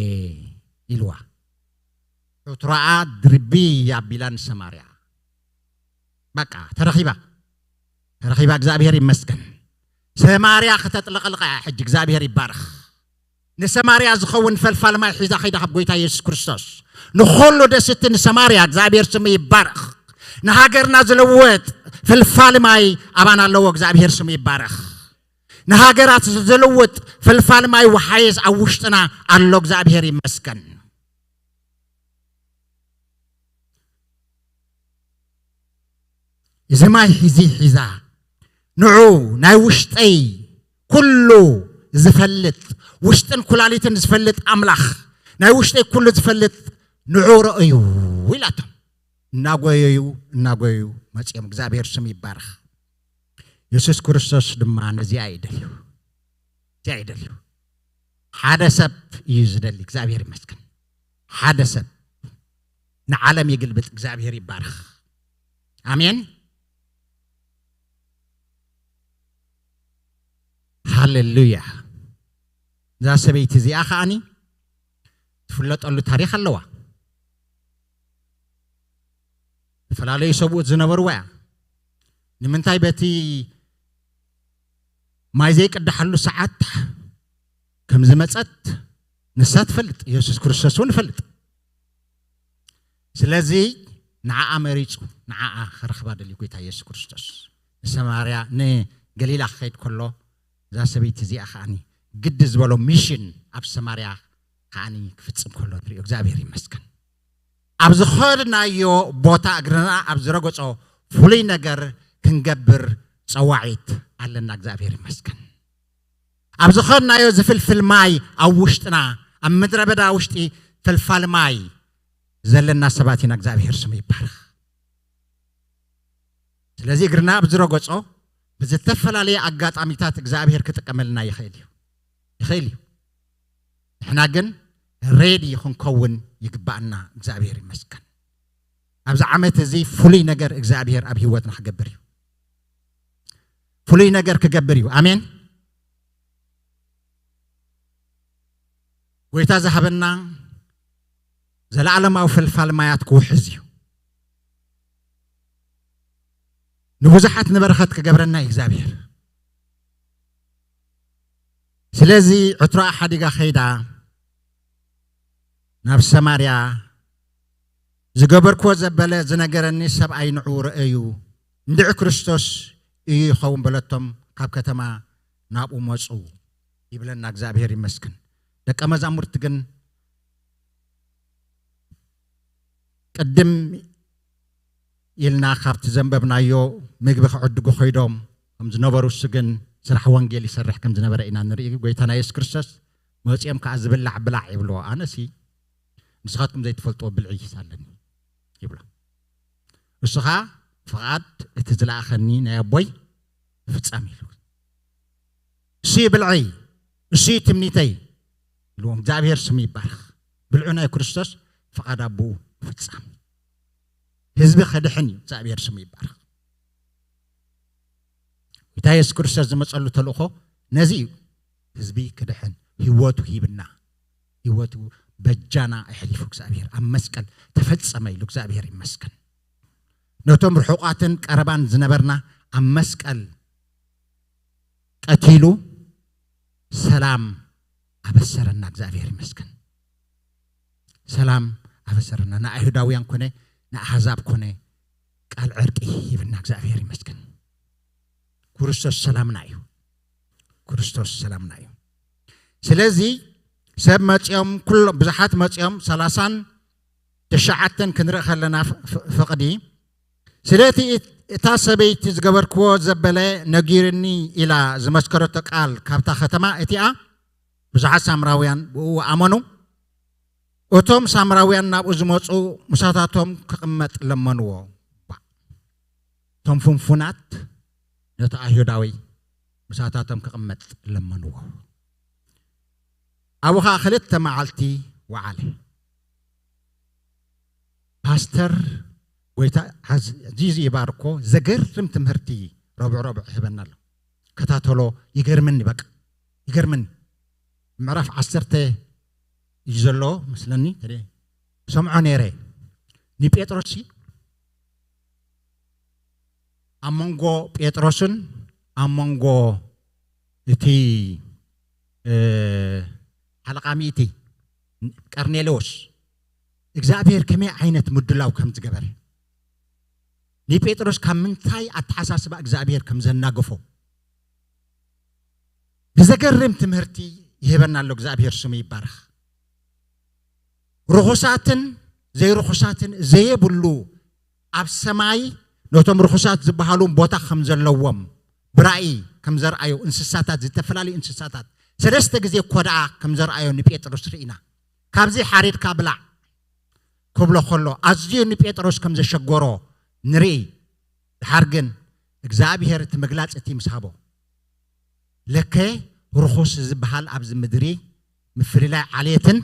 ኢልዋ። ዕትሮኣ ድርቢ ኣቢላ ንሰማርያ። በቃ ተረኺባ። ተረኺባ፣ እግዚኣብሔር ይመስገን። ሰማርያ ከተጥለቕልቓ እያ ሕጂ። እግዚኣብሔር ይባረኽ። ንሰማርያ ዝኸውን ፈልፋል ማይ ሒዛ ኸይዳ ካብ ጎይታ የሱስ ክርስቶስ። ንኹሉ ደስቲ ንሰማርያ እግዚኣብሔር ስሙ ይባረኽ። ንሃገርና ዝልውጥ ፈልፋል ማይ ኣባና ኣለዎ። እግዚኣብሔር ስሙ ይባረኽ። ንሃገራት ዝልውጥ ፈልፋል ማይ ወሓይዝ ኣብ ውሽጥና ኣሎ። እግዚኣብሔር ይመስገን። እዚ ማይ ሒዚ ሒዛ ንዑ ናይ ውሽጠይ ኩሉ ዝፈልጥ፣ ውሽጥን ኩላሊትን ዝፈልጥ ኣምላኽ፣ ናይ ውሽጠይ ኩሉ ዝፈልጥ ንዑ ረእዩ ኢላቶም። እናጎየዩ እናጎየዩ መጺኦም። እግዚኣብሔር ስም ይባረኽ። የሱስ ክርስቶስ ድማ ነዚኣ እዩ ደልዩ። እዚኣ እዩ ደልዩ። ሓደ ሰብ እዩ ዝደሊ። እግዚኣብሔር ይመስገን። ሓደ ሰብ ንዓለም ይግልብጥ። እግዚኣብሔር ይባረኽ። ኣሜን። ሃሌሉያ። እዛ ሰበይቲ እዚኣ ከዓኒ ትፍለጠሉ ታሪኽ ኣለዋ። ዝተፈላለዩ ሰብኡት ዝነበርዋ እያ። ንምንታይ በቲ ማይ ዘይቅዳሓሉ ሰዓት ከም ዝመጸት ንሳ ትፈልጥ፣ የሱስ ክርስቶስ እውን ይፈልጥ። ስለዚ ንዓኣ መሪጹ፣ ንዓኣ ክረኽባ ደልዩ ጎይታ የሱስ ክርስቶስ። ንሰማርያ፣ ንገሊላ ክኸይድ ከሎ፣ እዛ ሰበይቲ እዚኣ ከዓኒ ግዲ ዝበሎ ሚሽን ኣብ ሰማርያ ከዓኒ ክፍጽም ከሎ ንሪኦ። እግዚኣብሔር ይመስገን። ኣብ ዝኸድናዮ ቦታ፣ እግርና ኣብ ዝረገጾ ፍሉይ ነገር ክንገብር ጸዋዒት ኣለና። እግዚኣብሔር ይመስገን። ኣብ ዝኸድናዮ ዝፍልፍል ማይ ኣብ ውሽጥና፣ ኣብ ምድረ በዳ ውሽጢ ፈልፋል ማይ ዘለና ሰባት ኢና። እግዚኣብሔር ስሙ ይባረኽ። ስለዚ እግርና ኣብ ዝረገጾ ብዝተፈላለየ ኣጋጣሚታት እግዚኣብሔር ክጥቀመልና ይኽእል እዩ፣ ይኽእል እዩ። ንሕና ግን ሬዲ ክንከውን ይግባኣና። እግዚኣብሔር ይመስገን። ኣብዚ ዓመት እዚ ፍሉይ ነገር እግዚኣብሔር ኣብ ህይወትና ክገብር እዩ። ፍሉይ ነገር ክገብር እዩ። ኣሜን። ጎይታ ዝሃበና ዘለዓለማዊ ፈልፋል ማያት ክውሕዝ እዩ። ንብዙሓት ንበረኸት ክገብረና እዩ እግዚኣብሔር። ስለዚ ዕትሮኣ ሓዲጋ ከይዳ ናብ ሰማርያ፣ ዝገበርክዎ ዘበለ ዝነገረኒ ሰብኣይ ንዑ ረአዩ፣ እንድዒ ክርስቶስ እዩ ይኸውን በለቶም። ካብ ከተማ ናብኡ መጹ ይብለና። እግዚኣብሔር ይመስገን። ደቀ መዛሙርቲ ግን ቅድም ኢልና ካብቲ ዘንበብናዮ ምግቢ ክዕድጉ ኮይዶም ከም ዝነበሩ፣ እሱ ግን ስራሕ ወንጌል ይሰርሕ ከም ዝነበረ ኢና ንርኢ። ጎይታና የሱስ ክርስቶስ መጺኦም ከኣ ዝብላዕ ብላዕ ይብልዎ። ኣነሲ ንስኻትኩም ዘይትፈልጥዎ ብልዒ ኣለኒ ይብሎ። እሱ ኸኣ ፍቓድ እቲ ዝለኣኸኒ ናይ ኣቦይ ፍጻም ኢሉ። እሱ እዩ ብልዐይ፣ እሱ እዩ ትምኒተይ ኢልዎም። እግዚኣብሔር ስሙ ይባረኽ። ብልዑ ናይ ክርስቶስ ፍቓድ ኣቦኡ ፍጻም። ህዝቢ ከድሕን እዩ። እግዚኣብሔር ስሙ ይባረኽ። ጌታ የሱስ ክርስቶስ ዝመጸሉ ተልእኾ ነዚ እዩ። ህዝቢ ክድሕን ህይወቱ ሂብና፣ ህይወቱ በጃና ኣሕሊፉ እግዚኣብሔር ኣብ መስቀል ተፈጸመ ኢሉ። እግዚኣብሔር ይመስገን። ነቶም ርሑቓትን ቀረባን ዝነበርና ኣብ መስቀል ቀቲሉ ሰላም ኣበሰረና። እግዚኣብሔር ይመስገን። ሰላም ኣበሰረና። ንኣይሁዳውያን ኮነ ንኣሕዛብ ኮነ ቃል ዕርቂ ሂብና። እግዚኣብሔር ይመስገን። ክርስቶስ ሰላምና እዩ። ክርስቶስ ሰላምና እዩ። ስለዚ ሰብ መጺኦም፣ ኩሎም ብዙሓት መጺኦም፣ ሰላሳን ትሽዓተን ክንርኢ ከለና ፍ-፣ ፍ-፣ ፍቕዲ፣ ስለቲ እት-፣ እታ ሰበይቲ ዝገበርክዎ ዘበለ ነጊርኒ ኢላ ዝመስከረቶ ቃል ካብታ ከተማ እቲኣ ብዙሓት ሳምራውያን ብእኡ ኣመኑ። እቶም ሳምራውያን ናብኡ ዝመጹ ምሳታቶም ክቕመጥ ለመንዎ። እቶም ፍንፉናት ነቲ ኣይሁዳዊ ምሳታቶም ክቕመጥ ለመንዎ። ኣብኡ ኸኣ ክልተ መዓልቲ ወዓለ። ፓስተር፣ ጎይታ ኣዝ-፣ ኣዚዙ ይባርኮ፣ ዘገርም ትምህርቲ ረቡዕ ረቡዕ ይህበና ኣሎ። ክከታተሎ ይገርምኒ። በቃ ይገርምኒ። ምዕራፍ ዓሰርተ እዩ ዘሎ መስለኒ። ሰምዖ ነይረ ንጴጥሮስ ኣብ መንጎ ጴጥሮስን ኣብ መንጎ እቲ ሓለቓ ሚእቲ ቀርኔሌዎስ እግዚኣብሔር ከመይ ዓይነት ምድላው ከም ዝገበረ፣ ንጴጥሮስ ካብ ምንታይ ኣተሓሳስባ እግዚኣብሔር ከም ዘናገፎ ብዘገርም ትምህርቲ ይህበና ኣሎ። እግዚኣብሔር ስሙ ይባረኽ። ርኹሳትን ዘይርኹሳትን ዘየብሉ ኣብ ሰማይ ነቶም ርኹሳት ዝበሃሉ ቦታ ከም ዘለዎም ብራእይ ከም ዘርኣዮ እንስሳታት፣ ዝተፈላለዩ እንስሳታት ሰለስተ ግዜ ኮድኣ ከም ዘርኣዮ ንጴጥሮስ ርኢና። ካብዚ ሓሪድካ ብላዕ ክብሎ ከሎ ኣዝዩ ንጴጥሮስ ከም ዘሸገሮ ንርኢ። ድሓር ግን እግዚኣብሔር እቲ ምግላጽ እቲ ምስ ሃቦ ለከ ርኹስ ዝበሃል ኣብዚ ምድሪ ምፍልላይ ዓሌትን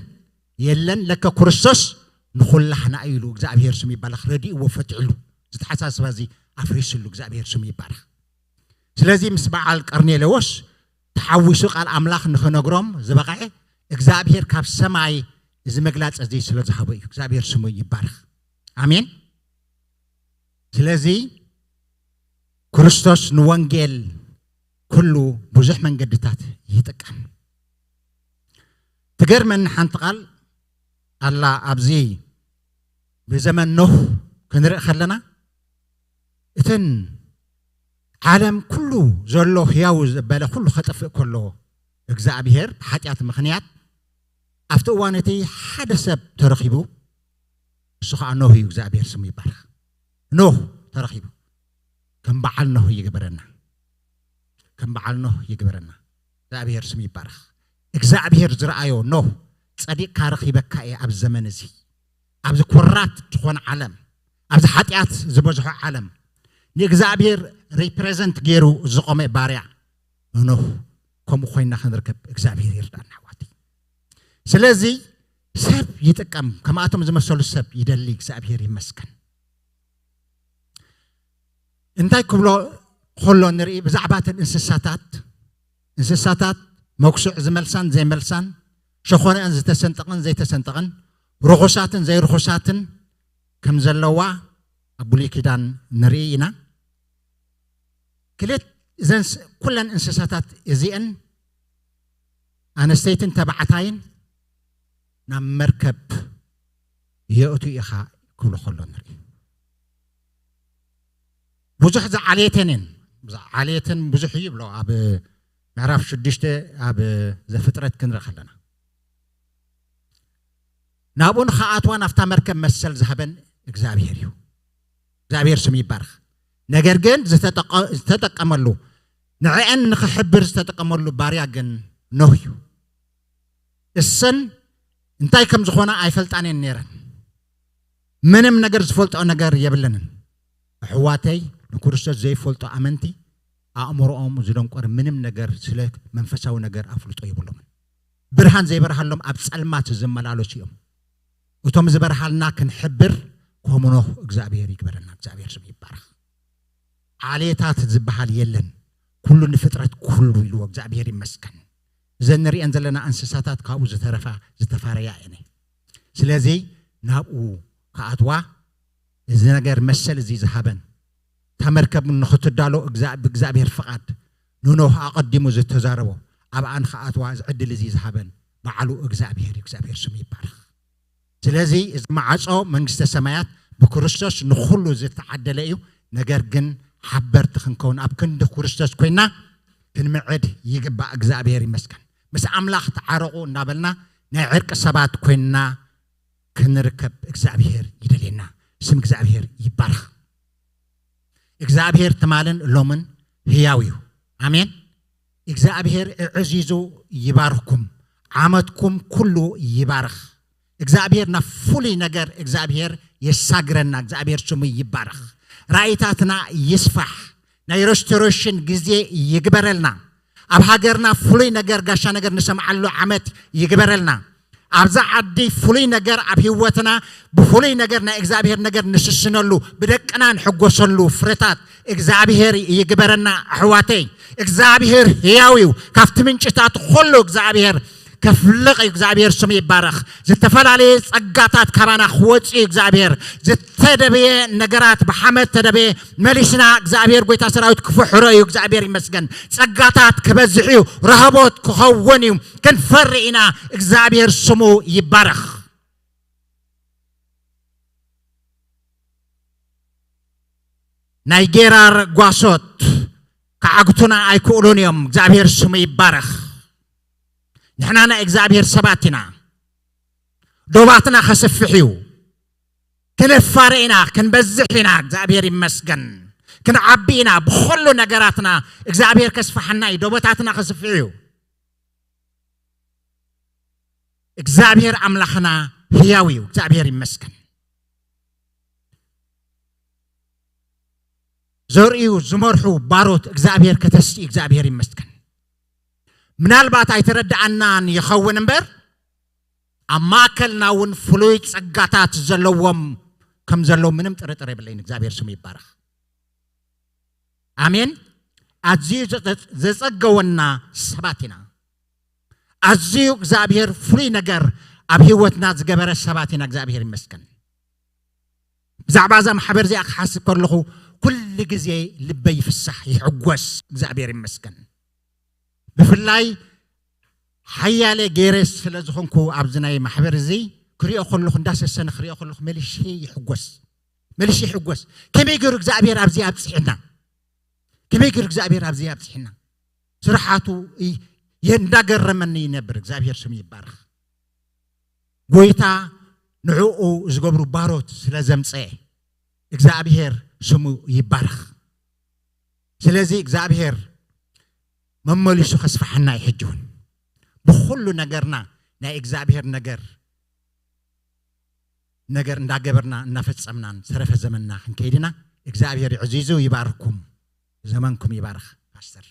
የለን፣ ለከ ክርስቶስ ንኹላህና እዩ ኢሉ እግዚኣብሔር ስም ይባረኽ ረዲእዎ ፈትሕሉ። ዝተሓሳስባ እዚ ኣፍሪስሉ እግዚኣብሔር ስም ይባረኽ። ስለዚ ምስ በዓል ቀርኔሌዎስ ተሓዊሱ ቃል ኣምላኽ ንኽነግሮም ዝበቕዐ እግዚኣብሔር ካብ ሰማይ እዚ መግላጽ እዚ ስለ ዝሃቦ እዩ። እግዚኣብሔር ስሙ ይባረኽ። ኣሜን። ስለዚ ክርስቶስ ንወንጌል ኩሉ ብዙሕ መንገድታት ይጥቀም። ትገርመኒ ሓንቲ ቃል ኣላ ኣብዚ ብዘመን ኖህ ክንርኢ ከለና እተን ዓለም ኩሉ ዘሎ ህያው ዘበለ ኩሉ ከጠፍእ ከሎ እግዚኣብሔር ብሓጢኣት ምኽንያት ኣብቲ እዋን እቲ ሓደ ሰብ ተረኺቡ፣ እሱ ከዓ ኖህ እዩ። እግዚኣብሔር ስሙ ይባረኽ። ኖህ ተረኺቡ ከም በዓል ኖህ ይግበረና። ከም በዓል ኖህ ይግበረና። እግዚኣብሔር ስም ይባረኽ። እግዚኣብሔር ዝረኣዮ ኖህ ጸዲቕካ ረኺበካ እየ ኣብ ዘመን እዚ ኣብዚ ኮራፕት ዝኾነ ዓለም ኣብዚ ሓጢኣት ዝበዝሖ ዓለም ንእግዚኣብሔር ሪፕሬዘንት ገይሩ ዝቆመ ባርያ ኖህ ከምኡ ኮይና ክንርከብ እግዚኣብሔር ይርዳና ኣሕዋተይ። ስለዚ ሰብ ይጥቀም ከምኣቶም ዝመሰሉ ሰብ ይደሊ እግዚኣብሔር ይመስገን። እንታይ ክብሎ ከሎ ንርኢ ብዛዕባ እተን እንስሳታት እንስሳታት መኩስዕ ዝመልሳን ዘይመልሳን ሸኾነአን ዝተሰንጠቕን ዘይተሰንጠቕን ርኹሳትን ዘይርኹሳትን ከም ዘለዋ ኣብ ብሉይ ኪዳን ንርኢ ኢና። ክልት እዘን ኩለን እንስሳታት እዚአን ኣነስተይትን ተባዕታይን ናብ መርከብ የእቱ ኢኻ ክብሎ ከሎ ንርኢ። ብዙሕ ዝዓልየተን እየን። ዓልየተን ብዙሕ እዩ ይብሎ ኣብ ምዕራፍ ሽዱሽተ ኣብ ዘፍጥረት ክንርኢ ከለና ናብኡ ንኸኣትዋ ናብታ መርከብ መሰል ዝሃበን እግዚኣብሔር እዩ። እግዚኣብሔር ስም ይባርኽ። ነገር ግን ዝተጠቀመሉ ንዕአን ንኽሕብር ዝተጠቀመሉ ባርያ ግን ኖህ እዩ። እሰን እንታይ ከም ዝኾና ኣይፈልጣን እየን ነይረን። ምንም ነገር ዝፈልጦ ነገር የብለንን። ኣሕዋተይ ንክርስቶስ ዘይፈልጡ ኣመንቲ ኣእምሮኦም ዝደንቆረ ምንም ነገር ስለ መንፈሳዊ ነገር ኣፍልጦ የብሎምን። ብርሃን ዘይበርሃሎም ኣብ ጸልማት ዝመላለሱ እዮም። እቶም ዝበርሃልና ክንሕብር ከም ኖህ እግዚኣብሔር ይግበረና። እግዚኣብሔር ስም ይባረኽ። ዓሌታት ዝበሃል የለን። ኩሉ ንፍጥረት ኩሉ ኢልዎ እግዚኣብሔር ይመስገን። እዘን ንሪአን ዘለና እንስሳታት ካብኡ ዝተረፋ ዝተፋረያ እየን። ስለዚ ናብኡ ክኣትዋ እዚ ነገር መሰል እዚ ዝሃበን እታ መርከብ ንኽትዳሎ ብእግዚኣብሔር ፍቓድ ንኖህ ኣቐዲሙ ዝተዛረቦ ኣብኣ ንኽኣትዋ እዚ ዕድል እዚ ዝሃበን በዓሉ እግዚኣብሔር እዩ። እግዚኣብሔር ስሙ ይባረኽ። ስለዚ እዚ ማዕጾ መንግስተ ሰማያት ብክርስቶስ ንኹሉ ዝተዓደለ እዩ። ነገር ግን ሓበርቲ ክንከውን ኣብ ክንዲ ክርስቶስ ኮይና ክንምዕድ ይግባእ። እግዚኣብሔር ይመስገን። ምስ ኣምላኽ ተዓረቑ እናበልና ናይ ዕርቂ ሰባት ኮይንና ክንርከብ እግዚኣብሔር ይደልየና። ስም እግዚኣብሔር ይባረኽ። እግዚኣብሔር ትማልን ሎምን ህያው እዩ። ኣሜን። እግዚኣብሔር እዕዚዙ ይባርኽኩም። ዓመትኩም ኩሉ ይባርኽ። እግዚኣብሔር ናብ ፍሉይ ነገር እግዚኣብሔር የሳግረና። እግዚኣብሔር ስሙ ይባረኽ። ራእይታትና ይስፋሕ። ናይ ሬስቶሬሽን ግዜ ይግበረልና። ኣብ ሃገርና ፍሉይ ነገር ጋሻ ነገር ንሰምዓሉ ዓመት ይግበረልና። ኣብዛ ዓዲ ፍሉይ ነገር ኣብ ህይወትና ብፍሉይ ነገር ናይ እግዚኣብሔር ነገር ንስስነሉ፣ ብደቅና ንሕጎሰሉ ፍረታት እግዚኣብሔር ይግበረና። ኣሕዋተይ፣ እግዚኣብሔር ህያው እዩ። ካብቲ ምንጭታት ኩሉ እግዚኣብሔር ከፍልቕ እዩ። እግዚኣብሔር ስሙ ይባረኽ። ዝተፈላለየ ጸጋታት ካባና ክወጽእ እዩ። እግዚኣብሔር ዝተደበየ ነገራት ብሓመድ ተደበየ መሊስና እግዚኣብሔር ጎይታ ሰራዊት ክፍሕሮ እዩ። እግዚኣብሔር ይመስገን። ጸጋታት ክበዝሕ እዩ። ረህቦት ክኸውን እዩ። ክንፈሪ ኢና። እግዚኣብሔር ስሙ ይባረኽ። ናይ ጌራር ጓሶት ክዓግቱና ኣይክእሉን እዮም። እግዚኣብሔር ስሙ ይባረኽ። ንሕና ናይ እግዚኣብሔር ሰባት ኢና። ዶባትና ከስፍሕ እዩ። ክንፋረ ኢና፣ ክንበዝሕ ኢና። እግዚኣብሔር ይመስገን። ክንዓቢ ኢና። ብኹሉ ነገራትና እግዚኣብሔር ከስፍሓና እዩ። ዶቦታትና ከስፍሕ እዩ። እግዚኣብሔር ኣምላኽና ህያው እዩ። እግዚኣብሔር ይመስገን። ዘርእዩ ዝመርሑ ባሮት እግዚኣብሔር ከተስኢ እግዚኣብሔር ይመስገን። ምናልባት ኣይተረድኣናን ይኸውን እምበር፣ ኣብ ማእከልና እውን ፍሉይ ጸጋታት ዘለዎም ከም ዘለዉ ምንም ጥርጥር የብለይን። እግዚኣብሔር ስሙ ይባረኽ። ኣሜን። ኣዝዩ ዘጸ-፣ ዘጸገወና ሰባት ኢና። ኣዝዩ እግዚኣብሔር ፍሉይ ነገር ኣብ ህይወትና ዝገበረ ሰባት ኢና። እግዚኣብሔር ይመስገን። ብዛዕባ እዛ ማሕበር እዚኣ ክሓስብ ከለኹ ኩሉ ግዜ ልበይ ይፍሳሕ፣ ይሕጎስ። እግዚኣብሔር ይመስገን። ብፍላይ ሓያለ ገይረ ስለ ዝኾንኩ ኣብዚ ናይ ማሕበር እዚ ክሪኦ ከለኹ፣ እንዳሰሰነ ክሪኦ ከለኹ መሊሼ ይሕጎስ፣ መሊሼ ይሕጎስ። ከመይ ገይሩ እግዚኣብሔር ኣብዚ ኣብጽሕና? ከመይ ገይሩ እግዚኣብሔር ኣብዚ ኣብጽሕና? ስራሓቱ ይ-፣ የ-፣ እንዳገረመኒ ይነብር። እግዚኣብሔር ስሙ ይባረኽ። ጎይታ ንዕኡ ዝገብሩ ባሮት ስለ ዘምጸ እግዚኣብሔር ስሙ ይባረኽ። ስለዚ እግዚኣብሔር መመሊሱ ከስፍሓና እዩ። ሕጂ እውን ብኹሉ ነገርና ናይ እግዚኣብሔር ነገር፣ ነገር እንዳገበርና እናፈጸምናን ዝተረፈ ዘመንና ክንከይድና እግዚኣብሔር ይዕዚዙ ይባርኩም። ዘመንኩም ይባርኽ ፓስተር።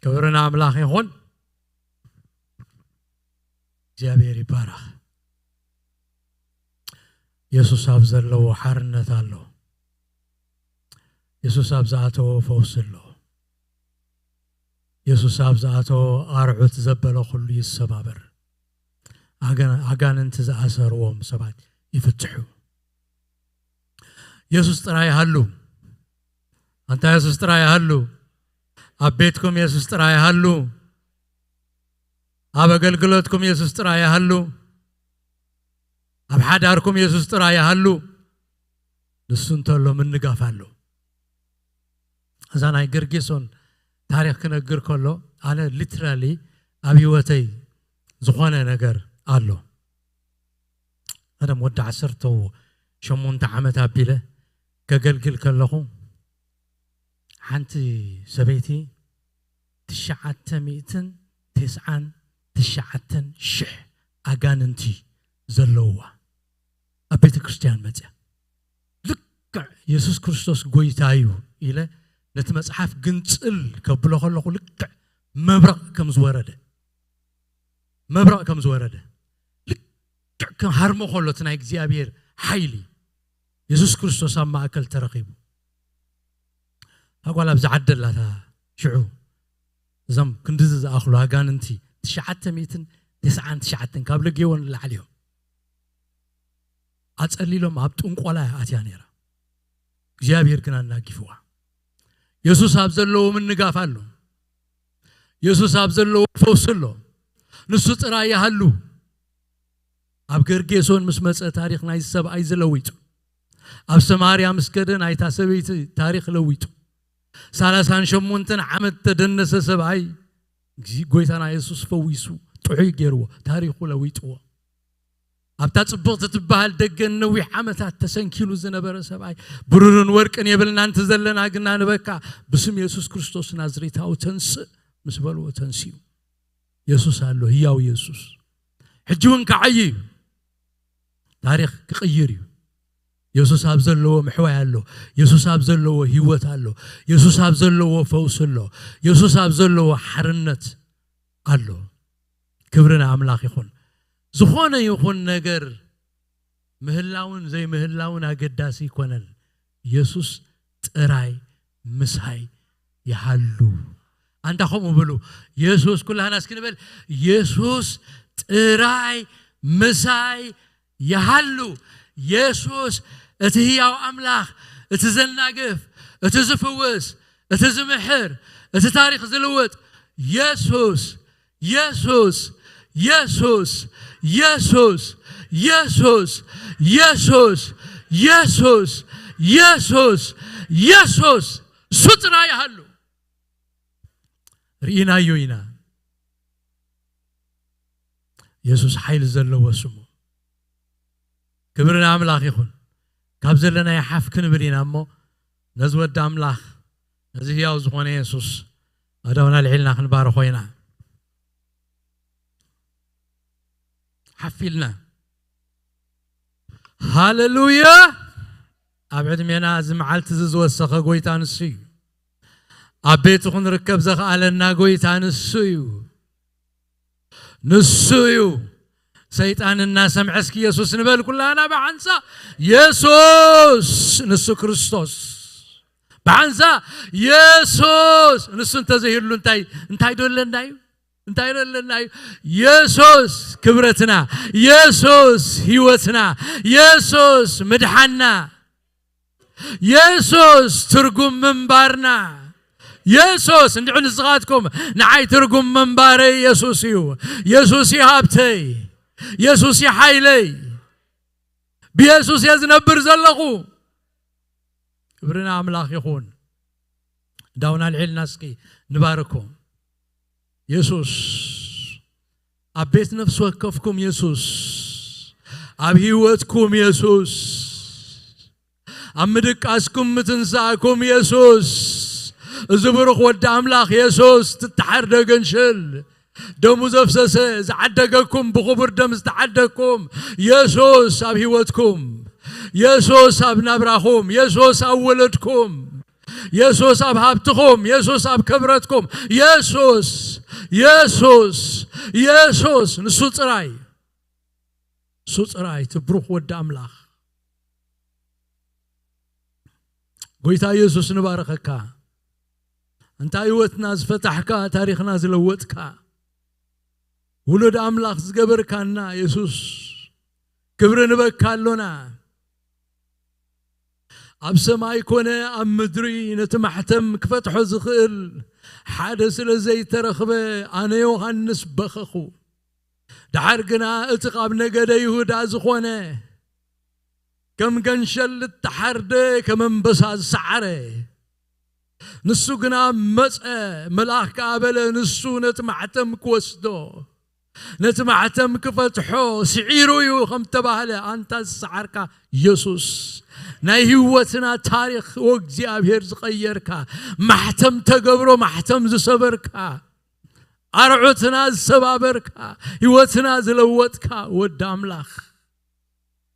ክብሪ ንኣምላኽ ይኹን። እግዚኣብሔር ይባረኽ። የሱስ ኣብ ዘለዎ ሓርነት ኣሎ። የሱስ ኣብ ዝኣተዎ ፈውሲ ኣሎ። የሱስ ኣብ ዝኣተዎ ኣርዑት ዘበለ ኩሉ ይሰባበር። ኣገ-፣ ኣጋንንቲ ዝኣሰርዎም ሰባት ይፍትሑ። የሱስ ጥራይ ሃሉ። ኣንታ የሱስ ጥራይ ሃሉ። ኣብ ቤትኩም የሱስ ጥራይ ሃሉ። ኣብ ኣገልግሎትኩም የሱስ ጥራይ ሃሉ። ኣብ ሓዳርኩም የሱስ ጥራይ ሃሉ። ንሱ እንተሎ ምንጋፍ ኣሎ። እዛ ናይ ገርጌሶን ታሪኽ ክነግር ከሎ፣ ኣነ ሊትራሊ ኣብ ህይወተይ ዝኾነ ነገር ኣሎ። ቀደም ወዲ ዓሰርተ ሸሞንተ ዓመት ኣቢለ ከገልግል ከለኹ፣ ሓንቲ ሰበይቲ ትሽዓተ ሚእትን ተስዓን ትሽዓተን ሽሕ ኣጋንንቲ ዘለውዋ ኣብ ቤተ ክርስቲያን መጽያ። ልክዕ የሱስ ክርስቶስ ጎይታ እዩ ኢለ ነቲ መጽሓፍ ግንጽል ከብሎ ከለኹ፣ ልክዕ መብረቕ ከም ዝወረደ፣ መብረቕ ከም ዝወረደ፣ ልክዕ ከም ሃርሞ ከሎ እቲ ናይ እግዚኣብሔር ሓይሊ፣ የሱስ ክርስቶስ ኣብ ማእከል ተረኺቡ። እታ ጓል ኣብዚ ዓዲ ኣላ፣ እታ ሽዑ እዞም ክንድዚ ዝኣኽሉ ኣጋንንቲ ትሽዓተ ሚእትን ተስዓን ትሽዓተን ካብ ለጌዎን ንላዕሊ እዮም። ኣጸሊሎም ኣብ ጥንቆላ እያ ኣትያ ነይራ። እግዚኣብሔር ግን ኣናጊፍዋ። የሱስ ኣብ ዘለዎ ምንጋፍ ኣሎ። የሱስ ኣብ ዘለዎ ፈውሲ ኣሎ። ንሱ ጥራይ ይሃሉ። ኣብ ገርጌሶን ምስ መጸ ታሪኽ ናይ ሰብኣይ ዝለዊጡ። ኣብ ሰማርያ ምስ ከደ ናይታ ሰበይቲ ታሪኽ ለዊጡ። ሰላሳን ሸሞንተን ዓመት ተደነሰ ሰብኣይ፣ እግዚ-፣ ጎይታና የሱስ ፈዊሱ፣ ጥዑይ ገይርዎ፣ ታሪኹ ለዊጥዎ። ኣብታ ጽብቕቲ ትበሃል ደገን ነዊሕ ዓመታት ተሰንኪሉ ዝነበረ ሰብኣይ፣ ብሩርን ወርቅን የብልናን፣ እቲ ዘለና ግና ንበካ፣ ብስም የሱስ ክርስቶስ ናዝሬታዊ ተንስእ ምስ በልዎ ተንሲኡ። የሱስ ኣሎ፣ ህያው የሱስ። ሕጂ እውን ክዓይ እዩ። ታሪኽ ክቕይር እዩ። የሱስ ኣብ ዘለዎ ምሕዋይ ኣሎ። የሱስ ኣብ ዘለዎ ህይወት ኣሎ። የሱስ ኣብ ዘለዎ ፈውሲ ኣሎ። የሱስ ኣብ ዘለዎ ሓርነት ኣሎ። ክብሪ ንኣምላኽ ይኹን። ዝኾነ ይኹን ነገር ምህላውን ዘይምህላውን ኣገዳሲ ኣይኮነን። የሱስ ጥራይ ምሳይ ይሃሉ። ኣንታ ከምኡ ብሉ፣ የሱስ፣ ኩላህና እስኪ ንበል፣ የሱስ ጥራይ ምሳይ ይሃሉ። የሱስ እቲ ህያው ኣምላኽ፣ እቲ ዘናግፍ፣ እቲ ዝፍውስ፣ እቲ ዝምሕር፣ እቲ ታሪኽ ዝልውጥ የሱስ፣ የሱስ፣ የሱስ፣ የሱስ፣ የሱስ፣ የሱስ፣ የሱስ፣ የሱስ፣ የሱስ፣ እሱ ጥራይ ይሃሉ። ርኢናዮ ኢና። የሱስ ሓይሊ ዘለዎ ስሙ። ክብሪ ንኣምላኽ ይኹን። ካብ ዘለና ይሓፍ ክንብል ኢና እሞ፣ ነዚ ወዲ ኣምላኽ፣ ነዚ ህያው ዝኾነ የሱስ፣ ኣእዳውና ኣልዒልና ክንባርኾ ኢና። ሓፍ ኢልና። ሃሌሉያ! ኣብ ዕድሜና እዚ መዓልቲ እዚ ዝወሰኸ ጎይታ ንሱ እዩ። ኣብ ቤቱ ክንርከብ ዘኽኣለና ጎይታ ንሱ እዩ። ንሱ እዩ። ሰይጣን እናሰምዐ እስኪ የሱስ ንበል ኩላና ብሓንሳ፣ የሱስ ንሱ ክርስቶስ። ብሓንሳ፣ የሱስ ንሱ እንተዘይህሉ እንታይ፣ እንታይ ዶ ኣለና እዩ? እንታይ ዶ ኣለና እዩ? የሱስ ክብረትና፣ የሱስ ህይወትና፣ የሱስ ምድሓና፣ የሱስ ትርጉም ምንባርና። የሱስ እንዲዑ ንስኻትኩም፣ ንዓይ ትርጉም ምንባረይ የሱስ እዩ። የሱስ እዩ ሃብተይ። የሱስ እዩ ሓይለይ። ብየሱስ እየ ዝነብር ዘለኹ። ክብሪ ንኣምላኽ ይኹን። ዳውን ኣልዒልና እስኪ ንባርኮ። የሱስ፣ ኣብ ቤት ነፍሲ ወከፍኩም የሱስ፣ ኣብ ህይወትኩም የሱስ፣ ኣብ ምድቃስኩም ምትንሳእኩም የሱስ፣ እዚ ብሩኽ ወዲ ኣምላኽ የሱስ፣ ትተሓርደ ገንሽል፣ ደሙ ዘፍሰሰ፣ ዝዓደገኩም፣ ብኽቡር ደም ዝተዓደግኩም የሱስ ኣብ ህይወትኩም፣ የሱስ ኣብ ናብራኹም፣ የሱስ ኣብ ወለድኩም፣ የሱስ ኣብ ሃብትኹም፣ የሱስ ኣብ ክብረትኩም፣ የሱስ፣ የሱስ፣ የሱስ፣ ንሱ ጥራይ፣ ንሱ ጥራይ፣ እቲ ብሩኽ ወዲ ኣምላኽ። ጎይታ የሱስ ንባረኸካ። እንታ ህይወትና ዝፈታሕካ፣ ታሪኽና ዝለወጥካ፣ ውሉድ ኣምላኽ ዝገበርካና የሱስ፣ ክብሪ ንበካ ኣሎና። ኣብ ሰማይ ኮነ ኣብ ምድሪ ነቲ ማሕተም ክፈትሖ ዝኽእል ሓደ ስለ ዘይተረኽበ፣ ኣነ ዮሃንስ በኸኹ። ደሓር ግና እቲ ካብ ነገደ ይሁዳ ዝኾነ፣ ከም ገንሸል እተሓርደ፣ ከም ኣንበሳ ዝሰዓረ፣ ንሱ ግና መጸ፣ መልኣኽ ከኣ በለ፣ ንሱ ነቲ ማሕተም ክወስዶ፣ ነቲ ማሕተም ክፈትሖ ስዒሩ እዩ ከም ተባህለ፣ ኣንታ ዝሰዓርካ የሱስ፣ ናይ ህይወትና ታሪኽ፣ ኦ እግዚኣብሔር፣ ዝቐየርካ፣ ማሕተም ተገብሮ፣ ማሕተም ዝሰበርካ፣ ኣርዑትና ዝሰባበርካ፣ ህይወትና ዝለወጥካ ወዲ ኣምላኽ፣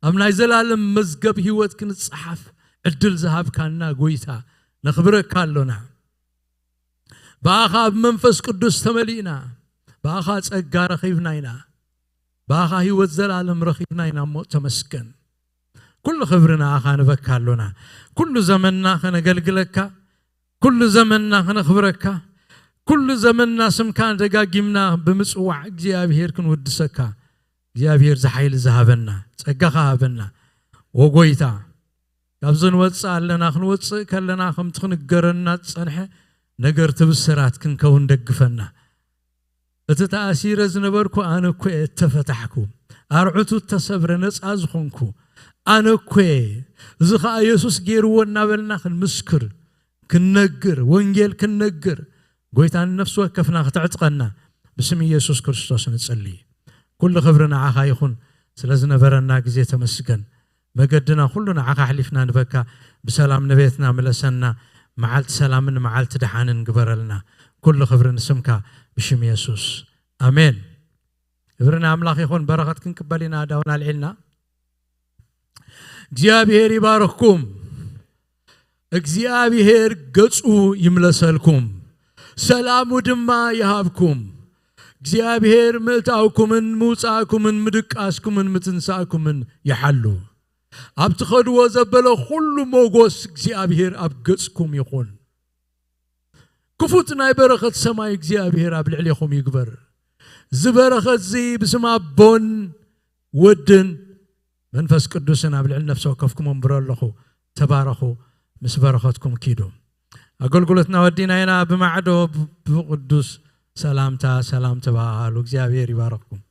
ኣብ ናይ ዘላለም መዝገብ ህይወት ክንጸሓፍ ዕድል ዝሃብካና ጎይታ፣ ነኽብረካ ኣሎና። ብኣኻ ብመንፈስ ቅዱስ ተመሊእና፣ ብኣኻ ጸጋ ረኺብና ኢና፣ ብኣኻ ህይወት ዘላለም ረኺብና ኢና እሞ ተመስገን። ኩሉ ክብሪ ንኣኻ ንበካ ኣሎና። ኩሉ ዘመንና ከነገልግለካ፣ ኩሉ ዘመንና ከነኽብረካ፣ ኩሉ ዘመንና ስምካ ደጋጊምና ብምጽዋዕ እግዚኣብሔር ክንውድሰካ፣ እግዚኣብሔር ዝሓይሊ ዝሃበና፣ ጸጋኻ ሃበና። ወጎይታ፣ ካብዚ ንወጽእ ኣለና፣ ክንወጽእ ከለና ከምቲ ክንገረና ዝጸንሐ ነገርቲ ብስራት ክንከውን ደግፈና። እቲ ተኣሲረ ዝነበርኩ ኣነ እኮ እየ እተፈታሕኩ፣ ኣርዑቱ እተሰብረ ነጻ ዝኾንኩ ኣነ እኮ እየ። እዚ ኸኣ የሱስ ገይርዎ እናበልና ክንምስክር፣ ክንነግር፣ ወንጌል ክንነግር፣ ጎይታ ንነፍሲ ወከፍና ክተዕጥቀና ብስም ኢየሱስ ክርስቶስ ንጽሊ። ኩሉ ክብሪ ንዓኻ ይኹን። ስለ ዝነበረና ግዜ ተመስገን። መገድና ኩሉ ንዓኻ ኣሕሊፍና ንበካ። ብሰላም ንቤትና ምለሰና። መዓልቲ ሰላምን መዓልቲ ደሓንን ግበረልና። ኩሉ ክብሪ ንስምካ ብሽም የሱስ። ኣሜን። ክብሪ ንኣምላኽ ይኹን። በረኸት ክንቅበል ኢና ዳውን ኣልዒልና። እግዚኣብሔር ይባርኽኩም። እግዚኣብሔር ገጹ ይምለሰልኩም፣ ሰላሙ ድማ ይሃብኩም። እግዚኣብሔር ምእታውኩምን ምውጻእኩምን ምድቃስኩምን ምትንሳእኩምን ይሓሉ። ኣብ ትኸድዎ ዘበለ ኩሉ ሞጎስ እግዚኣብሔር ኣብ ገጽኩም ይኹን። ክፉት ናይ በረኸት ሰማይ እግዚኣብሔር ኣብ ልዕሌኹም ይግበር። እዚ በረኸት እዚ ብስም ኣቦን ወድን መንፈስ ቅዱስን ኣብ ልዕሊ ነፍሲ ወከፍኩም እምብሮ ኣለኹ። ተባረኹ፣ ምስ በረኸትኩም ኪዱ። ኣገልግሎትና ወዲና ኢና። ብማዕዶ ብቅዱስ ሰላምታ ሰላም ተባሃሉ። እግዚኣብሔር ይባረኽኩም።